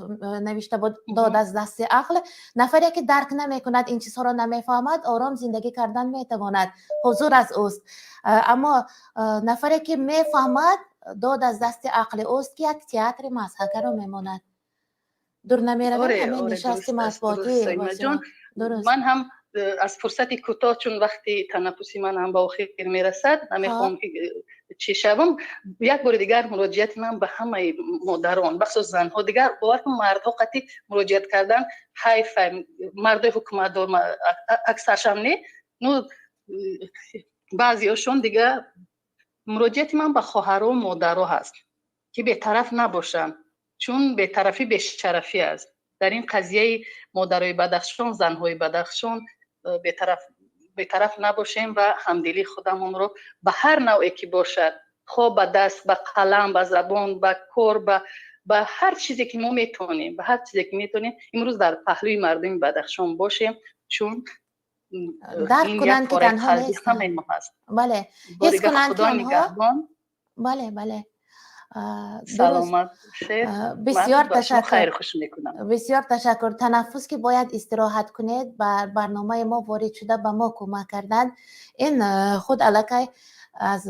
S2: навишта буд: «Дод аз дасти ақл». Нафаре ки дарк намекунад, ин чизҳоро намефаҳмад, ором зиндагӣ кардан метавонад, ҳузур аз ӯст. Аммо нафаре ки мефаҳмад, дод аз дасти ақли ӯст, ки як театри мазҳакаро мемонад. Дур намеравем, ҳамин нишасти матбуотӣ.
S8: Ман ҳам аз фурсати кӯтоҳ, чун вақти танаффуси ман ҳам ба охир мерасад, намехоҳам чӣ шавам, як бори дигар муроҷиати ман ба ҳамаи модарон, бахусус занҳо. Дигар бовар кун, мардҳо қатъи муроҷиат кардан ҳайф, мардои ҳукуматдор аксаршам не, ну баъзеҳошон дига Муроҷиати ман ба хоҳару модаро ҳаст, ки бетараф набошанд, чун бетарафӣ бешарафӣ аст. Дар ин қазияи модарои Бадахшон, занҳои Бадахшон бетараф набошем ва ҳамдилии худамонро ба ҳар навъе ки бошад, хо ба даст, ба қалам, ба забон, ба кор, ба ҳар чизе ки мо метавонем, ба ҳар чизе ки метавонем, имрӯз дар паҳлӯи мардуми Бадахшон бошем, чун
S2: дарк
S8: ин як
S2: кунанд, ки
S8: пораи
S2: танҳо
S8: қалби
S2: нестанд.
S8: ҳамаи мо ҳаст.
S2: Бале, ҳис
S8: Бори дигар
S2: кунанд, ки
S8: Худо
S2: онҳо
S8: нигаҳбон.
S2: Бале, бале. Дуруст.
S8: Саломат бошед. Ман
S2: Бисёр
S8: ба шумо
S2: ташаккур.
S8: Хайру хуш мекунам.
S2: Бисёр ташаккур. Танаффус ки бояд истироҳат кунед, ба барномаи мо ворид шуда, ба мо кӯмак кардан, ин худ аллакай аз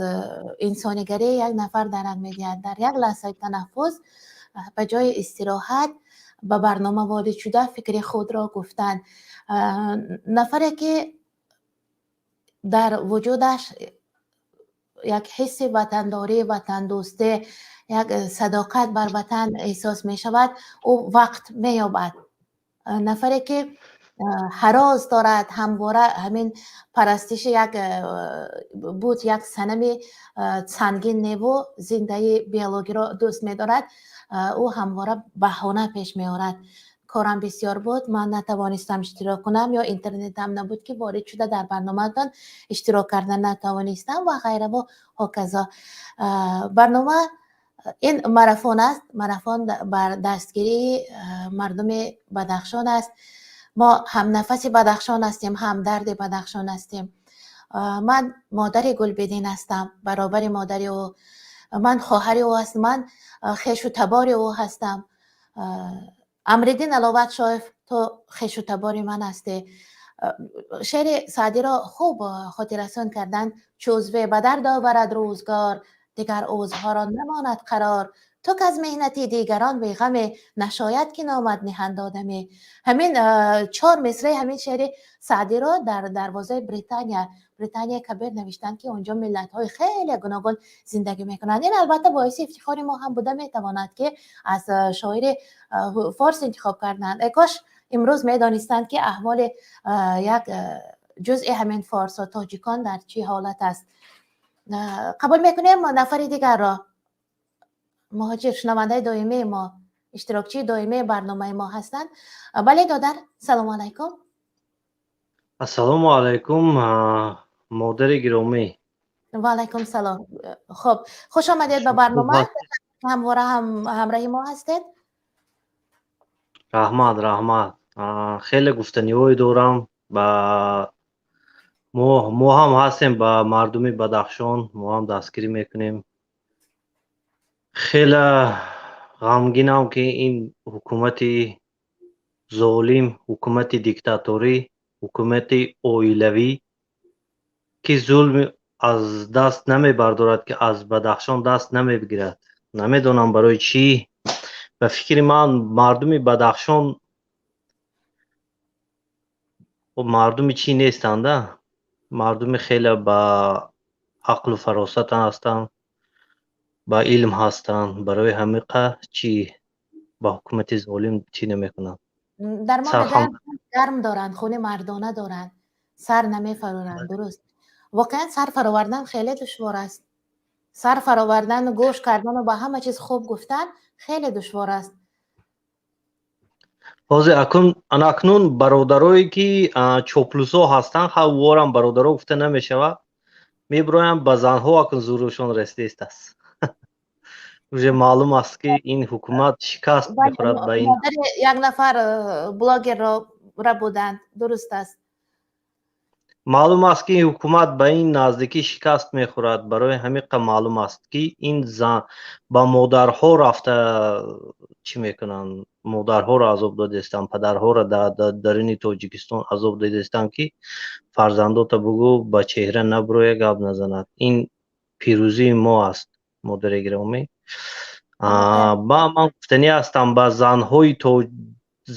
S2: инсонигарии як нафар дарак медиҳад. Дар як лаҳзаи танаффус, ба ҷои истироҳат, ба барнома ворид шуда, фикри худро гуфтан. Нафаре ки дар вуҷудаш як ҳисси ватандорӣ, ватандӯстӣ, як садоқат бар ватан эҳсос мешавад, ӯ вақт меёбад. Нафаре ки ҳарос дорад, ҳамвора ҳамин парастиши як бут, як санами сангин неву зиндаи биологиро дӯст медорад, ӯ ҳамвора баҳона пеш меорад: корам бисёр буд, ман натавонистам иштирок кунам, ё интернетам набуд, ки ворид шуда дар барномаатон иштирок карда натавонистам ва ғайраву ҳоказо. Барнома ин марафон аст, марафон бар дастгирии мардуми Бадахшон аст. Мо ҳамнафаси Бадахшон ҳастем, ҳамдарди Бадахшон ҳастем. Ман модари Гулбидин ҳастам, баробари модари ӯ ман хоҳари ӯ ҳастам, ман хешу табори ӯ ҳастам. Амриддин Аловатшоев, ту хешу табори ман ҳастӣ. Шеъри Саъдиро хуб хотиррасон карданд: чу узве ба дард оварад рӯзгор, дигар узвҳоро намонад қарор. Ту к аз меҳнати дигарон беғаме, нашояд ки номат ниҳанд одаме. Ҳамин чор мисраи ҳамин шеъри Саъдиро дар дарвозаи Британия, Британияи Кабир навиштанд, ки онҷо миллатҳои хеле гуногун зиндагӣ мекунанд. Ин албатта боиси ифтихори мо ҳам буда метавонад, ки аз шоири форс интихоб карданд. Э кош имрӯз медонистанд, ки аҳволи як ҷузъи ҳамин форсо, тоҷикон, дар чӣ ҳолат аст. Қабул мекунем нафари дигарро. Муҳоҷир, шунавандаи доимии мо, иштирокчии доимии барномаи мо ҳастанд. Бале, додар, салому алайкум.
S9: Ассалому алайкум, модари гиромӣ.
S2: Ва алайкум салом. Хуб, хуш омадед ба барнома, ҳамвора ҳам ҳамраҳи мо ҳастед.
S9: Раҳмат, раҳмат. Хеле гуфтаниҳое дорам. Ба мо ҳам ҳастем, ба мардуми Бадахшон мо ҳам дастгирӣ мекунем. Хеле ғамгинам, ки ин ҳукумати золим, ҳукумати диктаторӣ, ҳукумати оилавӣ, ки зулм аз даст намебардорад, ки аз Бадахшон даст намегирад. Намедонам барои чӣ. Ба фикри ман, мардуми Бадахшон мардуми чӣ нестанда, мардуми хеле ба ақлу фаросат ҳастанд, ба илм ҳастанд. Барои ҳамиқа чӣ ба ҳукумати золим чӣ намекунанд.
S2: Дармон гарм доранд, хуни мардона доранд, сар намефароранд. Дуруст, воқеан сар фаровардан хеле душвор аст. Сар фаровардану гӯш кардану ба ҳама чиз хуб гуфтан хеле душвор аст.
S9: Ҳозир акун, анакнун бародарое ки чоплусо ҳастанд, ҳаворам бародаро гуфта намешавад, мебироянд ба занҳо, акун зурушон расидааст. Уже маълум аст, ки ин ҳукумат шикаст мехӯрад ба ин.
S2: Модари як нафар блогерро буданд, дуруст аст.
S9: Маълум аст, ки ин ҳукумат ба ин наздикӣ шикаст мехӯрад. Барои ҳамиқа маълум аст, ки ин зан ба модарҳо рафта чӣ мекунанд, модарҳоро азоб додестанд, падарҳоро дар даруни Тоҷикистон азоб додестанд, ки фарзандота бугӯ ба чеҳра набуроя, гап назанад. Ин пирӯзии мо аст, модари гиромӣ. Ба ман гуфтанӣ ҳастам ба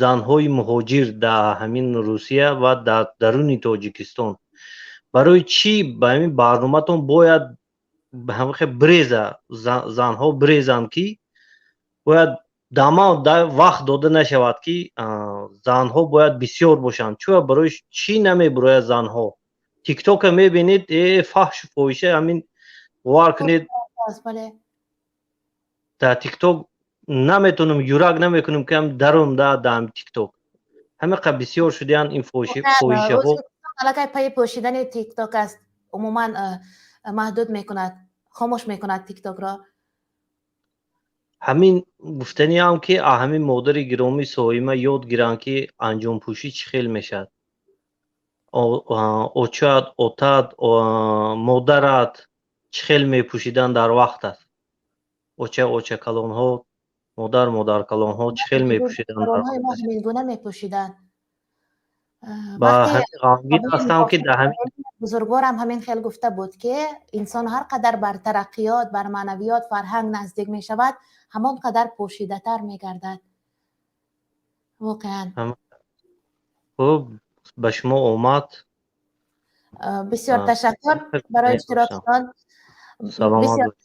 S9: занҳои муҳоҷир дар ҳамин Русия ва дар даруни Тоҷикистон: барои чӣ ба ҳамин барноматон бояд бреза, занҳо брезанд, ки бояд дама вақт дода нашавад, ки занҳо бояд бисёр бошанд? Чӯ барои чӣ намебурояд занҳо? Тиктока мебинед, фаҳшу фоҳиша ҳамин. Бовар кунед, дар ТикТок наметонам, юрак намекунам, ки ҳам даром да дар ТикТок. Ҳамиқа бисёр шудиян ин фоҳишаҳо.
S2: Аллакай пайи пӯшидани ТикТок аст, умуман маҳдуд мекунад, хомӯш мекунад ТикТокро.
S9: Ҳамин гуфтаниам, ки ҳамин модари гиромӣ Соима ёд гиранд, ки анҷомпӯшӣ чӣ хел мешавад. Очат, отат, модарат чӣ хел мепӯшиданд дар вақт аст. Оча, очакалонҳо, модар, модаркалонҳо чӣ хел мепӯшиданд.
S2: Мо ҳамин гуна мепӯшиданд.
S9: Ба ҳамин ғамгин ҳастам, ки дар ҳамин
S2: бузургворам ҳамин хел гуфта буд, ки инсон ҳар қадар бар тараққиёт, бар маънавиёт, фарҳанг наздик мешавад, ҳамон қадар пӯшидатар мегардад. Воқеан.
S9: Хуб, ба шумо омад.
S2: Бисёр ташаккур барои иштирокатон.
S9: Саломат.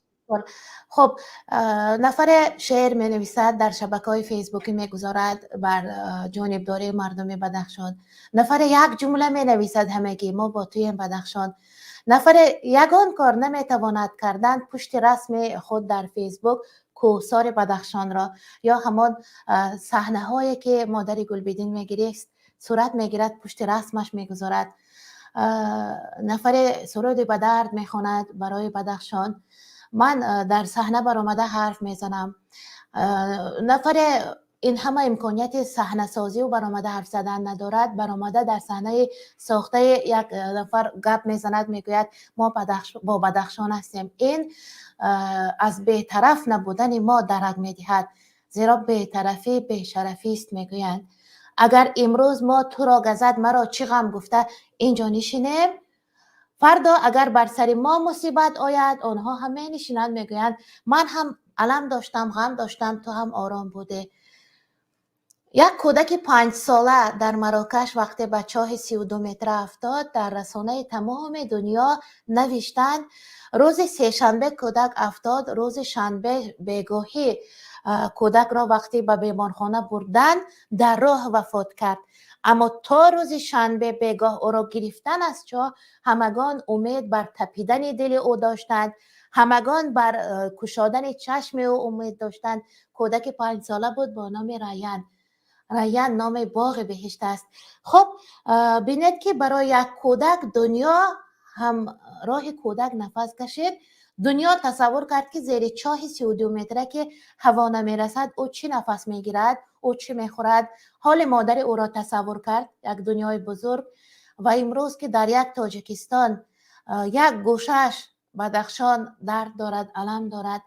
S2: Хуб, нафаре шеър менависад, дар шабакаҳои фейсбукӣ мегузорад бар ҷонибдории мардуми Бадахшон. Нафаре як ҷумла менависад, ҳамагӣ мо бо туем, Бадахшон. Нафаре ягон кор наметавонад кардан, пушти расми худ дар Фейсбук кӯҳсори Бадахшонро ё ҳамон саҳнаҳое ки модари Гулбидин мегирист сурат мегирад, пушти расмаш мегузорад. Нафаре суруди ба дард мехонад барои Бадахшон. Ман дар саҳна баромада ҳарф мезанам. Нафаре ин ҳама имконияти саҳнасозию баромада ҳарф задан надорад, баромада дар саҳнаи сохтаи як нафар гап мезанад, мегӯяд мо бо Бадахшон ҳастем. Ин аз бетараф набудани мо дарак медиҳад, зеро бетарафӣ бешарафист, мегӯянд. Агар имрӯз мо туро газад маро чӣ ғам гуфта инҷо нишинем, фардо агар бар сари мо мусибат ояд, онҳо ҳам менишинанд, мегӯянд ман ҳам алам доштам, ғам доштам, ту ҳам ором будӣ. Як кӯдаки 5-сола дар Марокаш вақте ба чоҳи 32 метра афтод, дар расонаи тамоми дунё навиштанд: рӯзи сешанбе кӯдак афтод, рӯзи шанбе бегоҳӣ кӯдакро вақте ба беморхона бурданд, дар роҳ вафот кард. Аммо то рӯзи шанбе бегоҳ ӯро гирифтан аз чоҳ, ҳамагон умед бар тапидани дили ӯ доштанд, ҳамагон бар кушодани чашми ӯ умед доштанд. Кӯдаки 5-сола буд бо номи Раян. Раян номи боғи беҳишт аст. Хуб, бинед, ки барои як кӯдак дунё ҳам роҳи кӯдак нафас кашид. Дунё тасаввур кард, ки зери чоҳи 32 метра, ки ҳаво намерасад, ӯ чӣ нафас мегирад, ӯ чӣ мехӯрад. Ҳоли модари ӯро тасаввур кард, як дунёи бузург. Ва имрӯз ки дар як Тоҷикистон як гӯшааш Бадахшон дард дорад, алам дорад,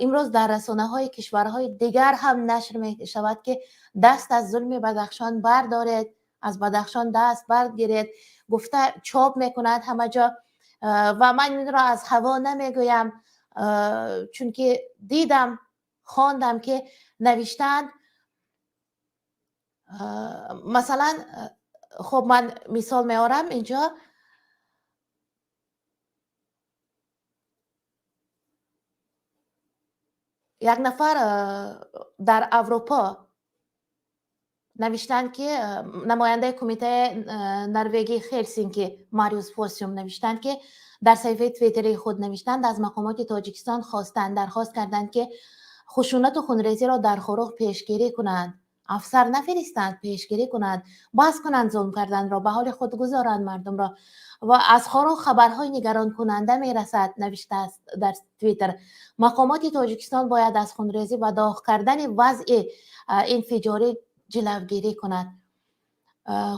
S2: имрӯз дар расонаҳои кишварҳои дигар ҳам нашр мешавад, ки даст аз зулми Бадахшон бардоред, аз Бадахшон даст бардгиред гуфта чоп мекунад ҳама ҷо. Ва ман инро аз ҳаво намегӯям, чунки дидам, хондам, ки навиштаанд. Масалан, хуб, ман мисол меорам инҷо. Як нафар дар Аврупо навиштанд, ки намояндаи кумитаи Норвегии Хелсинки Мариус Фосиум навиштанд, ки дар саҳифаи Твиттери худ навиштанд, аз мақомоти Тоҷикистон хостанд, дархост карданд, ки хушунату хунрезиро дар Хоруғ пешгирӣ кунанд, афсар нафиристанд, пешгирӣ кунанд, бас кунанд зулм карданро, ба ҳоли худ гузоранд мардумро. Ва аз Хоруғ хабарҳои нигаронкунанда мерасад, навиштааст дар Твиттер. Мақомоти Тоҷикистон бояд аз хунрезӣ ва доғ кардани вазъи инфиҷорӣ ҷилавгирӣ кунад.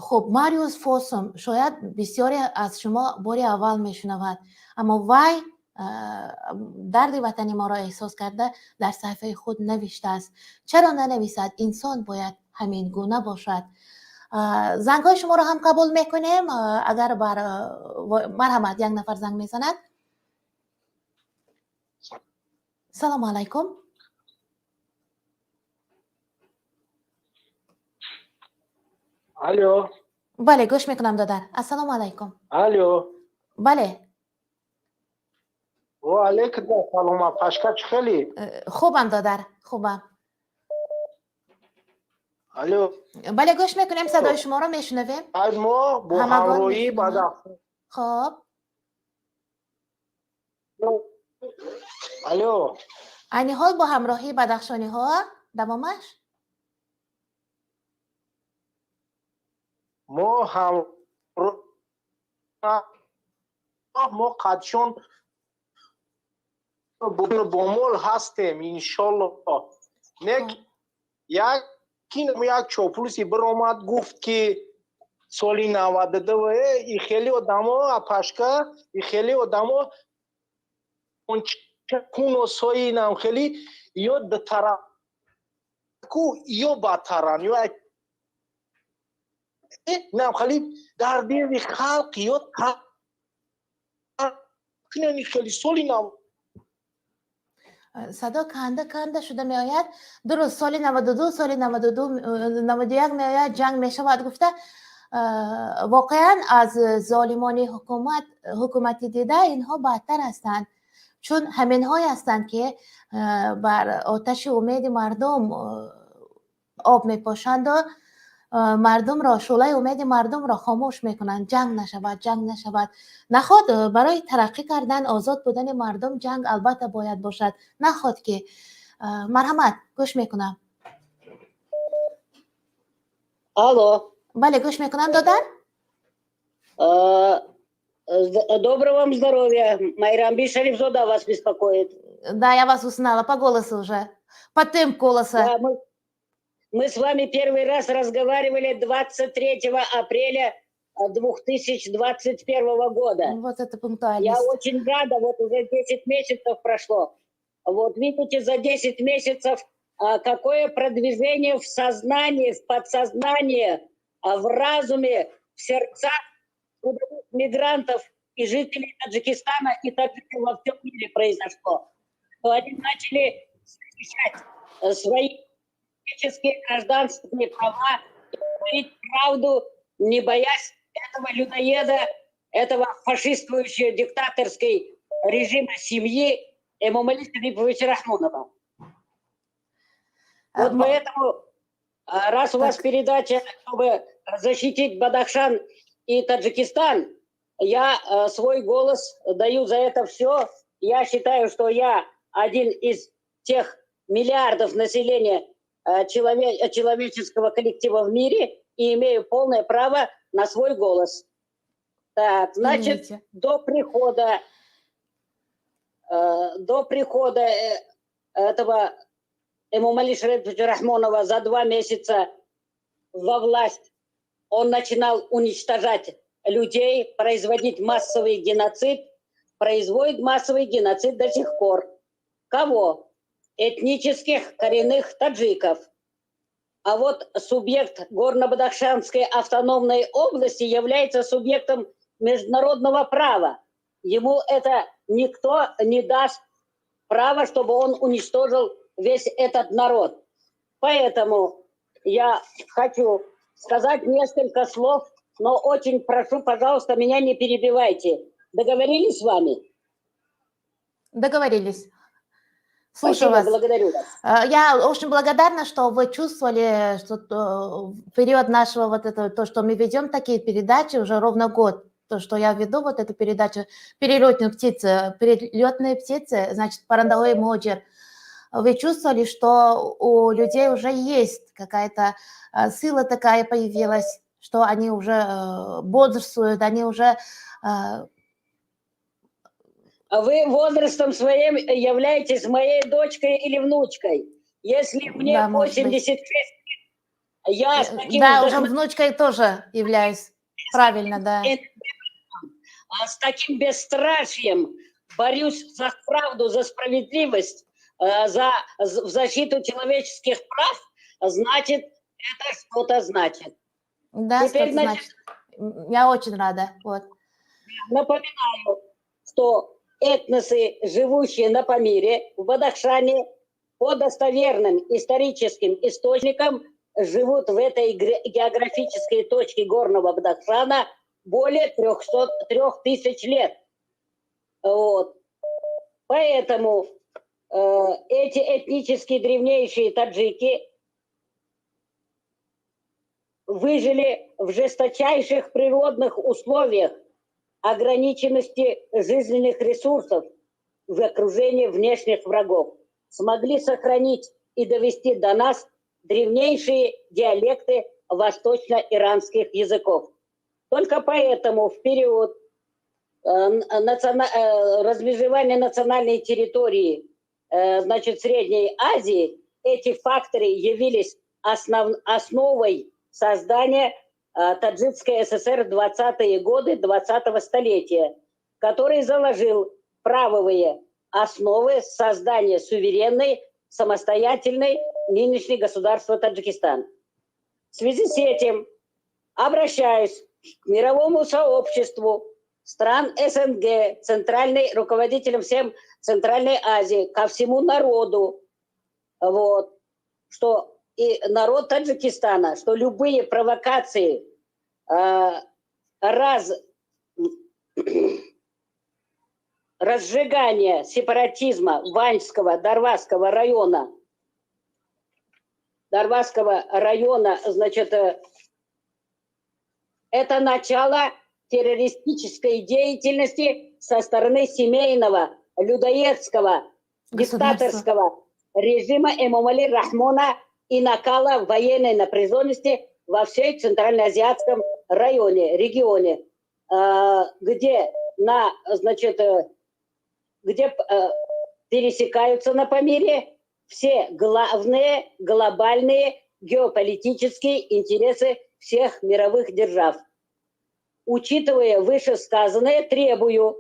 S2: Хуб, Мариус Фосум шояд бисёре аз шумо бори аввал мешунавад, аммо вай дарди ватани моро эҳсос карда дар саҳифаи худ навиштааст. Чаро нанависад? Инсон бояд ҳамин гуна бошад. Зангҳои шуморо ҳам қабул мекунем. Агар бар марҳамат, як нафар занг мезанад. Салому алайкум.
S7: Алло.
S2: Бале, гӯш мекунам, додар. Ассалому алайкум.
S7: Алло.
S2: Бале.
S7: Ва алайкум ассалом. Пашка, чӣ хели?
S2: Хубам, додар, хубам.
S7: Алло.
S2: Бале, гӯш мекунем, садои шуморо мешунавем.
S7: Аз мо бо
S2: Ҳамагон
S7: ҳамроҳӣ
S2: мешунаванд.
S7: Бадахшон.
S2: Хоб.
S10: Алло.
S2: Айни ҳол бо ҳамроҳии бадахшониҳо давомаш?
S10: Мо ҳамроҳ, мо қадшон бо мол ҳастем, иншолло. Нек як як чоплуси биромад, гуфт, ки соли 92 и хеле одамо апашка, и хеле одамо куносои нам хели ё дтараку ё бадтаран ё нам хели дар дили халқ ё хели соли нав.
S2: Садо канда канда шуда меояд. Дуруст, соли 92, соли 92, 91 меояд, ҷанг мешавад гуфта. Воқеан, аз золимони ҳукумат, ҳукумати дида инҳо бадтар ҳастанд, чун ҳаминҳое ҳастанд, ки бар оташи умеди мардум об мепошанду мардумро, шӯълаи умеди мардумро хомӯш мекунанд. Ҷанг нашавад, ҷанг нашавад. Наход барои тараққӣ кардан, озод будани мардум ҷанг албатта бояд бошад. Наход ки. Марҳамат, гӯш мекунам.
S11: Алло.
S2: Бале, гӯш мекунам, додар.
S11: Доброго вам здоровья. Майрамби Шарифзода вас беспокоит.
S2: Да, я вас узнала по голосу уже. По темп голоса.
S11: Да, мы с вами первый раз разговаривали 23 апреля 2021 года.
S2: Вот это пунктуальность.
S11: Я очень рада, вот уже 10 месяцев прошло. Вот видите, за 10 месяцев какое продвижение в сознании, в подсознании, в разуме, в сердцах трудовых мигрантов и жителей Таджикистана и таджиков во всем мире произошло. Что они начали защищать свои политические, гражданские права, говорить правду, не боясь этого людоеда, этого фашистующего диктаторской режима семьи Эмомали Шариповича Рахмонова. Вот поэтому, раз у вас передача, чтобы защитить Бадахшан и Таджикистан, я свой голос даю за это все. Я считаю, что я один из тех миллиардов населения человеческого коллектива в мире и имею полное право на свой голос. Так, значит,
S2: Извините.
S11: До прихода этого Эмомали Шариповича Рахмонова за 2 месяца во власть он начинал уничтожать людей, производить массовый геноцид, производит массовый геноцид до сих пор. Кого? Этнических коренных таджиков. А вот субъект Горно-Бадахшанской автономной области является субъектом международного права. Ему это никто не даст право, чтобы он уничтожил весь этот народ. Поэтому я хочу сказать несколько слов, но очень прошу, пожалуйста, меня не перебивайте. Договорились с вами?
S2: Договорились. Слушаю
S11: Спасибо,
S2: вас.
S11: Благодарю вас.
S2: Я очень благодарна, что вы чувствовали, что в период нашего вот этого, то, что мы ведем такие передачи уже ровно год, то, что я веду вот эту передачу «Перелетные птицы», «Перелетные птицы», значит, «Парандаҳои муҳоҷир». Вы чувствовали, что у людей уже есть какая-то сила такая появилась, что они уже бодрствуют, они уже
S11: А вы возрастом своим являетесь моей дочкой или внучкой. Если мне
S2: Да, может быть.
S11: 86 лет, я с таким
S2: Да, уже внучкой тоже являюсь. Правильно, да.
S11: А с таким бесстрашием борюсь за правду, за справедливость, за в защиту человеческих прав, значит, это что-то значит.
S2: Да,
S11: Теперь,
S2: что-то
S11: значит,
S2: значит. Я очень рада. Вот.
S11: Напоминаю, что этносы, живущие на Памире, в Бадахшане, по достоверным историческим источникам, живут в этой географической точке Горного Бадахшана более 300, 3000 лет. Вот. Поэтому эти этнические древнейшие таджики выжили в жесточайших природных условиях ограниченности жизненных ресурсов, в окружении внешних врагов. Смогли сохранить и довести до нас древнейшие диалекты восточно-иранских языков. Только поэтому в период размежевания национальной территории, значит, Средней Азии, эти факторы явились основой создания Таджикской ССР в 20-е годы 20-го столетия, который заложил правовые основы создания суверенной, самостоятельной нынешней государства Таджикистан. В связи с этим обращаюсь к мировому сообществу стран СНГ, центральной, руководителям всем Центральной Азии, ко всему народу, вот, что и народ Таджикистана, что любые провокации, разжигание сепаратизма Ваньского, Дарвазского района, значит, это начало террористической деятельности со стороны семейного, людоедского, диктаторского режима Эмомали Рахмона и накала военной напряженности во всей Центральноазиатском районе, регионе, где на, значит, где пересекаются на Памире все главные глобальные геополитические интересы всех мировых держав. Учитывая вышесказанное, требую,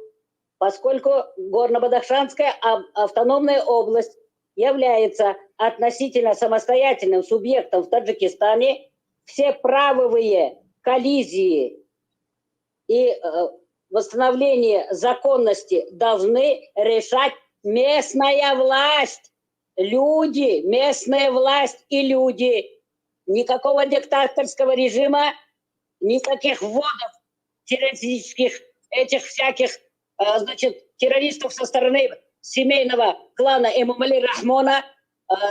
S11: поскольку Горно-Бадахшанская автономная область является относительно самостоятельным субъектом в Таджикистане, все правовые коллизии и восстановление законности должны решать местная власть, люди, местная власть и люди. Никакого диктаторского режима, никаких вводов террористических, этих всяких, значит, террористов со стороны семейного клана Эмомали Рахмона,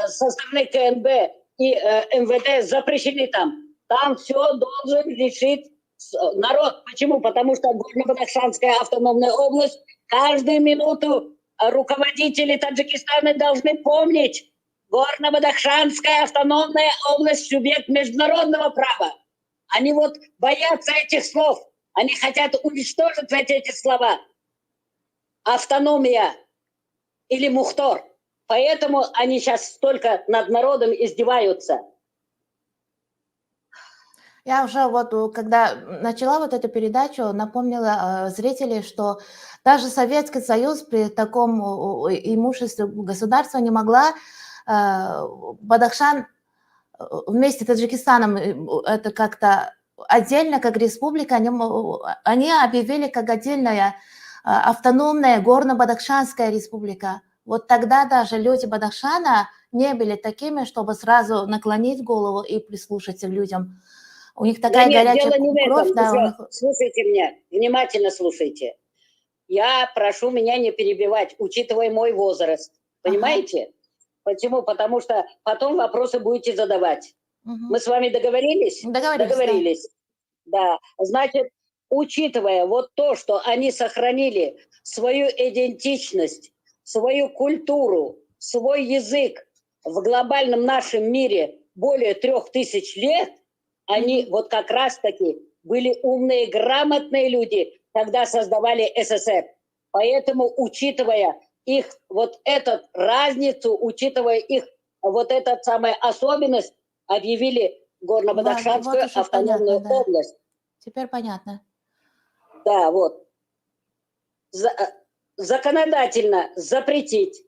S11: со стороны КНБ и МВД запрещены там. Там все должен решить народ. Почему? Потому что Горно-Бадахшанская автономная область каждую минуту руководители Таджикистана должны помнить: Горно-Бадахшанская автономная область – субъект международного права. Они вот боятся этих слов. Они хотят уничтожить эти слова. Автономия или мухтор. Поэтому они сейчас столько над народом издеваются.
S2: Я уже вот, когда начала вот эту передачу, напомнила зрителей, что даже Советский Союз при таком имуществе государства не могла Бадахшан вместе с Таджикистаном это как-то отдельно, как республика, они объявили как отдельная автономная Горно-Бадахшанская республика. Вот тогда даже люди Бадахшана не были такими, чтобы сразу наклонить голову и прислушаться к людям. У них такая
S11: Да нет,
S2: горячая
S11: дело не в этом.
S2: Кровь, да, у них.
S11: Слушайте меня, внимательно слушайте. Я прошу меня не перебивать, учитывая мой возраст. Понимаете? Почему? Потому что потом вопросы будете задавать.
S2: Угу.
S11: Мы с вами договорились?
S2: Договорились.
S11: Договорились. Да. Значит, учитывая вот то, что они сохранили свою идентичность, свою культуру, свой язык в глобальном нашем мире более 3000 лет, они вот как раз-таки были умные, грамотные люди, когда создавали СССР. Поэтому, учитывая их вот эту разницу, учитывая их вот эту самую особенность, объявили Горно-Бадахшанскую
S2: Вот
S11: автономную
S2: понятно, да.
S11: область.
S2: Теперь понятно.
S11: Да, вот. Законодательно запретить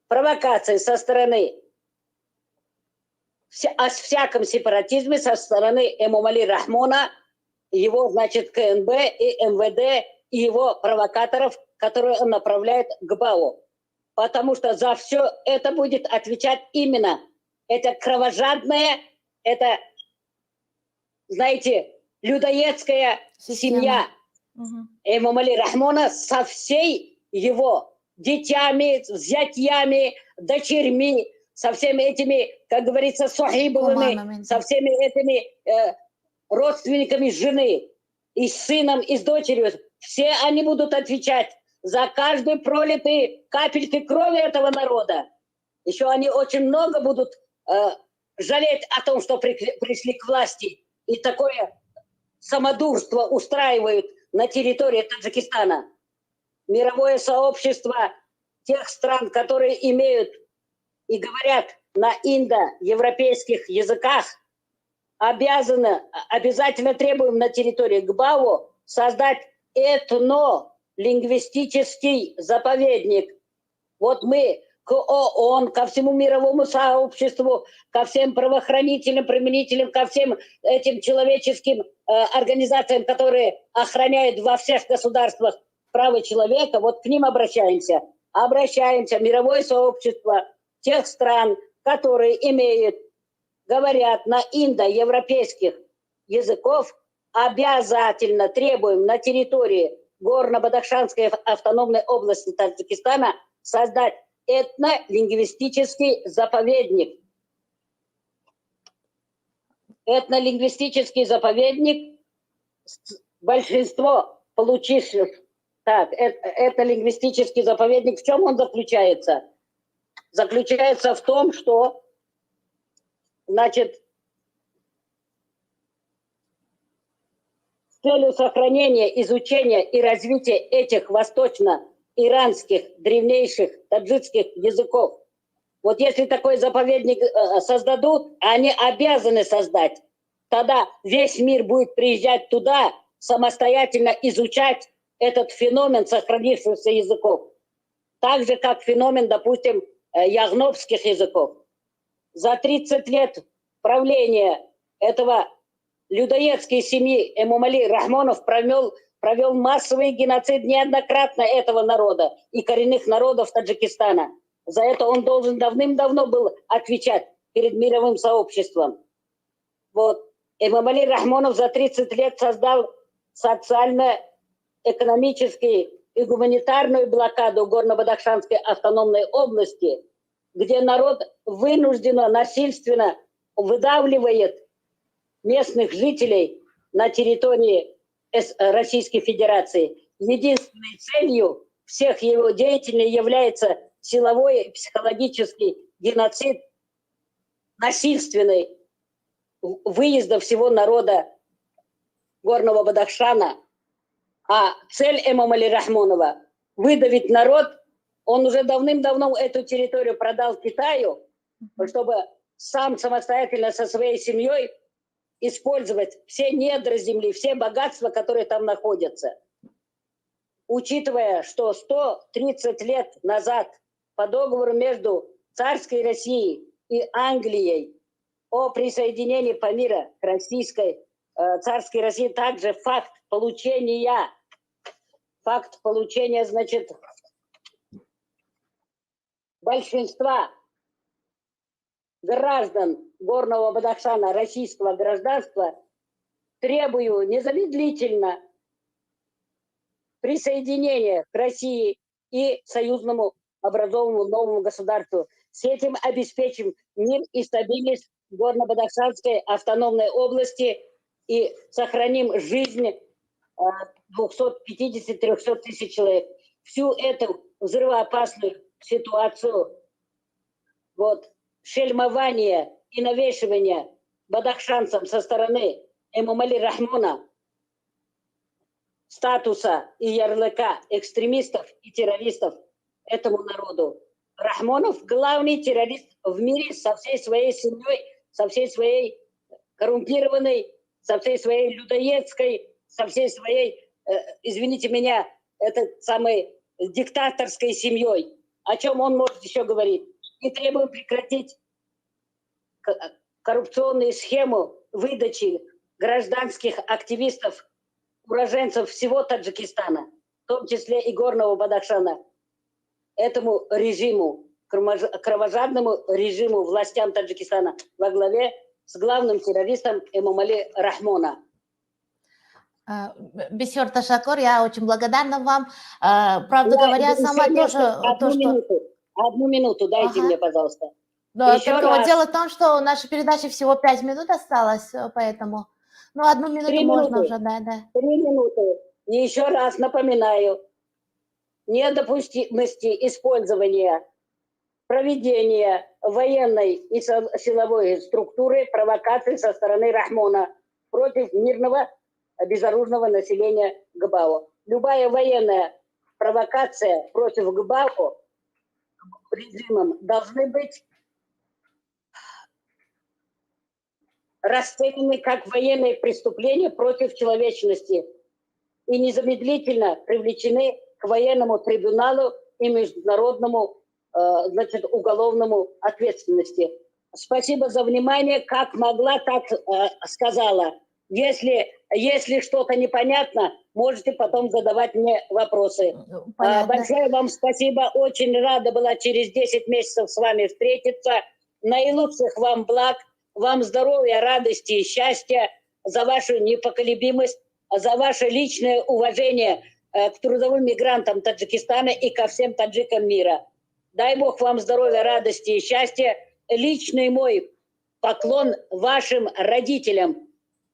S11: провокации со стороны о всяком сепаратизме со стороны Эмомали Рахмона, его, значит, КНБ и МВД, и его провокаторов, которые он направляет к БАО. Потому что за все это будет отвечать именно это кровожадная, это, знаете, людоедская
S2: Система.
S11: Семья
S2: Мгм.
S11: Эмомали Рахмона со всей его детьми, зятьями, дочерьми, со всеми этими, как говорится, сохибовыми,
S2: Куманами,
S11: со
S2: да.
S11: всеми этими родственниками жены, и с сыном, и с дочерью. Все они будут отвечать За каждый пролитый капельки крови этого народа. Еще они очень много будут жалеть о том, что пришли к власти и такое самодурство устраивают на территории Таджикистана. Мировое сообщество тех стран, которые имеют и говорят на индоевропейских языках, обязаны, обязательно требуем на территории ГБАО создать этнолингвистический заповедник. Вот мы к ООН, ко всему мировому сообществу, ко всем правоохранителям, применителям, ко всем этим человеческим организациям, которые охраняют во всех государствах права человека, вот к ним обращаемся. Обращаемся, мировое сообщество тех стран, которые имеют, говорят на индоевропейских языков, обязательно требуем на территории Горно-Бадахшанской автономной области Таджикистана создать этнолингвистический заповедник. Этнолингвистический заповедник, большинство получивших, так, этнолингвистический заповедник, в чем он заключается? Заключается в том, что, значит, с целью сохранения, изучения и развития этих восточно-иранских древнейших таджикских языков. Вот если такой заповедник создадут, они обязаны создать, тогда весь мир будет приезжать туда, самостоятельно изучать этот феномен сохранившихся языков. Так же, как феномен, допустим, ягнобских языков. За 30 лет правления этого людоедской семьи Эмомали Рахмонов провел массовый геноцид неоднократно этого народа и коренных народов Таджикистана. За это он должен давным-давно был отвечать перед мировым сообществом. Вот. Эмомали Рахмонов за 30 лет создал социально-экономический и гуманитарную блокаду Горно-Бадахшанской автономной области, где народ вынужденно, насильственно выдавливает местных жителей на территории Российской Федерации. Единственной целью всех его деятелей является силовой и психологический геноцид, насильственный выезда всего народа Горного Бадахшана. А цель Эмомали Рахмонова – выдавить народ. Он уже давным-давно эту территорию продал Китаю, чтобы сам самостоятельно со своей семьей использовать все недра земли, все богатства, которые там находятся. Учитывая, что 130 лет назад по договору между царской Россией и Англией о присоединении Памира к российской, царской России, также факт получения, значит, большинства граждан Горного Бадахшана российского гражданства, требую незамедлительно присоединения к России и союзному образованному новому государству. С этим обеспечим мир и стабильность Горно-Бадахшанской автономной области и сохраним жизнь 250-300 тысяч человек. Всю эту взрывоопасную ситуацию, вот, шельмование и навешивание бадахшанцам со стороны Эмомали Рахмона статуса и ярлыка экстремистов и террористов этому народу. Рахмонов главный террорист в мире со всей своей семьей, со всей своей коррумпированной, со всей своей людоедской, со всей своей, извините меня, этот самой диктаторской семьей. О чем он может еще говорить? И требуем прекратить коррупционную схему выдачи гражданских активистов, уроженцев всего Таджикистана, в том числе и Горного Бадахшана, этому режиму, кровожадному режиму властям Таджикистана во главе с главным террористом Эмомали Рахмона.
S2: Бисёр ташаккур, я очень благодарна вам. Правда говоря, сама тоже...
S11: Одну минуту дайте мне, пожалуйста.
S2: Да, только вот дело в том, что наша передача всего 5 минут осталось, поэтому... Ну, 1 минуту можно уже, да, да.
S11: 3 минуты. И еще раз напоминаю, Недопустимости использования, проведения военной и силовой структуры провокации со стороны Рахмона против мирного безоружного населения ГБАО. Любая военная провокация против ГБАО режимом должны быть расценены как военные преступления против человечности и незамедлительно привлечены к военному трибуналу и международному, значит, уголовному ответственности. Спасибо за внимание. Как могла, так сказала. Если что-то непонятно, можете потом задавать мне вопросы.
S2: Понятно.
S11: Большое вам спасибо. Очень рада была через 10 месяцев с вами встретиться. Наилучших вам благ, вам здоровья, радости и счастья, за вашу непоколебимость, за ваше личное уважение к трудовым мигрантам Таджикистана и ко всем таджикам мира. Дай Бог вам здоровья, радости и счастья. Личный мой поклон вашим родителям,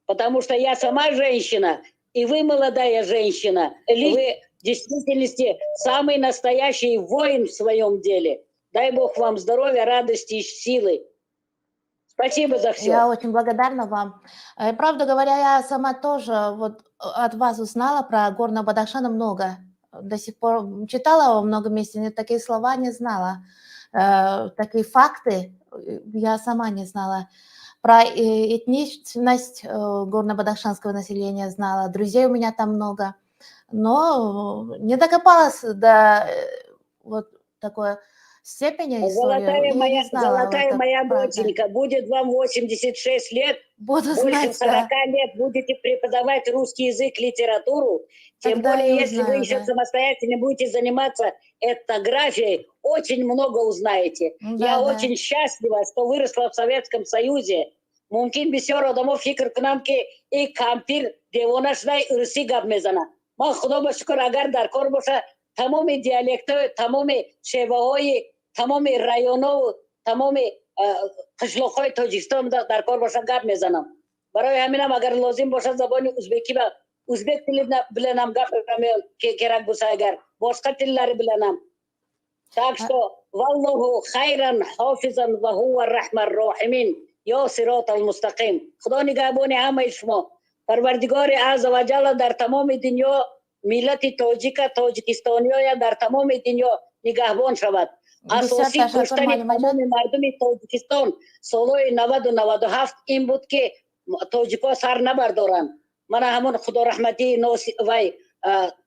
S11: потому что я сама женщина, и вы молодая женщина. Вы в действительности самый настоящий воин в своем деле. Дай Бог вам здоровья, радости и силы. Спасибо за все.
S2: Я очень благодарна вам. Правда говоря, я сама тоже вот от вас узнала про Горного Бадахшана много. До сих пор читала во много месте, но такие слова не знала. Такие факты я сама не знала. Про этничность горно-бадахшанского населения знала. Друзей у меня там много. Но не докопалась до вот такой степени историю.
S11: Золотая
S2: и
S11: моя,
S2: не знала
S11: золотая
S2: вот
S11: моя
S2: правда.
S11: Доченька, будет вам 86 лет,
S2: Буду
S11: больше
S2: знать,
S11: 40
S2: да.
S11: лет будете преподавать русский язык, литературу. Тем
S2: Тогда
S11: более,
S2: я
S11: если вы
S2: узнаю,
S11: еще
S2: да.
S11: самостоятельно будете заниматься этнографией, очень много узнаете.
S2: Да,
S11: Я
S2: да.
S11: очень счастлива, что выросла в Советском Союзе. Мумкин бисёр одамо фикр кунам, ки и кампир девона шудай, урусӣ гап мезана. Ман, худо ба шукр, агар дар кор боша, тамоми диалектҳои, тамоми шеваҳои, тамоми районову тамоми қишлоқҳои Тоҷикистон дар кор боша, гап мезанам. Барои ҳаминам, агар лозим бошад, забони узбекӣ ба узбек тили bilanam gap kerak bo'lsa, agar boshqa tillari bilanam. Так что vallohu khayran hofizan va huwa arrahmar rohimin yo sirotал mustaqim. Худо нигаҳбони ҳамаи шумо. Парвардигори азза ва ҷалла дар тамоми дунё миллати тоҷика, тоҷикистониёя дар тамоми дунё нигаҳбон шавад.
S2: Бисёр
S11: Асосии
S2: ташаккур,
S11: куштани
S2: муаллимаҷон.
S11: тамоми мардуми Тоҷикистон солҳои 90-у 97 ин буд, ки тоҷикҳо сар набардоранд. Мана ҳамон худораҳматии вай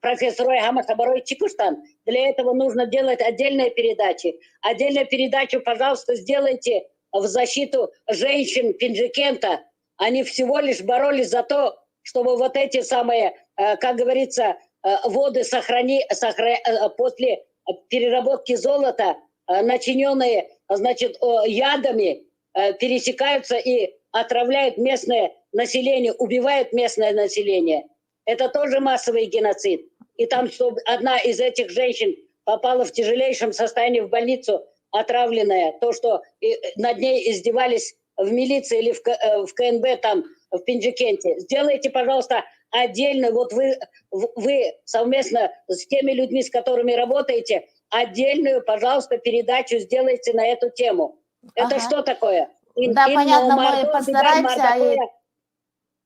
S11: профессорҳои ҳамаша барои чӣ куштанд? Для этого нужно делать отдельные передачи. Отдельную передачу, пожалуйста, сделайте в защиту женщин Пенджикента. Они всего лишь боролись за то, чтобы вот эти самые, как говорится, воды после переработки золота, начиненные, значит, ядами, пересекаются и отравляют местное население, убивают местное население. Это тоже массовый геноцид. И там, чтобы одна из этих женщин попала в тяжелейшем состоянии в больницу, отравленная, то, что над ней издевались в милиции или в КНБ там, в Пенджикенте. Сделайте, пожалуйста, отдельно, вот вы совместно с теми людьми, с которыми работаете, отдельную, пожалуйста, передачу сделайте на эту тему. Это что такое?
S2: Да, понятно, мы постараемся.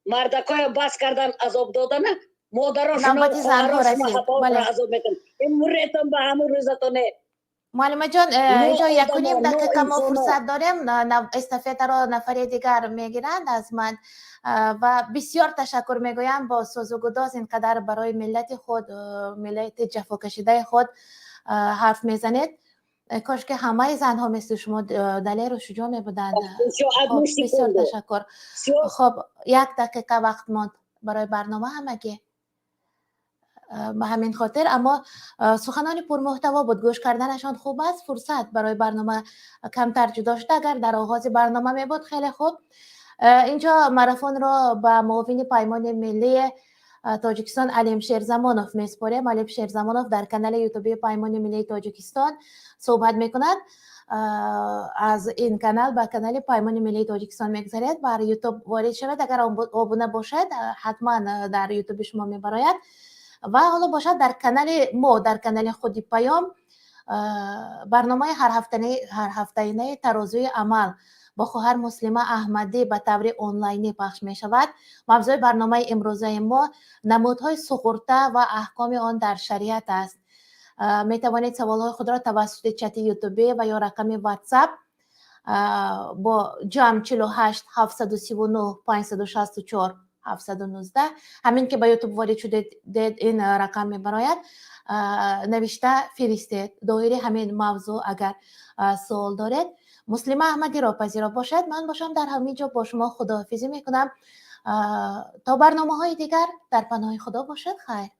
S11: Мардакоя бас кардан, азоб додана, модарошуно,
S2: Навбати занҳо
S11: хоҳарошуно
S2: расид.
S11: ҳатто
S2: Бале.
S11: азоб мекунанд. Ин муретон ба ҳамун рӯзатоне.
S2: Муаллимаҷон,
S11: Но
S2: инҷо 1.5
S11: одамо, но
S2: дақиқа мо
S11: инсоно.
S2: фурсат дорем. Эстафетаро нафари дигар мегиранд аз ман. Ва бисёр ташаккур мегӯям, бо сӯзу гудоз ин қадар барои миллати худ, миллати ҷафокашидаи худ ҳарф мезанед. Кош ки ҳамаи занҳо мисли шумо далеру шуҷоъ мебуданд.
S11: Еще одну
S2: Хоб, бисёр
S11: секунду.
S2: ташаккур.
S11: Всё.
S2: Хоб, 1 дақиқа вақт монд барои барнома ҳамагӣ. Ба ҳамин хотир, аммо суханони пурмуҳтаво буд, гӯш карданашон хуб аст. Фурсат барои барнома камтар ҷудо шуда, агар дар оғози барнома мебуд, хеле хуб. Инҷо марафонро ба муовини Паймони миллии Тоҷикистон Алим Шерзамонов месупорем. Алим Шерзамонов дар канали ютубии Паймони миллии Тоҷикистон суҳбат мекунад. Аз ин канал ба канали Паймони миллии Тоҷикистон мегузаред, бар Ютуб ворид шавед. Агар обуна бошед, ҳатман дар Ютуби шумо мебарояд. Ва ҳоло бошад, дар канали мо, дар канали худи Паём, барномаи ҳарҳафтаинаи «Тарозуи амал» бо хоҳар Муслима Аҳмадӣ ба таври онлайнӣ пахш мешавад. Мавзӯи барномаи имрӯзаи мо намудҳои суғурта ва аҳкоми он дар шариат аст. Метавонед саволҳои худро тавассути чати Ютубӣ ва ё рақами Ватсап бо +48 739 564 719, ҳамин ки ба Ютуб ворид шудед, ин рақам мебарояд, навишта фиристед доири ҳамин мавзӯъ, агар суол доред. Муслима Аҳмадиро пазиро бошад. Ман бошам, дар ҳамин ҷо бо шумо худоҳофизӣ мекунам. То барномаҳои дигар дар паноҳи Худо бошед. Хайр.